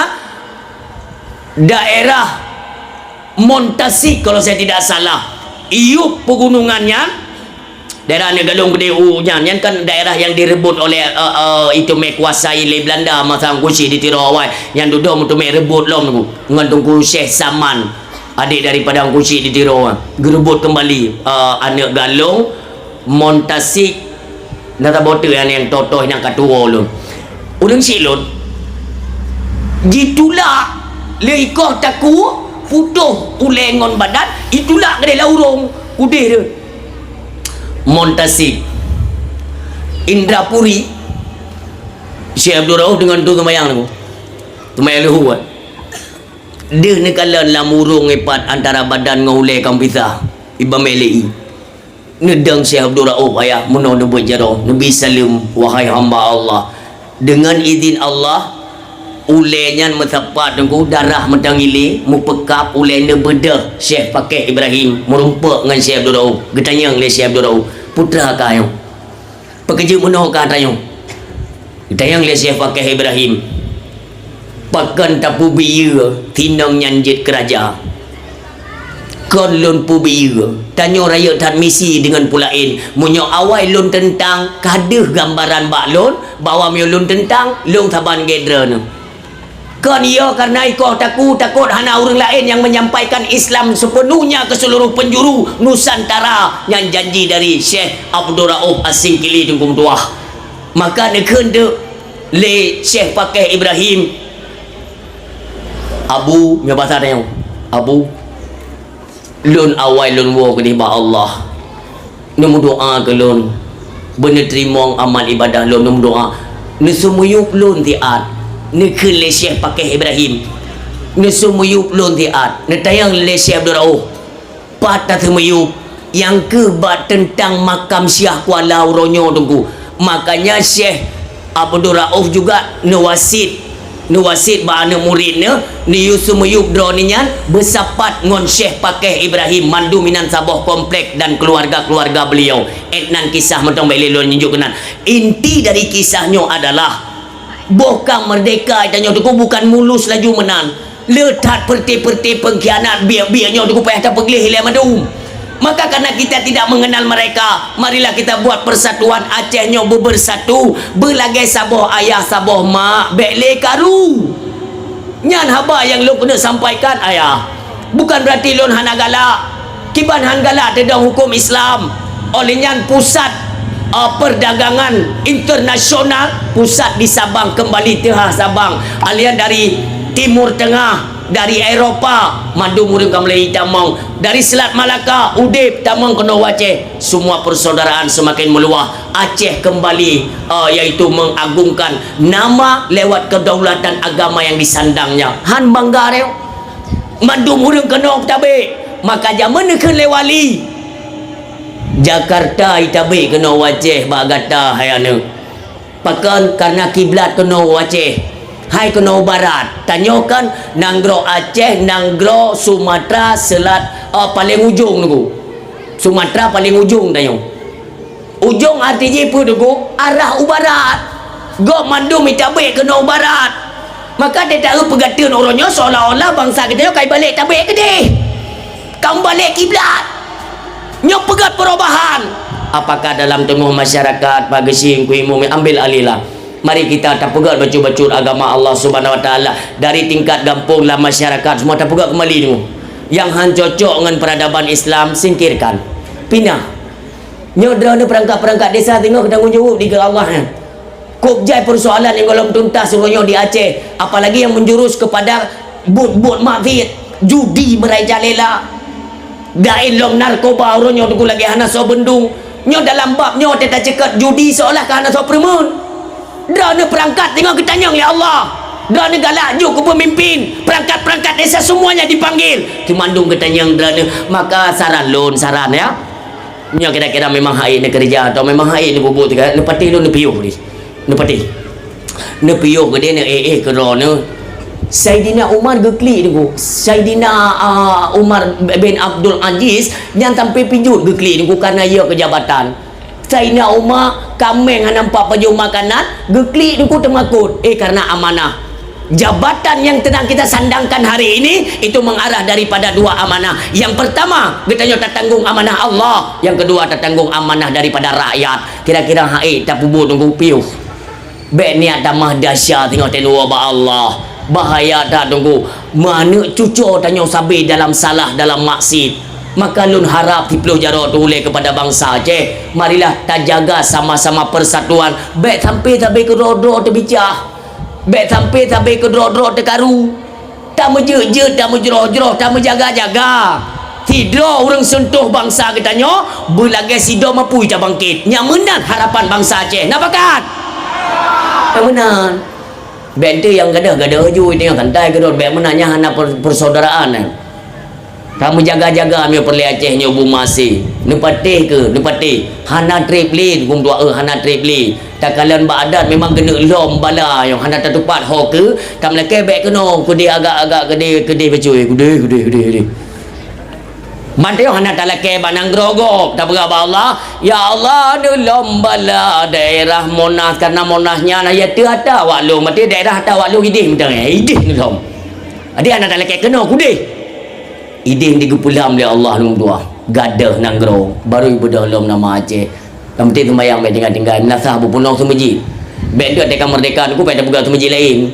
daerah Montasik, kalau saya tidak salah, iyup pegunungan nyan, daerah Aneuk Galong Geudée U nyan, nyan kan daerah yang direbut oleh, eh, eh, itu meukuasai lé Belanda masa Teungku Chik di Tiro awai, nyang dudoe meuteumé rebut lom ngon Teungku Syekh Saman. Adik daripada Teungku Chik di Tiro, geureubot keumbali, eh, Aneuk Galong, Montasik, na saboh teuk nyang, nyang toh-toh nyang ka tuwoe lôn. Ureuëng syiek lôn jitulak lé ikoh takue, putôh ulée ngon badan, itulak keudeh lam urông, udeh deuh. Montasik, Indrapuri, Syekh Abdul Rauf deungon tu seumayang tu. Seumayang luhur, eh. Deuh neukalon lam urông ipat antara badan ngon ulée ka meupisah, iban mé lé ié. Neudong Syekh Abdul Rauf, ayah, meunoe neubeuet jaroe, neubi saleuem, wahai hamba Allah. Deungon idhin Allah, ulée nyan meusapat teungku, darah meutangilee, meupeukab ulée neubeudôh Syekh Pakeh Ibrahim, meurumpok ngon Syekh Abdul Rauf. Geutanyong lé Syekh Abdul Rauf, "Peue treuk kah nyoe? Pakon jeuet meunoe kah tanyoe?" Geutanyong lé Syekh Pakeh Ibrahim, "Pakon tapeubiyeu sinong nyan jeuet keu raja? Kon lôn peubiyeu, tanyoe rayeuk that misi deungon peue laén. Meunyoe awai lôn teuntang, ka deuh gambaran bak lôn bahwa meunyoe lôn teuntang, lôn saban gét droeneuh. Kon iyo kareuna ikoh takue, takot hana ureuëng laén nyang menyampaikan Islam sepenuhnya ke seluruh penjuru Nusantara," nyan janji dari Syekh Abdul Rauf As-Singkili Teungku Meutuah. Maka neukheun teuk lé Syekh Pakeh Ibrahim, "Abu," nyoe basa tanyoe, "Abu, lôn awai lôn woe keudeh bak Allah. Neumeudoá keu lôn, beuneuteurimong amal ibadah lôn, neumeudoá. Neuseumeuyueb lôn siat," neukheun lé Syekh Pakeh Ibrahim. "Neuseumeuyueb lôn siat," neutanyong lé Syekh Abdul Rauf. Pat taseumeuyueb, nyang keuh bak teuntang makam Syiah Kuala uroe nyoe teungku. Makanya Syekh Abdul Rauf juga neuwasiet, neuwasiet bak aneuk murit neuh, neuyue seumeuyueb droeneuh nyan beusapat ngon Syekh Pakeh Ibrahim, mandum inan saboh komplek dan keluarga-keluarga beliau. Ék nan kisah mantong bék lé lôn nyunjuk keunan. Inti dari kisah nyoe adalah, boh ka meurdeka tanyoe teungku bukan mulus laju meunan. Le that peureuté-peureuté peungkhianat biek-biek nyoe teungku payah tapeugleh ilée mandum. Maka karena kita tidak mengenal mereka, marilah kita buat persatuan Aceh nyoe beubersatu, beulagée saboh ayah saboh mak, bék lé karu. Nyan haba nyang lôn keuneuk sampaikan, ayah. Bukan berarti lôn hana galak. Kiban han galak teudong huköm Islam. Oleh nyan pusat, eh, perdagangan internasional, pusat di Sabang keumbali teuhah Sabang. Alian dari Timur Tengah, dari Eropa, mandum ureuëng ka mulai tamong. Dari Selat Malaka, udeb tamong keunoe u Aceh. Semua persaudaraan semakin meluah. Aceh kembali, eh, yaitu mengagungkan nama lewat kedaulatan agama yang disandangnya. Han bangga deh. Mandum ureuëng keunoe tabek. Maka jameun neukheun lé wali, Jakarta itabek keunoe u Aceh bak gata hai aneuk. Pakon? Karena kiblat keunoe u Aceh. Hai keunoe u barat. Tanyoe kan nanggroe Aceh, nanggroe Sumatera Selat, eh, paléng ujong teungku. Sumatera paléng ujong tanyoe. Ujong arti jih peue teungku? Arah u barat. Gob mandum itabek keunoe u barat. Maka teuta peugah teun uroe nyoe seolah-olah bansa geutanyoe ka ibalek tabek keudeh. Ka meubalek kiblat. Nyoe peugah perubahan. Apakah dalam teungoh masyarakat, Pak Geuchik, Teungku Imum, ambil alihlah. Mari kita tapeugah bacut-bacut agama Allah Subhanahu Wa Taala dari tingkat gampông lam masyarakat semua tapeugah kembali tu. Yang han cocok ngon peradaban Islam, singkirkan. Pinah. Nyoe droeneuh perangkat-perangkat desa singoh keutanggung jaweueb dikeue Allah nyan. Kôb jai persoalan nyang gohlom tuntas uroe nyoe di Aceh, apalagi yang menjurus kepada buet-buet maksiat, judi merajalela, daen lom narkoba uroe nyoe Teungku lagèe hana soe beundung. Nyoe dalam bab nyoe teuta ceukat judi seolah ka hana soe peureumeun. Droeneuh perangkat singoh geutanyong lé Allah. Droeneuh galak jok keu peumimpin, perangkat-perangkat desa semuanya dipanggil. Cuma mandum geutanyong droeneuh, maka saran lôn, saran ya. Nyoe kira-kira memang hai neukeureuja atau memang hai neububuet teuka, neupatéh lôn neupiôh deh. Neupatéh. Neupiôh keudeh neu-éh-éh keudroe neu. Saidina Umar geuklik Teungku. Saidina, ah, Umar bin Abdul Aziz nyan sampai pijot geuklik Teungku karena ia kejabatan. Saidina Umar kaméng hana nampak pajoh makanan, geuklik Teungku teumakot. Eh, karena amanah. Jabatan yang sedang kita sandangkan hari ini, itu mengarah daripada dua amanah. Yang pertama, geutanyoe tatanggung amanah Allah. Yang kedua, tatanggung amanah daripada rakyat. Kira-kira hai tapubuet Teungku piôh. Bèk niat tamah dahsyat singoh teuh luwa bak Allah. Bahaya that Teungku. Meuaneuk cucoe tanyoe sabe dalam salah, dalam maksiat. Maka lôn harap siplôh jaroe teuulèe kepada bansa Aceh. Marilah tajaga sama-sama persatuan. Bèk sampai sabe keudroe-droe teubicah. Bèk sampai sabe keudroe-droe teukaru. Tameujeuet-jeuet, tameujroh-jroh, tameujaga-jaga. Sidroe ureueng seuntoh bansa geutanyoe, beulagèe sidroe mapui tabangkét. Nyan meunan harapan bansa Aceh. Na pakat? Na meunan. Bèk enteuk nyang gadôh-gadôh ju, nyang santai keudroe. Bèk meunan, nyan hana per-, persaudaraan nyan. Tameujaga-jaga meunyoe peureulèe Aceh nyoe bu maséh. Neupatéh keu, neupatéh. Hana trép lé, gum dua, eh, hana trép lé. Takalon bak adat memang keuneuk lom bala nyang hana tatupat ho keu, tameulakèe bèk keunoe, keudeh agak-agak keudeh, keudeh bacut, keudeh, keudeh, keudeh, keudeh. Ban tanyoe hana talakèe bak nanggroe gob, tapeugah bak Allah, "Ya Allah, neulom bala daerah Monas, karena Monas nyan hana teuh ata awak lôn, maté daerah ata awak lôn ideh mantong, eh, ideh neulom." Jadi hana talakèe keunoe, keudeh. Ideh digeupeulam lé Allah lôn tuah, gadôh nanggroe, barô ibeudôh lom nama Aceh. Nyang penting seumayang bèk tinggai-tinggai, meunasah bupeunoh seumeujid. Bèk deuek teuka meurdeka Teungku, bèk tapeugah seumeujid laén.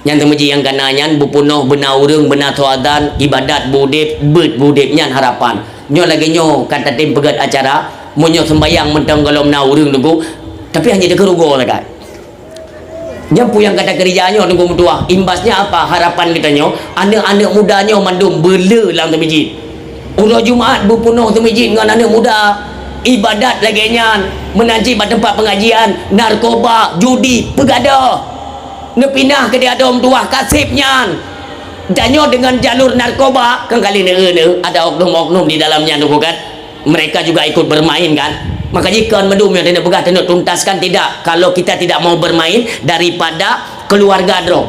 Nyan seumeujid nyang kana nyan bupeunoh beuna ureueng, beuna soe azan, ibadat beu udeb, beuet beu udeb, nyan harapan. Nyoe lagèe nyoe ka tatem peugöt acara, meunyoe seumbayang mantong gohlom na ureueng Teungku, tapi hana teuka rugoe sagai. Nyan peue nyang ka takeurija nyoe Teungku meutuah. Imbasnya apa? Harapan geutanyoe, aneuk-aneuk muda nyoe mandum beuleu lam seumeujid. Uroe Jumat beupeunoh seumeujid ngon aneuk muda. Ibadat lagèe nyan, meunan cit bak teumpat peungajian, narkoba, judi, peugadôh. Neupinah keudéh adoe meutuah ka seb nyan. Tanyoe deungon jalur narkoba, kan kali neu-eu-neu, ada oknum-oknum di dalam nyan Teungku kan. Mereka juga ikut bermain kan? Maka jih kon meudum nyang taneuk peugah, taneuk tuntaskan, tidak. Kalau kita tidak mau bermain daripada keluarga droe,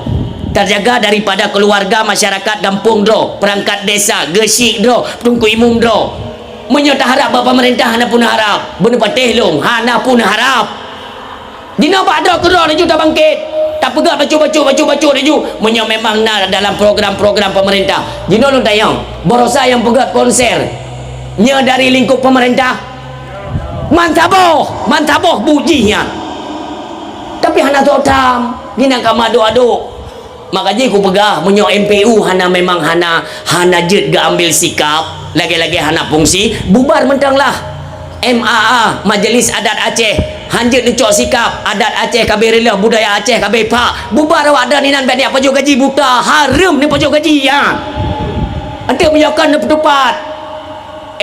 tajaga daripada keluarga, masyarakat gampông droe, perangkat desa, geusyik droe, teungku imum droe. Meunyoe taharab bak pemerintah, hana pun harab. Beuneupatéh lôn, hana pun harab. Jinoe bak droe keudroe laju tabangkét, tapeugah bacut-bacut, bacut-bacut laju. Meunyoe memang na dalam program-program pemerintah, jinoe lôn tanyong, baroesa nyang peugah konser nyoe dari lingkup pemerintah? Man saboh, man saboh buet jih nyan. Tapi hana soe tham, jih nyang ka meuadôk-adôk. Maka jih kupeugah, meunyoe M P U hana, memang hana, hana jeuet geuambil sikap, lagèe-lagèe hana fungsi, bubar mantong lah. M A A, Majelis Adat Aceh, hanjeuet neucok sikap, adat Aceh ka abéh reuloh, budaya Aceh ka abéh phak, bubar awak droeneuh inan, bèk neupajoh gaji buta, hareuem neupajoh gaji, ya. Enteuk meunyoe kon neupeutupat.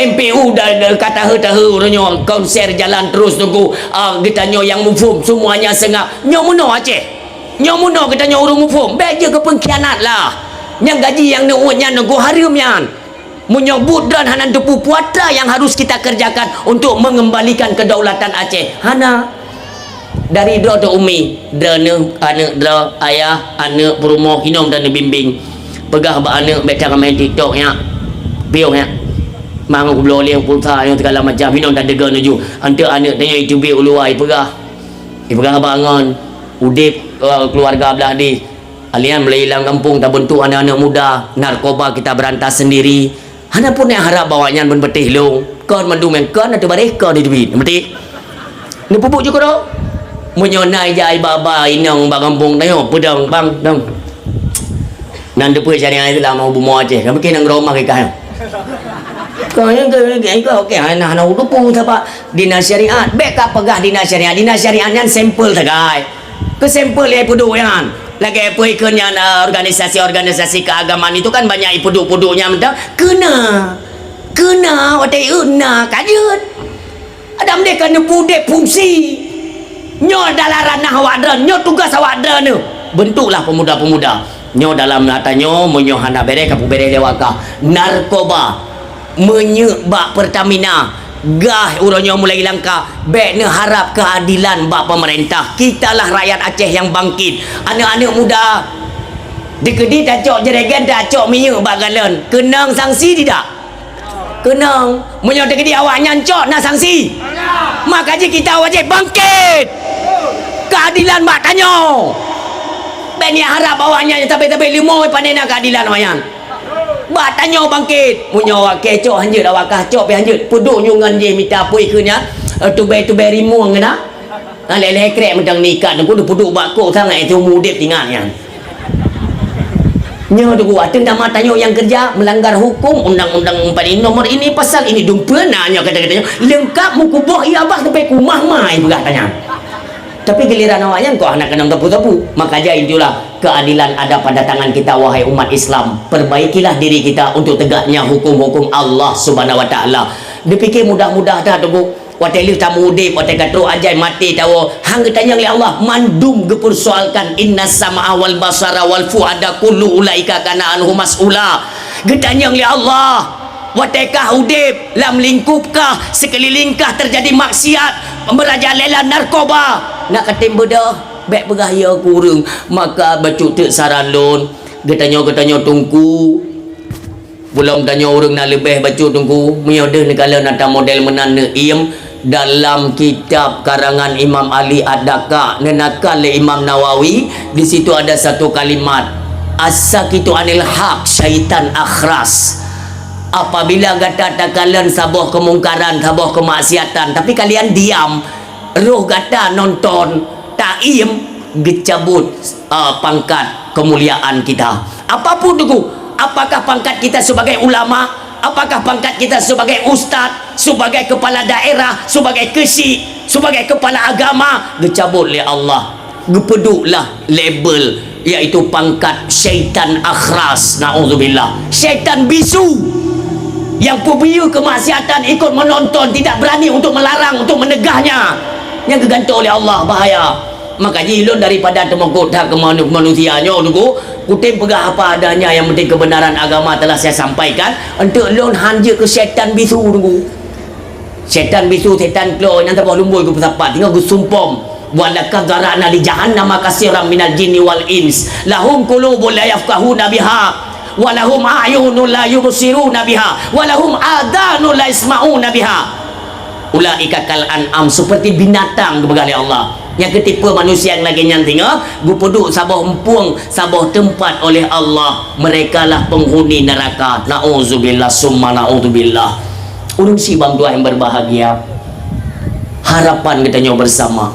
M P U da-, da-, ka taheu-taheu uroe nyoe, konser jalan terus Teungku, ah, geutanyoe nyang muphom, semuanya seungap. Nyoe meunoe Aceh. Nyoe meunoe geutanyoe ureueng muphom, bèk jeuet keu peungkhianat lah. Nyang gaji nyang neuôt nyan Teungku hareuem nyan. Meunyoe buet droen hana neuteupeue, peue atra nyang harus kita kerjakan untuk mengembalikan kedaulatan Aceh? Hana. Dari droe teuh umi, droeneuh, aneuk droe, ayah, aneuk, peurumoh, inong dan neubimbing. Peugah bak aneuk, bèk that main TikTok nyak. Piôh nyak. Mangat kubloe lé pulsa nyoe segala macam, inong dan deuga nuju. Enteuk aneuk tanyoe iteubiet u luwa ipeugah. Ipeugah bak ngon. Udeb, eh, keuluwarga blah deh. Alian mulai lam gampông tabeuntuk aneuk-aneuk muda, narkoba kita berantas sendiri. Hana pun nyang harab bak awaknyan ban beuteh lông. Kon mandum nyang kon ateueh baréh kon di teubiet. Beuteh. Neupeubuet ju keudroe. Meunyoe na ija iba-iba inong bak gampông tanyoe, peudong bang, dong. Nan teupeu syariat Islam mau bumoe Aceh. Kamu kena ngerumah ke kah. Kau yang ke ke ke oke hana hana udupu sabab dina syariat. Bek ka peugah dina syariat. Dina syariat nyan sampel sagai. Ke sampel ya puduk nyan. Lagi apa ikut nyan, eh, organisasi-organisasi keagamaan itu kan banyak ipuduk-puduk nyan mentang. Kena. Kena watèe na kajeut. Adam deh ka neupudek fungsi. Nyoe adalah ranah awak droe, nyoe tugas awak droe nyoe. Bentuklah pemuda-pemuda. Nyoe dalam ata nyoe, meunyoe hana bereh, ka peubereh lé wakah. Narkoba, meunyeuk bak Pertamina, gah uroe nyoe mulai langka, bèk neuharap keuadilan bak pemerintah. Kitalah rakyat Aceh yang bangkit. Aneuk-aneuk muda, dikeudi tacok jeregen, tacok minyeuk bak galon, keunong sanksi tidak? Keunong. Meunyoe teukeudi awaknyan cok na sanksi. Maka jih kita wajéb bangkét. Keadilan bak tanyoe. Bèk neuharap awaknyan sabe-sabe leumo pane na keadilan awaknyan. Bak tanyoe bangkét. Meunyoe awak kèe cok hanjeuet, awak kah cok pih hanjeuet. Peuduek nyueng ngon jih mita apui keu nyan, eh, tubèe-tubèe rimueng keunan. Nah, lhèe-lhèe krek mantong neuikat teungku, neupeuduek bak kok sangat, eh, teumu udép tingat nyan. Nyoe teungku, ateueh nama tanyoe nyang keureuja meulanggar huköm, undang-undang empat ini, nomor ini, pasal ini, dumpeue na nyoe kata-kata nyoe, leungkap meukuboh ié abah sampai keumah mai peugah tanyan. Tapi giliran awaknyan kok hana keunong sapeue-sapeue. Maka jai itulah keadilan ada pada tangan kita, wahai umat Islam. Perbaikilah diri kita untuk tegaknya hukum-hukum Allah Subhanahu wa Taala. Dipikir mudah-mudah dah, teungku. Watèe lheueh tamuudép, watèe ka trok ajai maté tawoe, han geutanyong lé Allah, mandum geupeursoalkan, "Innas sam'a wal basara wal fuada kullu ulaika kana anhu mas'ula." Geutanyong lé Allah, watèe kah udép, lam lingkup kah, sikeulileng kah teujadi maksiat, meurajalela narkoba, nak katem beudôh, bèk peugah yo keu ureueng, maka bacut teuk saran lôn, geutanyoe-geutanyoe teungku, Bulom tanyoe ureueng na leubeh bacut teungku, meunyoe deuh neukalon ata model meunan neuiem dalam kitab karangan Imam Ali Ad-Dakka, neunakan lé Imam Nawawi, di situ ada satu kalimat, "As-sakitu anil haq syaitan akhras." Apabila gata takalon saboh keumungkaran, saboh keumaksiatan, tapi kalian diam, roh gata nonton, taiem, geucabut, ah, pangkat keumuliaan kita. Apapun teungku, apakah pangkat kita sebagai ulama, apakah pangkat kita sebagai ustaz, sebagai kepala daerah, sebagai keuchik, sebagai kepala agama, geucabut lé Allah. Geupeuduek lah label, yaitu pangkat syaitan akhras, naudzubillah. Syaitan bisu yang peubiyeu keumaksiatan ikut menonton, tidak berani untuk melarang, untuk menegahnya. Nyang geugantoe lé Allah, bahaya. Maka jih lôn daripada teumeugot that keu manu-, manusia nyoe teungku, kutem peugah apa adanya, yang penting kebenaran agama telah saya sampaikan. Enteuk lôn han jeuet keu syaitan bisu teungku. Syaitan bisu, syaitan klo, nyang saboh lumbôi geupeusapat, tinggai geusumpom. "Wa laqad dzara'na li jahannama katsiran minal jinni wal ins. Lahum qulubun la yafqahuna biha, wa lahum a'yunun la yubsiruna biha, wa lahum adhanun la yasma'una biha. Ulaika kal an'am," seperti binatang, geupeugah lé Allah. Nyang keu tipe manusia nyang lagèe nyan singoh, geupeuduek saboh empueng, saboh teumpat oleh Allah. Merekalah penghuni neraka. Naudzubillah, summa naudzubillah. Ureueng sibang dua yang berbahagia. Harapan geutanyoe bersama.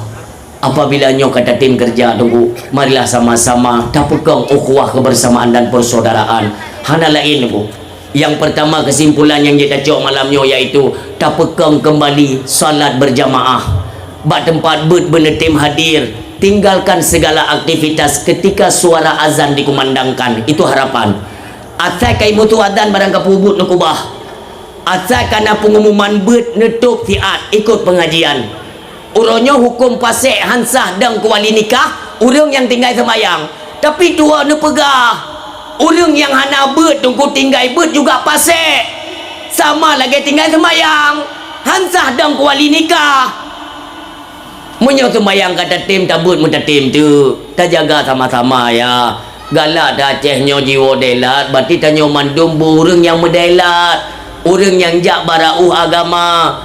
Apabila nyoe ka tatem keureuja, teungku, marilah sama-sama tapeukong ukhuwah kebersamaan dan persaudaraan. Hana laén, teungku. Yang pertama, kesimpulan nyang jeuet tacok malam nyoe, yaitu tapeukong kembali salat berjamaah. Bak teumpat beuet beuneutem hadir, tinggalkan segala aktivitas ketika suara azan dikumandangkan. Itu harapan. Asai ka imeusu azan barang ka peubuet neukubah. Asai ka na pengumuman beuet neutôb siat ikut pengajian. Uroe nyoe huköm pasék han sah dong keu wali nikah, ureueng nyang tinggai seumayang. Tapi tuwo neupeugah, ureueng nyang hana beuet teungku tinggai beuet juga pasék. Sama lagèe tinggai seumayang, han sah dong keu wali nikah. Meunyoe seumayang ka tatem, tabeuet meutatem teuk, tajaga sama-sama ya. Galak ta Aceh nyoe jiwoe dailat, berarti tanyoe mandum beu ureueng nyang meudailat, ureueng nyang jak bak raôh agama.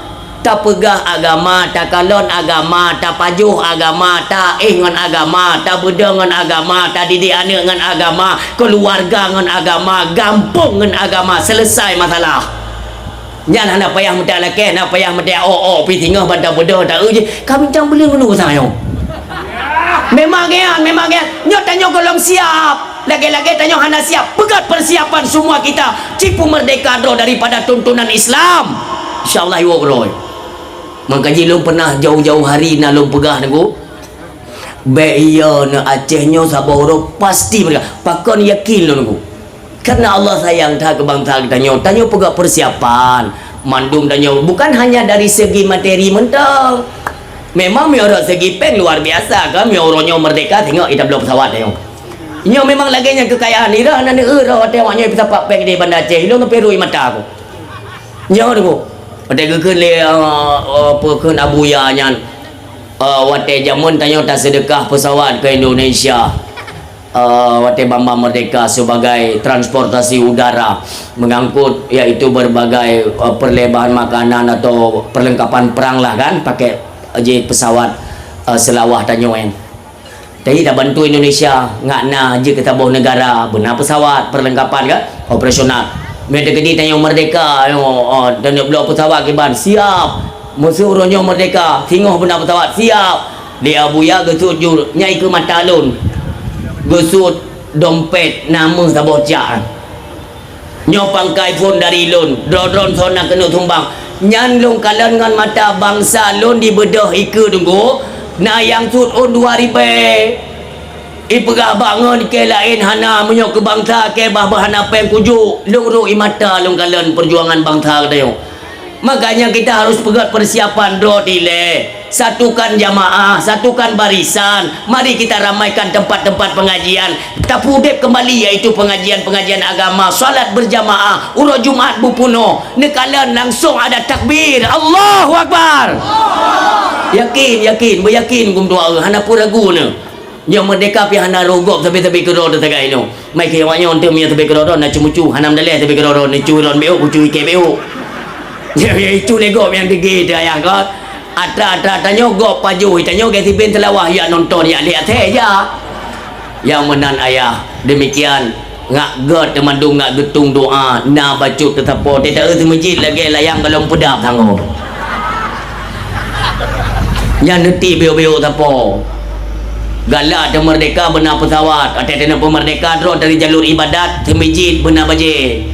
Tapeugah agama, takalon agama, tapajoh agama, taéh ngon agama, tabeudôh ngon agama, tadidik aneuk ngon agama, keuluwarga ngon agama, gampông ngon agama, seuleusai masalah. Nyan hana payah meutak lakée, hana payah meutak o-o, pih singoh ban tabeudôh, ta-eu jih, ka bincang beuleuen ngon ureuëng nyoe. Memang gét, memang gét. Nyoe tanyoe gohlom siap. Lagée-lagée tanyoe hana siap. Peugét persiapan semua kita. Ci peumerdeka droe daripada tuntunan Islam. Insya Allah iwoe keudroe. Maka jih lôn pernah jauh-jauh hari na lôn peugah Teungku. Bék iya neu Aceh nyoe saboh uroe pasti merdeka. Pakon yakin lôn Teungku. Karena Allah sayang that keu bansa geutanyoe, tanyoe peugah persiapan. Mandum tanyoe bukan hanya dari segi materi mantong. Memang meunyoe rot segi péng luar biasa kan, meunyoe uroe nyoe merdeka, tengok ita bloe pesawat tanyoe. Nyoe memang lagée nyan keukayaan. Ira hana neueu rot watée awak nyoe peusapat péng di Banda Aceh, ilong sampai rui mata aku. Nyoe tu. Watée geukheun lé, eh, eh, apa kheun Abuya nyan, eh, watée jameun tanyoe taseudeukah pesawat ke Indonesia. Eh, watée ban-ban merdeka sebagai transportasi udara mengangkut iaitu berbagai, eh, perlebaran makanan atau perlengkapan perang lah kan, pakai jih pesawat, eh, seulawah tanyoe nyan. Jadi tabantu Indonesia ngak na jeuet keu saboh negara, beuna pesawat, perlengkapan kan, operasional. Meuteukedi tanyoe merdeka, nyoe, eh, tanyoe bloe pesawat kiban, siap. Meuseu uroe nyoe merdeka, singoh beuna pesawat, siap. Di Abuya geusuet ju nyai keu mata lôn. Geusuet dompet na meuh saboh cak. Nyoe pangkai phon dari lôn, droe-droe soe na keuneuk sumbang. Nyan lôn kalon ngon mata bansa lôn dibeudôh ikeue Teungku, na nyang suet ôn dua ribée. Ipeugah bak ngon kée laén hana, meunyoe keu bansa kée bah-bah hana péng kujok, lôn rôh ié mata lôn kalon peujuangan bansa geutanyoe. Makanya kita harus peugét persiapan droe dilée. Satukan jamaah, satukan barisan. Mari kita ramaikan tempat-tempat pengajian. Tapeudeb kembali yaitu pengajian-pengajian agama, salat berjamaah, uroe Jumat beupunoh. Neukalon langsung ada takbir. Allahu Akbar. Yakin, yakin, beuyakin gum doa, hana peue ragu nyoe. Nyoe merdeka pih hana roh gob sabe-sabe keudroe teusagai nyoe. Mai keu awak nyoe euntreuk meunyoe sabe keudroe na ceumucu, hana meudaleh sabe keudroe, neucu lon beu, kucu ikée beu. Nyoe itu lé gob nyang teugée teu ayah gob. Atra-atra tanyoe gob pajoh, tanyoe gét siben teulawah yak nonton yak liek até ja. Nyang meunan ayah, demikian ngak gét teumandum ngak geutung doa, na bacut teusapo, teuta eu seumeujid lagée layang golom peudap tangoe. Nyan neuti biyok-biyok sapo. Galak teumerdeka beuna pesawat, watée teuneuk peumerdeka droe dari jalur ibadat, seumeujid beuna bajée.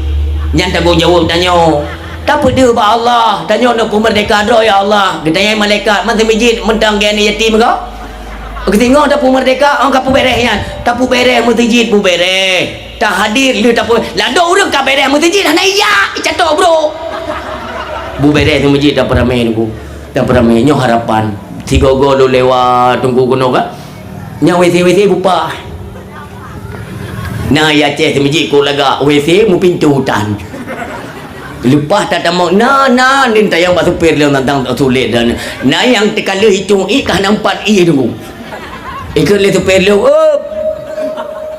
Nyan tanggong jaweueb tanyoe. Tapeudeuh bak Allah, tanyoe neuk peumerdeka droe ya Allah. Geutanyai malaikat, "Man seumeujid mantong gét yatim kah?" Geutingoh tapeumerdeka, oh ka peubereh nyan. Tapeubéréh meuseujid peubereh. Tahadir lheueh tapeu-, ladôm ureuëng ka bereh meuseujid hana ijak, icatok brôk. Bubéréh seumeujid tapeuramé Teungku. Tapeuramé nyoe harapan. Sigoe-goe lôn lewat Teungku keunoe ka. Nyan WC-WC bupah. Na i Aceh seumeujid kok lagak WC meupintoe tan. Leupah tatamong na, na, nin tayong bak supir lôn tantang sulet dan na nyang teuka lheueh itong ié ka hana empat ié Teungku. Ikheun lé supir lôn, "Up!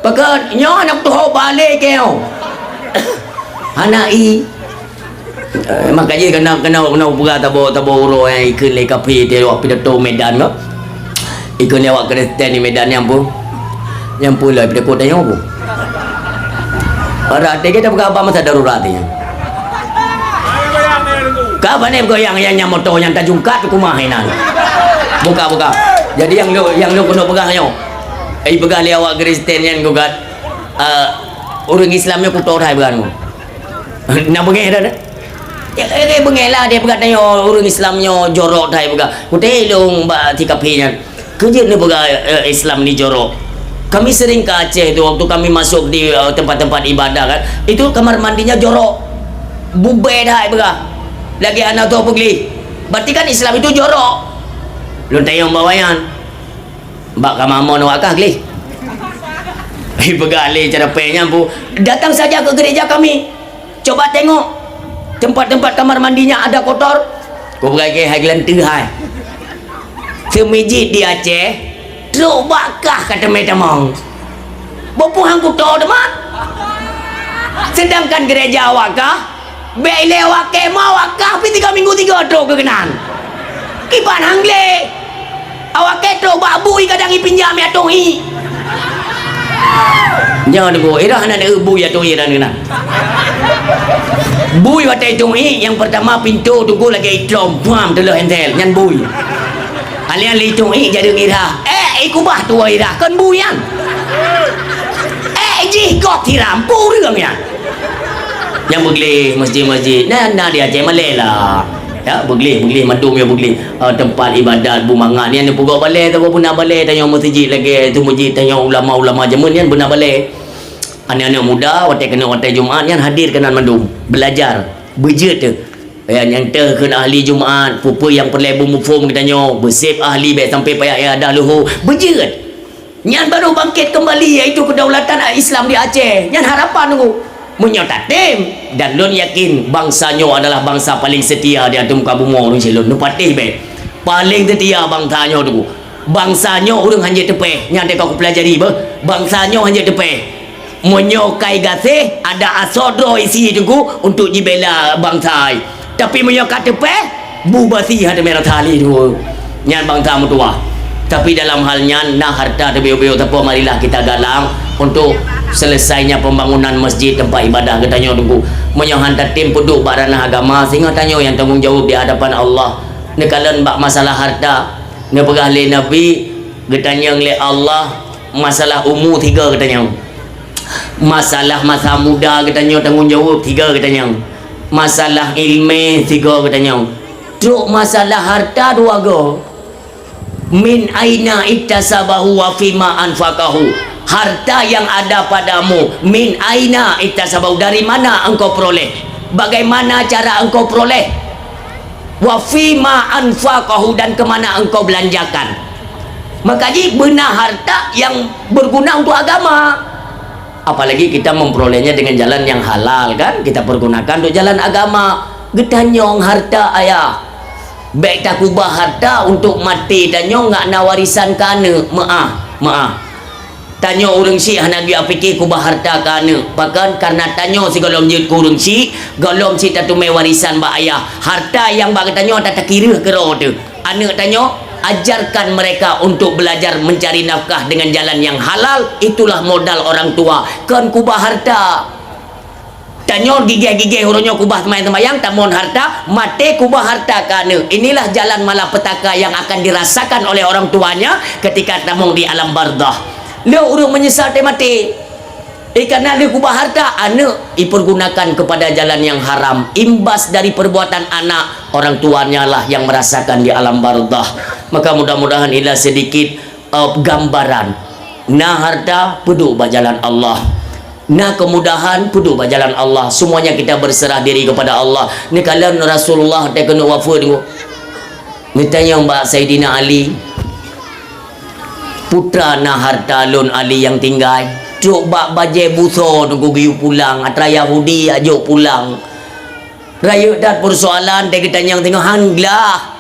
Pakon nyoe aneuk tuho balek keu nyoe? Hana ié." Eh, maka jih keunoe, keunoe, keunoe peugah saboh, saboh uroe nyang ikheun lé kaphé teuh awak pidato Medan nyoe. Ikheun lé awak Kristen di Medan nyang peue? Nyang peue lom pidato tanyoe peue? Orang até kita peugah haba masa darurat nyan. Ka pane goyang nyang, nyang moto nyang tajungkat kumahe nan. Buka, buka. Jadi nyang lôn, nyang lôn keuneuk peugah nyoe. Ai peugah lé awak Kristen nyan gugat. Eh, ureuëng Islam nyoe kuto that peugah nyoe. Na beungéh dah. Ya, eh, beungéh lah dia peugah tanyoe ureuëng Islam nyoe jorok that peugah. Kuté lôn bak si kaphé nyan. Keujeuet neupeugah, eh, Islam ni jorok. Kami sering ke Aceh tu, waktu kami masuk di, eh, tempat-tempat ibadah kan, itu kamar mandinya jorok. Bubé that peugah. Lagi hana tho peuglih. Berarti kan Islam itu jorok. Lôn tanyong bak awak nyan. Bak kamar mon awak kah glih? Ipeugah lé cara péng nyan peue, "Datang saja ke gereja kami." Coba tengok, tempat-tempat kamar mandinya ada kotor. Kupeugah keu hai geulanteue hai. Seumijit di Aceh, trok bak kah ka teumé tamong. Boh puhang kuto teuma. Sedangkan gereja awak kah, Bèk ilèe awak kèe ma awak kah pih tiga minggu tiga trok keunan. Kiban han glé. Awak kèe trok bak bui kadang ipinjam ya tong iek. Nyan Teungku, irah hana deuh bui ya tong iek dan keunan. Bui watèe tong iek nyang peurtama pintoe Teungku lagèe itlom, puam teuleuh entel, nyan bui. Alian lé tong iek jadi irah. Eh, ikubah tuwoe irah, kon bui nyan. Eh, jih gob tiram, peue ureueng nyan. Nyang beugleh masjid-masjid, na, na di Aceh malèe lah. Ya, beugleh, beugleh, mandum ya beugleh. Ah, teumpat ibadat, beumangat. Nyan peugot balèe, atawa beuna balèe, tanyoe meuseujid lagèe tu masjid, tanyoe ulama-ulama jameun nyan beuna balèe. Aneuk-aneuk muda, watèe keuneuk watèe Jumat nyan hadir keunan mandum. Beulajar, beujeuet teuh. Ya, nyang teuh kheun ahli Jumat, peue-peue nyang peureulèe beumuphom geutanyoe, beusép ahli bèk sampai payah iadah leuhô. Beujeuet. Nyan baru bangkit keumbali, yaitu kedaulatan Islam di Aceh. Nyan harapan Teungku. Meunyoe tatem, dan lôn yakin bansa nyoe adalah bansa paleng seutia di ateueh muka bumoe ureueng silôn. Neupatéh bèe. Paleng seutia bansa nyoe Teungku. Bansa nyoe ureueng hanjeuet teupèh. Nyan teuka kupeulajari beuh. Bansa nyoe hanjeuet teupèh. Meunyoe kai gaséh, ada asoe droe isi Teungku untuk jibela bansa ai. Tapi meunyoe ka teupèh, bu basi hana teumé rasa lé dua. Nyan bansa meutuwah. Tapi dalam hal nyan, na harta teubiôk-biôk sapeue marilah kita galang untuk selesainya pembangunan masjid tempat ibadah geutanyoe Teungku. Meunyoe han tatem peuduek bak ranah agama, singoh tanyoe nyang tanggong jaweueb di hadapan Allah. Neukalon bak masalah harta, neupeugah lé Nabi, geutanyong lé Allah masalah umu tiga geutanyong. Masalah masa muda geutanyoe tanggong jaweueb tiga geutanyong. Masalah ileumèe tiga geutanyong. Trok masalah harta dua go. Min aina iktasabahu wa fima anfaqahu. Harta yang ada padamu, min aina iktasabahu, dari mana engkau peroleh? Bagaimana cara engkau peroleh? Wa fima anfaqahu, dan ke mana engkau belanjakan. Maka jih beuna harta yang berguna untuk agama. Apalagi kita memperolehnya dengan jalan yang halal kan, kita pergunakan untuk jalan agama. Geutanyong harta ayah. Bèk takubah harta untuk maté tanyoe ngat na warisan keu aneuk. Meu'ah, meu'ah. Tanyoe ureueng syiek hana geuyue pike kubah harta keu aneuk. Pakon? Karena tanyoe sigohlom jeuet keu ureueng syiek, gohlom cit tateumé warisan bak ayah. Harta nyang bak geutanyoe tatakireuh keudroe teuh. Aneuk tanyoe, ajarkan mereka untuk belajar mencari nafkah dengan jalan yang halal, itulah modal orang tua, kon kubah harta. Tanyoe gigeh-gigeh uroe nyoe kubah seumayang-seumayang, tamon harta, maté kubah harta keu aneuk. Inilah jalan malapetaka yang akan dirasakan oleh orang tuanya ketika tamong di alam barzakh. Lheueh ureueng meunyeusal teuh maté. Eh, karena lheueh kubah harta, aneuk ipergunakan kepada jalan yang haram. Imbas dari perbuatan anak, orang tuanya lah yang merasakan di alam barzakh. Maka mudah-mudahan inilah sedikit, eh, gambaran. Na harta, peuduek bak jalan Allah. Na kemudahan, peuduek bak jalan Allah. Semuanya kita berserah diri kepada Allah. Neukalon Rasulullah teuh keuneuk wafeuet, neutanyong bak Saidina Ali, "Peue teuma na harta lôn Ali nyang tinggai? Trok bak bajèe busoe Teungku geuyue pulang, atra Yahudi jak jok pulang." Rayeuk that peursoalan teuh geutanyong singoh, han glah.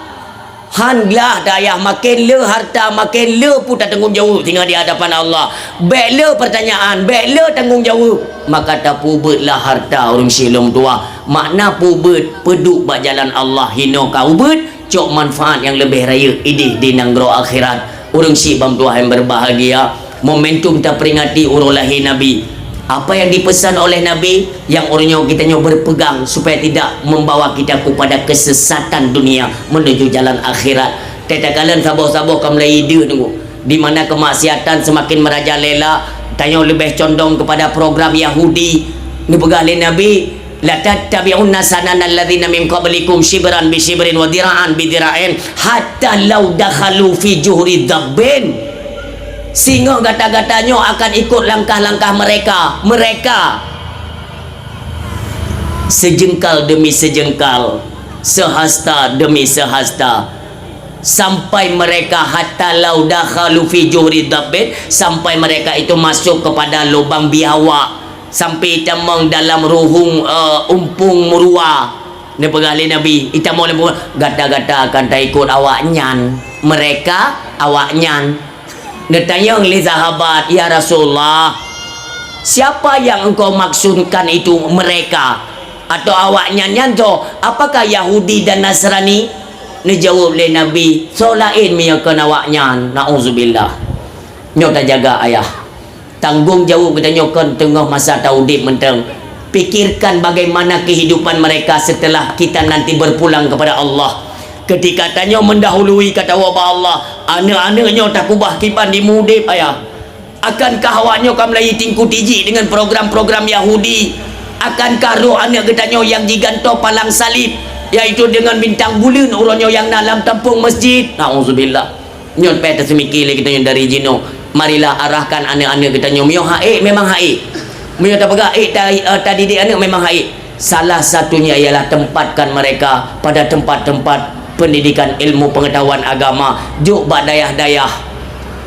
Han glah teuh ayah, maken le harta, maken le peue tatanggong jaweueb singoh di hadapan Allah. Bèk le peurtanyaan, bèk le tanggong jaweueb. Maka tapeubeutlah harta ureueng syiek lôn tuha. Makna peubeut, peuduek bak jalan Allah, hinoe ka ubeut, cok manfaat nyang leubeh rayeuk idéh di nanggroe akhirat. Ureueng syiek ban tuha nyang berbahagia, momentum taperingati uroe lahé Nabi. Apa yang dipesan oleh Nabi, nyang uroe nyoe geutanyoe berpegang supaya tidak membawa kita kepada kesesatan dunia menuju jalan akhirat. Teuka kalon saboh-saboh ka mulai ideuh Teungku. Di mana kemaksiatan semakin merajalela, tanyoe leubeh condong kepada program Yahudi. Neupeugah lé Nabi, "Latattabi'unna sananal ladzina min qablikum shibran bi shibrin wa dzira'an bi dzira'in hatta law dakhalu fi juhri dzabbin." Singoh gata-gata nyoe akan ikut langkah-langkah mereka. Mereka sejengkal demi sejengkal, sehasta demi sehasta, sampai mereka hatta law dakhalu fi juhri dzabbin, sampai mereka itu masuk kepada lubang biawak, sampai itamong dalam ruhung, eh, umpung meurua. Neupeugah lé Nabi, itamong lé gata-gata akan taikot awaknyan. Mereka, awaknyan. Neutanyong lé sahabat, "Ya Rasulullah, siapa yang engkau maksudkan itu mereka?" Atau awaknyan nyan soe? Apakah Yahudi dan Nasrani? Neujaweueb lé Nabi, soe laén meunyoe kon awaknyan. Nauzubillah. Nyoe tajaga ayah. Tanggong jaweueb geutanyoe kon teungoh masa taudeb mantong. Pikirkan bagaimana kehidupan mereka setelah kita nanti berpulang kepada Allah. Ketika tanyoe mendahului ka tawoe bak Allah, aneuk-aneuk nyoe takubah kiban di meu udeb ayah. Akankah awaknyoe ka meulayi tingku tijik dengan program-program Yahudi? Akankah roh aneuk geutanyoe nyang jigantoe palang salib, yaitu dengan bintang buleuen uroe nyoe nyang na lam tampong masjid? Nauzubillah. Nyoe payah taseumiki lé geutanyoe dari jinoe. Marilah arahkan aneuk-aneuk geutanyoe. Meunyoe hak ék, memang hak ék. Meunyoe tapeugah ék ta-, eh, tadidik aneuk, memang hak ék. Salah satunya ialah tempatkan mereka pada tempat-tempat pendidikan ilmu pengetahuan agama. Jok bak dayah-dayah.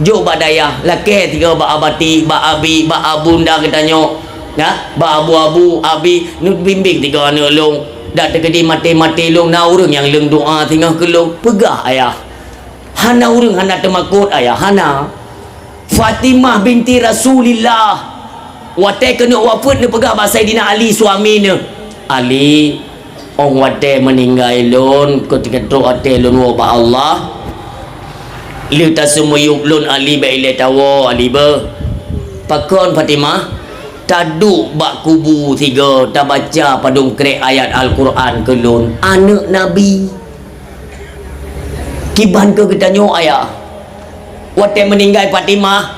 Jok bak dayah. Lakée tiga bak abati, bak abi, bak abunda geutanyoe. Nah, bak abu-abu, abi, neubimbing tiga aneuk lôn. Dak teukeudi maté-maté lôn na ureuëng nyang leueng doa singoh keu lôn. Peugah ayah. Hana ureuëng hana teumakot ayah, hana. Fatimah binti Rasulillah, watée keuneuk wafeuet neupeugah bak Saidina Ali suami neuh, "Ali, óh watée meuninggai lôn, keutika trok até lôn woe bak Allah, lheueh taseumiyueb lôn Ali bék ilée tawoe Ali beuh." "Pakon Fatimah?" "Taduek bak kubu sigoe tabaca padum krek ayat Al-Qur'an keu lôn, aneuk Nabi." Kiban keu geutanyoe ayah. Watée meuninggai Fatimah,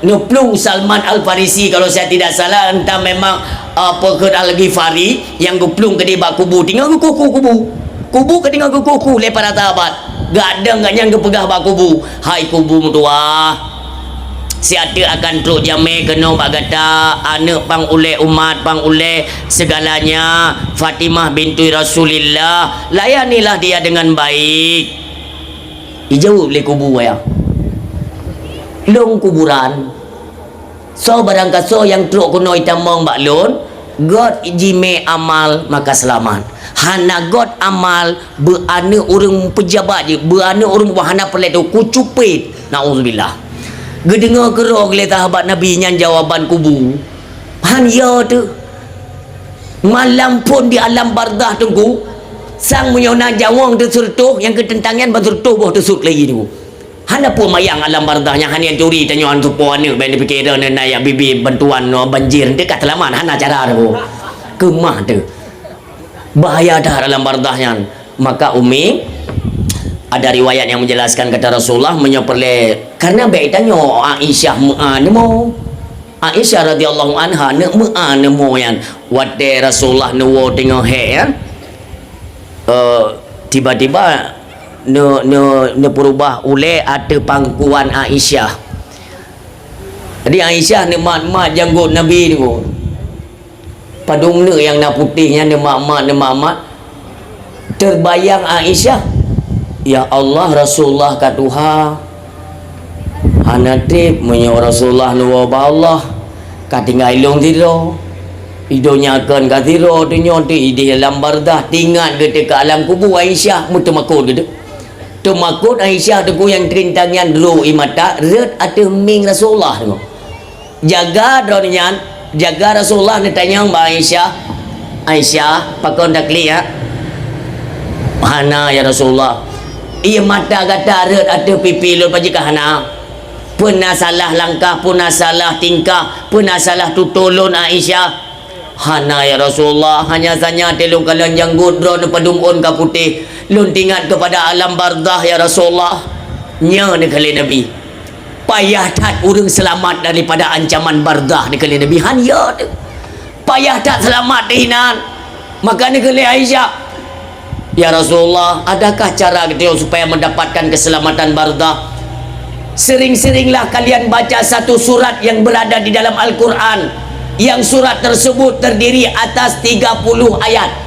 neuplueng Salman Al-Farisi, kalau saya tidak salah, entah memang, uh, Peukheut Al-Ghifari nyang geuplueng keudeh bak kubu, teungoh geukueh-kueh kubu. Kubu ka teungoh geukueh-kueh lé para sahabat. Gadang gobnyan geupeugah bak kubu, "Hai kubu meutuwah, siat teuk akan trok jamé keunoe bak gata, aneuk pang ulée, umat pang ulée, segalanya, Fatimah binti Rasulillah, layanilah dia dengan baik." Ijaweueb lé kubu ayah, "Lôn kuburan. Soe barangkasoe nyang trok keunoe itamong bak lôn, göt jimé amal maka seulamat. Hana göt amal, beu aneuk ureuëng peujabat jih, beu aneuk ureuëng hana peureulée teuh, kucupét." Nauzubillah. Geudeungoe keudroe lé sahabat Nabi nyan jawaban kubu. Han yo teuh. Malam phon di alam barzah teungku, sang meunyoe na jaweueng teuh seureutôh, nyang keu teuntang nyan ban seureutôh boh teusut lagi teungku. Hana peue mayang alam barzah nyan, hana nyang turi tanyoe an tupo aneuk, ban dipike droe na yak bibi bantuan nyoe banjir, teuka teulamat, hana cara teungku. Keumah teuh. Bahaya that alam barzah nyan. Maka Umi, ada riwayat yang menjelaskan kata Rasulullah meunyoe peureulée, karena bék tanyoe Aisyah meu'a neumo. Aisyah radhiyallahu anha neuk meu'a neumo nyan. Watée Rasulullah neuwoe teungoh hék nyan, eh, tiba-tiba ne-, ne-, neupeurubah ulée ateueh pangkuan Aisyah. Jadi Aisyah neumat-mat janggot Nabi tu. Padum neuk nyang na putéh nyan neumat-mat, neumat-mat. Teubayang Aisyah, "Ya Allah, Rasulullah ka tuha. Hana treb meunyoe Rasulullah neuwoe bak Allah, ka tinggai lôn sidroe. Di donya kon ka sidroe, donya teuh idéh lam barzah, tingat geuteuka alam kubu." Aisyah meuteumakot geuh. Teumakot Aisyah teungku nyang teuntang nyan droe ie mata rhot ateueh mieng Rasulullah teungku. Jaga droeneuh nyan, jaga Rasulullah neutanyong bak Aisyah, "Aisyah, pakon taklik, ya?" "Hana, ya Rasulullah." "Ie mata gata rhot ateueh pipi lôn pajan ka hana? Peue na salah langkah, peue na salah tingkah, peue na salah tutoe lôn, Aisyah?" "Hana, ya Rasulullah, hanya saja teuh lôn kalon janggot droeneuh padum ôn ka putéh. Lôn teuingat keupada alam barzah, ya Rasulullah." Nyoe neukheun lé Nabi. Payah that ureuëng seulamat daripada ancaman barzah, neukheun lé Nabi. Han yo teuh. Payah that seulamat teuh inan. Maka neukheun lé Aisyah, "Ya Rasulullah, adakah cara geutanyoe supaya mendapatkan keselamatan barzah?" "Sering-seringlah kalian baca satu surat yang berada di dalam Al-Quran, yang surat tersebut terdiri atas tiga puluh ayat."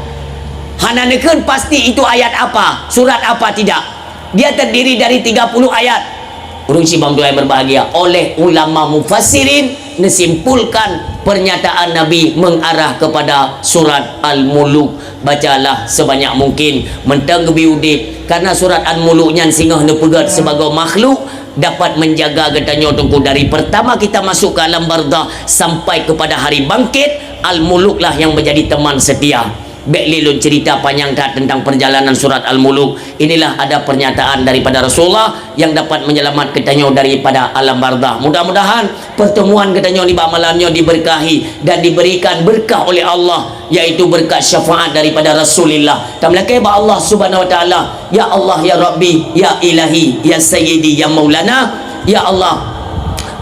Hana neukheun pasti itu ayat apa, surat apa, tidak. Dia terdiri dari tiga puluh ayat. Ureuëng sibang tuan yang berbahagia, oleh ulama mufassirin neusimpulkan pernyataan Nabi mengarah kepada surat Al-Muluk. Bacalah sebanyak mungkin mantong geubi udeb, karena surat Al-Muluk nyan singoh neupeugét sibagoe makhluk dapat menjaga geutanyoe teungku dari pertama kita masuk ke alam barzah sampai kepada hari bangkit. Al-Muluk lah yang menjadi teman setia. Bék lé lôn cerita panyang that tentang perjalanan surat Al-Muluk. Inilah ada pernyataan daripada Rasulullah yang dapat menyelamat geutanyoe daripada alam barzakh. Mudah-mudahan pertemuan geutanyoe nibak malam nyoe diberkahi dan diberikan berkah oleh Allah, yaitu berkat syafaat daripada Rasulillah. Tameulakée bak Allah Subhanahu wa Taala, "Ya Allah, ya Rabbi, ya Ilahi, ya Sayyidi, ya Maulana, ya Allah,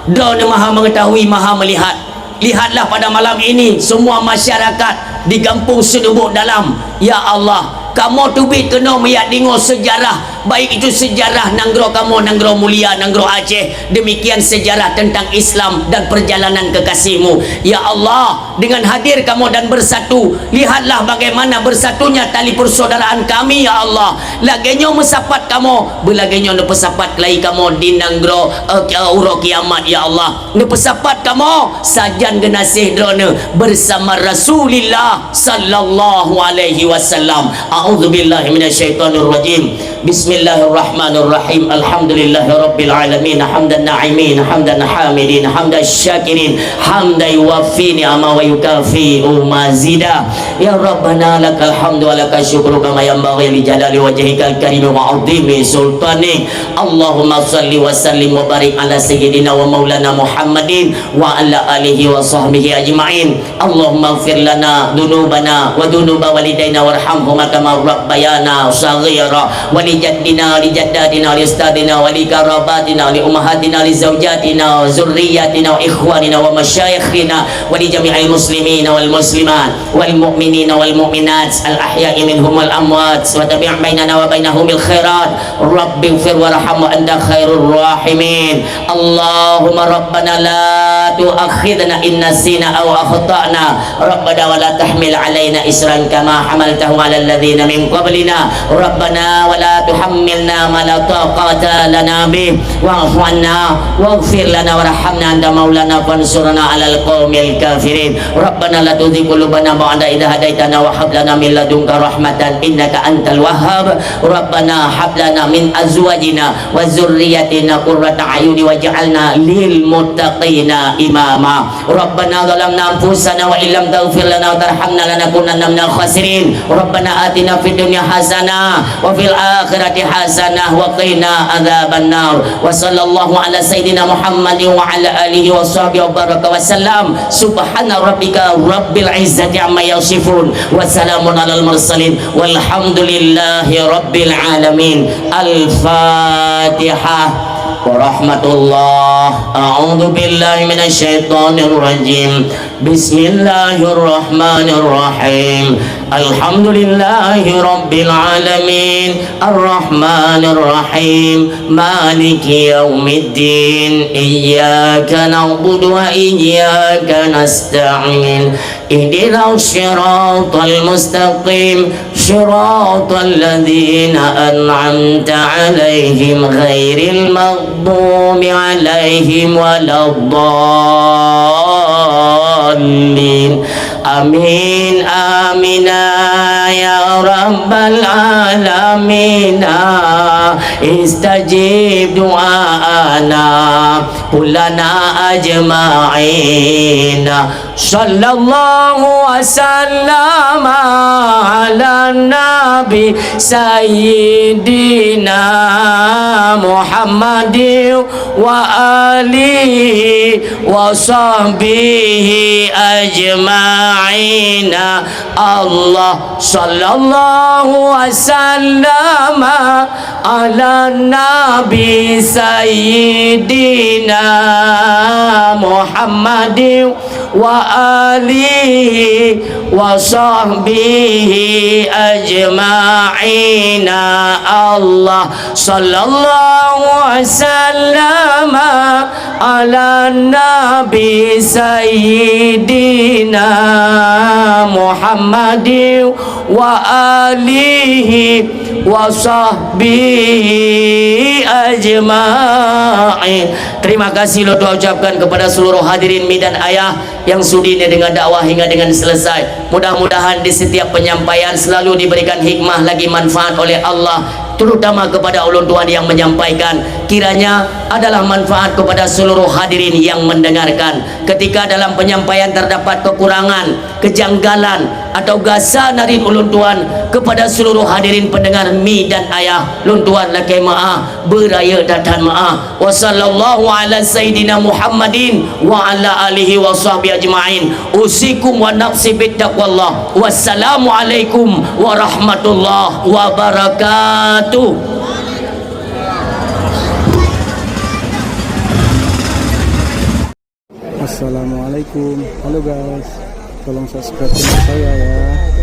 Droeneuh Maha Mengetahui, Maha Melihat. Lihatlah pada malam ini, semua masyarakat di Gampông Seudubok Dalam, ya Allah, kamoe teubiet keunoe meujak deungoe seujarah, baik itu seujarah nanggroe kamoe, nanggroe mulia, nanggroe Aceh, demikian seujarah tentang Islam dan perjalanan kekasih-Mu. Ya Allah, dengan hadir kamoe dan bersatu, lihatlah bagaimana bersatunya tali persaudaraan kami, ya Allah. Lagée nyoe meusapat kamoe, beulagée nyoe neupeusapat keulayi kamoe di nanggroe, eh, uroe kiamat, ya Allah. Neupeusapat kamoe sajan geunaséh Droeneuh bersama Rasulillah sallallahu alaihi wasallam. A'udzubillahi minasyaitonirrajim. Bismillahirrahmanirrahim. Alhamdulillahirabbil alamin. Hamdan na'imin, hamdan hamidin, hamdan syakirin, hamdan yuwafi ni'ama wa yukafi'u mazida. Ya Rabbana, lakal hamdu wa lakal syukru kama yanbaghi li jalali wajhikal karimi wa 'azimi sultanik. Allahumma shalli wa sallim wa barik ala sayyidina wa maulana Muhammadin wa ala alihi wa sahbihi ajma'in. Allahumma ighfir lana dzunubana wa dzunuba walidaina warhamhuma kama rabbayana shaghira, wa li jaddina, li jaddatina, li ustadzina, wa li qarabatina, li ummahatina, li zaujatina, wa dzurriyyatina, wa ikhwanina, wa masyayikhina, wa li jami'il muslimina wal muslimat, wal mu'minina wal mu'minat, al ahya'i minhum wal amwat, wa tabi' bainana wa bainahum bil khairat. Rabbighfir warham wa anta khairur rahimin. Allahumma rabbana la tu'akhidna in nasina aw akhtana. Rabbana wa la tahmil alaina isran kama hamaltahu alal ladzina min qablina. Rabbana wa la tuhammilna ma la taqata lana bih. Wa'fu anna waghfir lana warhamna anta maulana fansurna alal qaumil kafirin. Rabbana la tuzigh qulubana ba'da idh hadaitana wa hab lana min ladunka rahmatan innaka antal wahhab. Rabbana hab lana min azwajina wa dzurriyyatina qurrata a'yuni waj'alna lil muttaqina imama. Rabbana zalamna anfusana wa illam taghfir lana wa tarhamna lanakunanna minal khasirin. Rabbana atina fid dunya hasanah wa fil akhirati hasanah wa qina adzabannar. Wa sallallahu ala sayyidina Muhammadin wa ala alihi wa sahbihi wa baraka wa sallam. Subhana rabbika rabbil izzati amma yasifun. Wa salamun alal mursalin. Walhamdulillahi rabbil alamin. Al-Fatihah. Warahmatullah. A'udzu billahi minasyaitonir rajim. Bismillahirrahmanirrahim. Alhamdulillahi rabbil alamin. Arrahmanirrahim. Maliki yaumiddin. Iyyaka na'budu wa iyyaka nasta'in. Ihdinas siratal mustaqim. Siratal ladzina an'amta 'alaihim ghairil maghdubi 'alaihim waladdallin. Amin, amina, ya rabbal alamina. Istajib du'aana, kullana ajma'in. Sallallahu wa sallama ala nabi sayyidina Muhammadin wa alihi wa sahbihi ajma'ina. Allah sallallahu wa sallama ala nabi sayyidina Muhammadin wa alihi wa sahbihi ajma'ina. Allah sallallahu wa sallama ala nabi sayyidina Muhammadin wa alihi wa sahbihi ajma'in. Terima kasih lôn ucapkan kepada seluruh hadirin mi dan ayah. Yang sudi neudeungo dakwah hingga dengan selesai. Mudah-mudahan di setiap penyampaian selalu diberikan hikmah lagi manfaat oleh Allah, terutama kepada ulôn tuan yang menyampaikan. Kiranya adalah manfaat kepada seluruh hadirin yang mendengarkan. Ketika dalam penyampaian terdapat kekurangan, kejanggalan, atau gasa narit ulôn tuan, kepada seluruh hadirin pendengar mi dan ayah, lôn tuan lakée meu'ah, beurayeuk that-that meu'ah. Wa sallallahu ala sayyidina Muhammadin wa ala alihi wa sahbihi ajma'in. Usikum wa nafsi bittaqwallah. Wassalamualaikum warahmatullahi wabarakatuh. Assalamualaikum. Halo guys. Tolong subscribe channel saya ya.